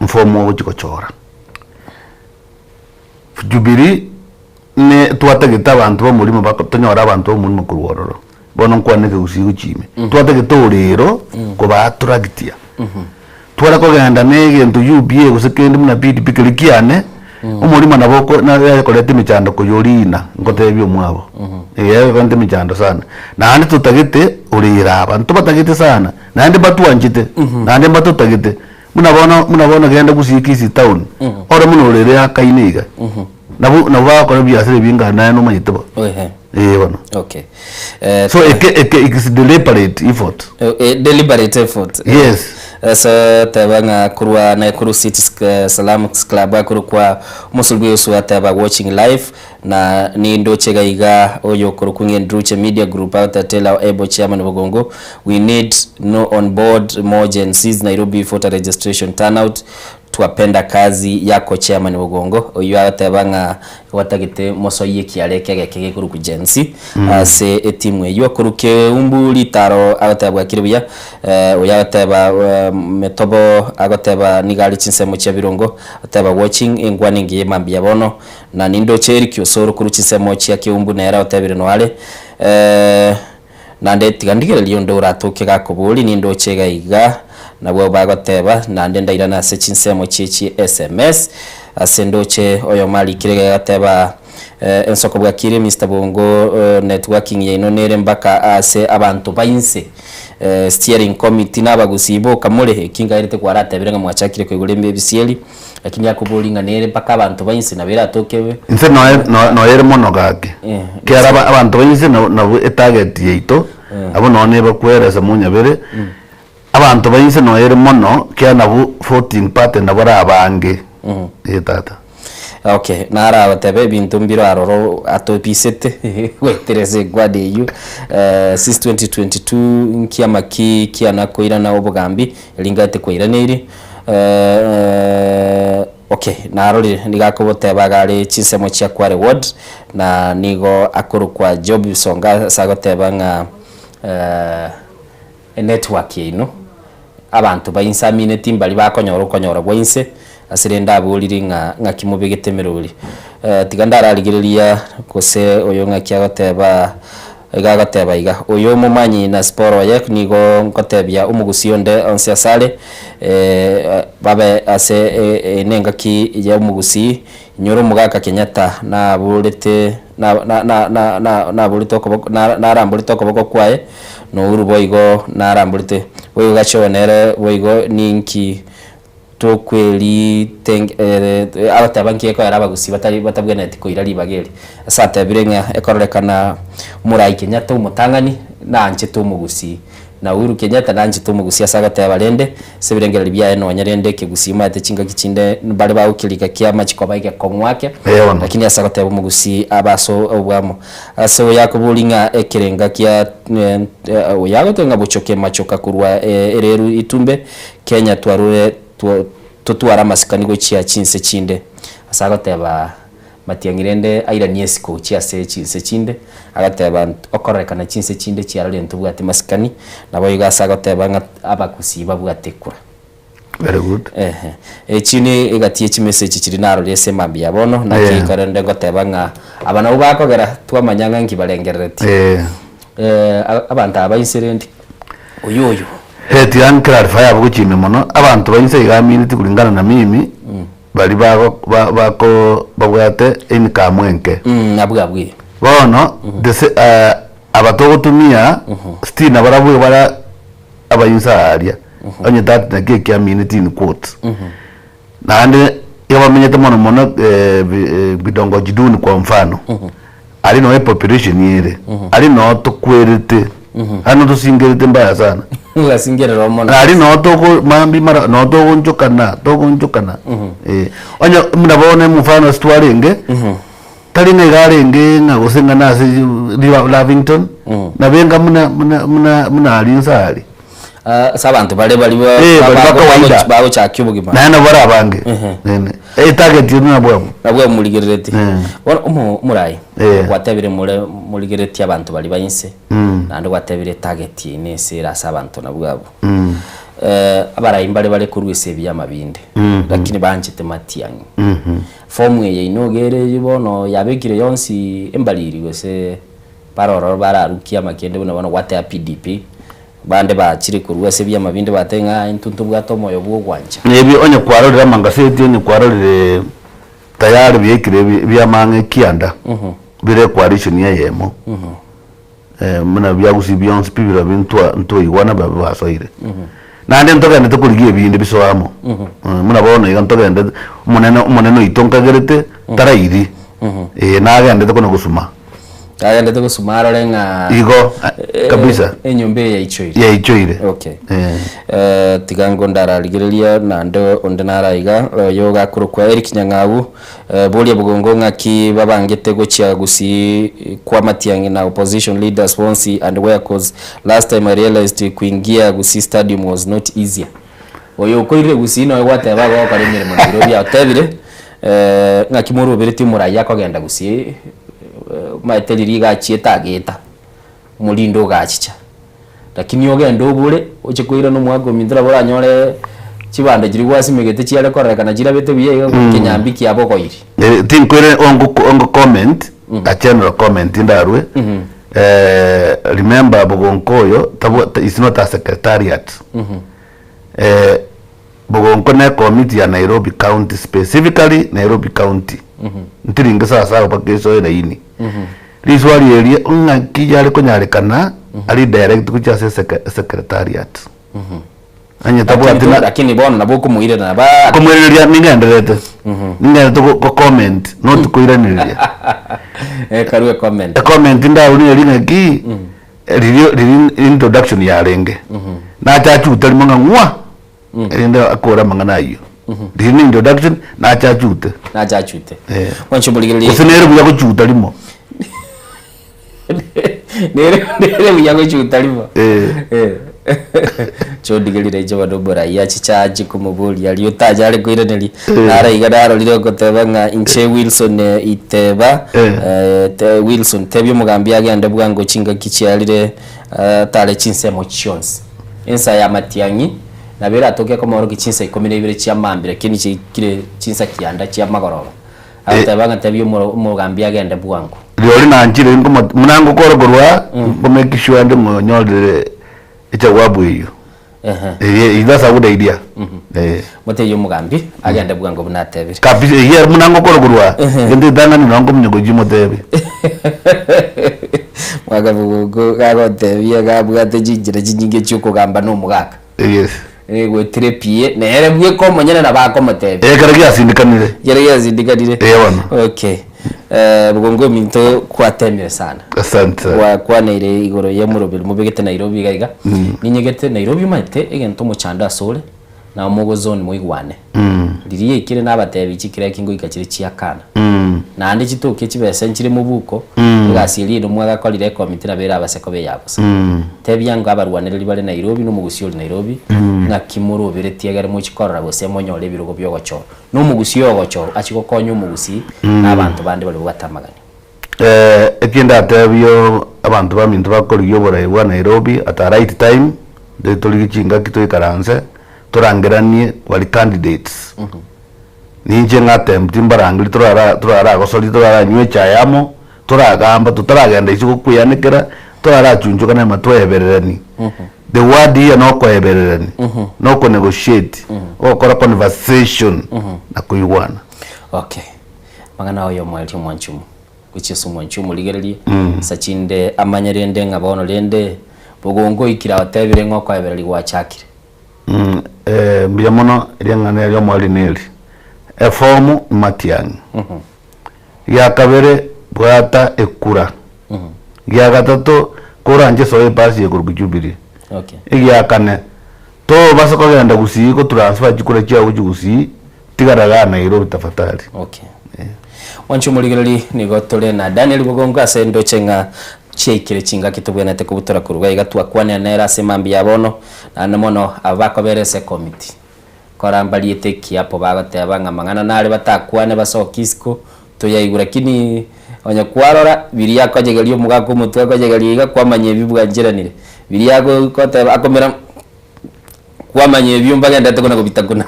mfomo ogochi gochora. Jubilee ne twatagete abanto b'omorimo bako tonyore abanto b'omorimo korwa ororo, bono nkwane ekegusii gochia ime. Twatagete orero koba attractia, tware kogenda na egento UPA gose kende buna PDP keria kiane, omorimo nabo oko nabo ekoreta emechando koyorina ngotebia omwabo, eeh ekoreta emechando sana. Naende totagete orero aba, ntobatagete sana, naende mbatwanchete, naende mbatotagete. Buna bono buna bono genda Gusii Kisii town, ore buna orere yakaine iga, nabo nabo bagokora ebiasara ebi ng'a naye nomanyete bo. Ehe. Ee bono. Okay. Eh, So eke eke it is deliberate effort. Deliberate effort. Yes. Ase teba ng'a korwa Nakuru City Salams Club akorokwa Omosurubia Yosua ateba watching live Na nindoche iga iga oyo okorokwa ng'a Ndruche Media Group agotetela able chairman Bogongo we need no on board more Gen Zs Nairobi voter registration turnout twapenda kazi yako chairman Bogongo oyio agoteba ng'a gwatagete mosoyie ekiara eke egeke gekorokwa Gen Z ase etimu eyio. Korwa Keumbu Ritaro agoteba bwakire buya oyo agoteba Metobo agoteba nigo are chinsemo chia Birongo agoteba watching engwana engiya mambia bono Na nindoche Eric Osoro korwa chinsemo chia Keumbu nere otebire noare eh, naende tiga ndigererie onde oratoke gakoboria nindoche iga iga nabwo bagoteba naende ndairane ase chinsemo chie chi sms ase ndoche oyomo arikire iga agateba eh, ensoko bwakire Mister Bongo eh, networking yaino nere mpaka ase abanto ba inse eh, steering committee na abagusii boka more eki ngaerete kwaratebire ng'a mwachakire koigora ebisieri Lakini akoboria ng'a nere mpaka abanto ba inse nabo eratoke ebe. Inse noe noe noere mono gaki. Ekiagera aba abanto ba inse nabo nabo etarget yaito, abwo nonye nebakweresa monyabere, abanto ba inse noere mono ekiagera nabwo voting pattern nabo bare abange, eh tata. Okay, naro agoteba ebinto mbire aroro atobisete goetera ase enkwana eyio since 2022 nkiama ki kiana koirana obogambi, ringate kwairaneirie. Okay, narorire nigo akogoteba iga are chinsemo chia Kware ward, na nigo akorokwa Job Bisonga ase agoteba ng'a enetwork yaino, abanto ba inse amineti mbaria bakonyora okonyora gwa inse, ase rende aborire ng'a ng'aki mobegete emerori. Tiga ndararigereria gose oyo ng'aki agoteba. Iga agoteba iga, Oyo omomanyi na Siporo oye nigo ngotebia omogusii onde onsi asare, babe ase nengaki y'omogusii, inyora omogaka Kenyatta naborete naborete okoboko naramborete okoboko kwaye, na Uhuru boigo naramborete, boigo Gachagua nere boigo ninki Tokweri-teng agoteba nki ekoera abagusii batari batabwenereti koira ribaga eri. Ase atebire ng'a ekororekana Omorai Kenyatta omotang'ani naanchete omogusii, na Uhuru Kenyatta naanchete omogusii ase agoteba rende ase ebirengererio biaye nonye rende ekegusii omanyete chingaki chinde mbare bagokerika kia amache koba egekong'u ake, lakini ase agoteba omogusii abe ase obwamo. Ase oyo akoboria ng'a ekerenga kia oyo agoteba ng'a bochoke machoka korwa ereru itumbe Kenya twarure totware amasikani gochia chinse chinde. Ase agoteba Matiang'i rende airanie esiko gochia ase chinse chinde, agateba okororekana chinse chinde chiarorire ntobwati masikani, naboigo ase agoteba ng'a abagusii babwate ekura. Very good. Ehe. Echio ne egati ye chimessage chiria narorire ase emambia ya bono, naki Yeah. korende ngoteba ng'a aba nabwo bakogera twamanya ng'a nki barengereretie. Eh. Abanto aba inse rende. Oyo oyo. He tiga nclarify abwo gochia ime mono, abanto ba inse iga amineti kulingana na mimi, Baria bago ba bako babwate income enke. Abwo abwo eh. Bono the sa aba togotumia still nabarabwo iga bare abainsa aria, onye that naki ekiamineti in quotes. Naende iga bamenyete mono mono bi vitongoji duni kwa mfano, aria noo epopulation ere, aria noo tokwerete, aria noo tosingerete mbaya sana. Ogasingerera omono. Aria noo toko mambia mara noo togonchokana togonchokana eh. Onye buna bono omofano ase twarenge, tari ng'a iga arenge ng'a gose ng'a nase riba Lavington, nabo enga muna muna muna muna aria inse aria. Ah, ase abanto bare baria ba- Eh, ba- baria ba bago- kawaida. bagochakia obogima. Naende nabo bare abange. Ene. Etarget ere nabwo abwo. Nabwo abwo morigereretie. Bono omo omorai, Eh. gwatebire more morigereretie abanto baria ba inse, Mm. naende gwatebire etarget yaino ase ere ase abanto nabwo abwo. Mm. Abarai mbare bare korwa ase ebiama binde, Mhm. lakini banchete matiang'i. Mhm. Form eye yaino iga ere eywo bono yabekire yonsi embariri gose bare ororo bararukie amakende buna bono gwateba PDP, Bande bachire korwa ase ebiama binde batebe ng'a intwe ntobwate omoyo bw'ogwancha. Nebio onye kwarorire amangaseti, onye kwarorire tayari biaikire ebiama ang'e kianda, bire ecoalition eyemo, buna biagusi bionsi pi birobio ntwa ntwaigwana babe basoire. Naende ntogendete korigia ebinde bisoe amo, buna bono iga ntogendete, omonene omonene oito nkagerete tarairi, eh nagendete kona gosuma. Agendete gosuma arore ng'a Igo, kabisa. enyomba eye yaichoire. Yaichoire. Okay. Eh, tiga ngo ndararigereria naende onde nara iga, oyo ogakorokwa Eric Nyang'au, eh, boria bogongo ng'aki babangete gochia gusii kwa Matiang'i na opposition leaders bonsi and where coz last time I realized kuingia Gusii stadium was not easier. Oyo okoirire Gusii noyo gwateba agokora emeremo Nairobi otebire eh, ng'aki moroberetie omorai akogenda Gusii Omanyete riria iga achiete ageta, omorinde ogachicha, lakini ogende obore, oche koirana omwaka ominto nabo oranyore chibando chiria gwasimegete chiare kororekana chirabete buya iga kenyambi kiabogoiri. Eh, tinkoire ongo ongo comment a general comment ndarwe eh, remember bogonko oyo tabwa is not a secretariat eh, Bogonko ne committee ya Nairobi County specifically Nairobi County ntiringe sasa agwo mpaka esoe laini riswali eria ng'aki yare konyarekana ari direct gochia ase eseke secretariat onye tabwati na Lakini bono nabo okomoirera ba komoirereria ning'enderete ning'enderete go go comment not koiranereria Eh, karue comment. ecomment ndarure eri ng'aki riria riria introduction yarenge nacha achute rimo ng'a ng'wa Erinde akore amang'ana ayio. Riria ne introduction nache achute. Nache achute. Eh. Mwanche omorigereria. Gose nere buya gochuta rimo. Nere nere buya gochuta rimo. Eh. Eh. Chondigerire inche bado omorai achiche ache komoboria aria otanyare koiraneria. Nara iga narorire ogoteba ng'a inche Wilson Iteba eh, te Wilson tebia omogambi agende bwango chingaki chiarire atare chinsemo chionsi. Ensa y'amatiang'i nabo eratoke akomoorokia chinsa ikomi na ibere chia mambia, lakini chiaikire chinsa kianda chia magoroba. Agoteba ng'a tebia omoro omogambi agende bwango. Rirorio nanchire nkomo buna ngokora korwa nko make sure ande ng'a onyorire ejawabu eyio. Ehe. Eeh that's a good idea. Eh. Motebie omogambi agende bwango buna atebire. Kabisa eyio ere buna ngokora korwa gento etang'ani nonye nkomunya gochia motebie. Mwakabuguku gagotebia gabwate chinchera chinyinge chiokogamba na omogaka. Yes. Egwetire pi nere bweka omonyene nabo akomotebia. Ekero giasindikanire. Ekero giasindikanire. Eh bono. Okay. Eh, bogongo ominto kwatemire sana. Asante sana. Gwakwaneire igoro ya omoroberi mobegete Nairobi iga iga. Ninyegete Nairobi omanyete egento omochando asore na omogozoni moigwane. Riria yaikire nabatebi chikireki ngoika chire chiakana. Naende chitokie chibesa nchire mobuko, egasi eria ere mwagakorire ekomiti nabo erabase koba eya bosa. Tebia ng'a abarwanereri bare Nairobi na omogusii ore Nairobi, ng'aki moroberetie egere mochie korora gose monyore ebirogo biogochorwa. Na omogusii oyogochorwa achie gokonya omogusii na abanto bande baria babwate amagani. Eki ndatebie abanto baminto bakorigia oborai bwa Nairobi at a right time, tori torigie chingaki toikaranse, torangeranie baria candidates. Ninche ng'a attempt mbarangeri torara toraragosoria toraranywe echae amo, toragamba totaragenda isiko koyanekera, torarachunchukana ama twaebererani. The word here nokoebererani, nokonegotiate, ogokora conversation na koigwana. Okay. Amang'ana aye omoerio omwanchumu. Gochia ase omwanchumu omorigererie, ase chinde amanye rende ng'a bono rende bogongo oikire agotebire ng'a okoebereria gwachakire. Mbuya mono ring'ana erio omoerio neri, efomu matiang'i. Gia kabere, bwata ekura. Gia gatato, koranche soa epasi ekorokwa Jubilee. Okay. Egia kane, tobasa kogenda Gusii gotransfer chikura chiago gochia Gusii, tigara igaa Nairobi tafadhali. Okay. Mwanche omorigereri, nigo tore na Daniel Bogonko ase ndoche ng'a chiaikire chingaki tobwenerete kobutora korwa iga twakwanera nere ase mambia ya bono, naende mono aba bakobera ase ekomiti. Kora mbariete ekiapo bagoteba ng'a amang'ana nare batakwane basoke isiko toyaigwe lakini onye kwarora biria akonyegeria omogaka omotwe akonyegeria iga kwamanya ebi bwancheranire biria agoteba akomera kwamanya ebio mbagenderete kona kobitakuna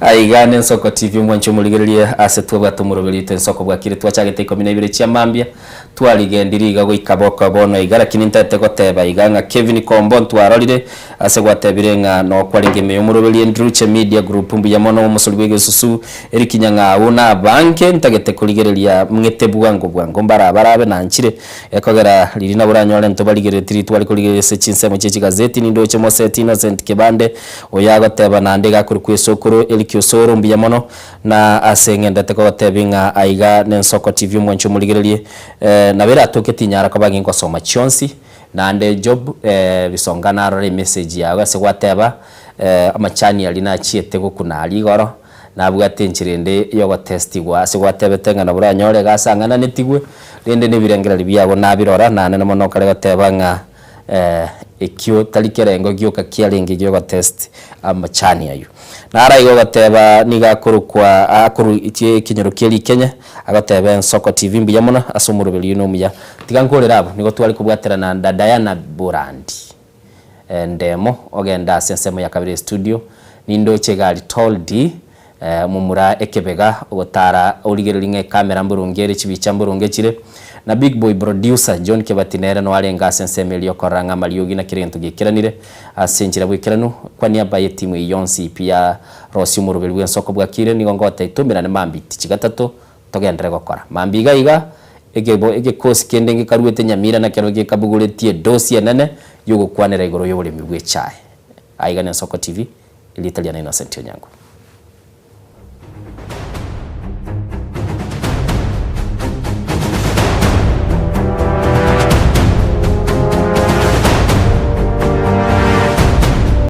aiga ne Ensoko TV omwanche omorigererie ase twabwate omoroberi oito Ensoko bwakire twachagete ikomi na ibere chia mambia Twarigendirie iga goika boka bono iga, lakini ntaete goteba iga ng'a Kevin Kombo ntwarorire ase gwatebire ng'a nokwarenge ime y'omoroberio Ndruche Media Group mbuya mono omosori bw'egesusu Eric Nyang'au na abange ntagete korigereria mng'ete bwango bwango mbarabarabe nanchire ekogera riria nabo oranyore ntobarigerereti ritware korigereria ase chinsemo chie chigazeti nindoche Moseti Innocent Kebande oyo agoteba naende iga akorokwa esokoro Eric Osoro mbuya mono Na ase ng'endete kogotebia ng'a aiga nensoko TV omwanche omorigererie, nabo eratoke tinyara koba ginkosoma chionsi, naende Job bisonga narore emessage yago ase gwateba amachani aria nachiete gokuna aria igoro, nabwate enchera ende yogotestigwa ase gwatebete ng'a nabo oranyore iga ase ang'ananetigwe, rende nebirengererio biago nabirora, naende mono okare goteba ng'a Ekio tari kerengo gioka kiarenge gi'ogotest amachani ayio. Naro igo ogoteba nigo akorokwa akorwa ekenyoro kia rikenya, agoteba Ensoko TV mbuya mono ase omoroberio oino omuya. Tiga nkorere abwo, nigo tware kobwaterana na Diana Burandi Ndemo ogende ase ensemo ya kabere estudio, nindoche egari Tall D Omomura ekebega ogotara origereria ng'a ekamera mboronge ere chibicha mboronge chire, na big boy broducer John Kebati nere no arenge ase ensemo eria okorora ng'a amariogi na kera egento giaikeranire ase enchera bwaikeranu. Kwa niaba y'etimu eye yonsi pi ya rosia omoroberi bw'ensoko bwakire nigo ngotebia toumerane mambia tichi gatato togenderere gokora. Mambia iga iga ekebo egekosi kende ngekaruete Nyamira nakero gekabuguretie edosi enene yogokwanera igoro y'oboremi bw'echae. Aiga n'Ensoko TV, erieta riane Innocent Onyango.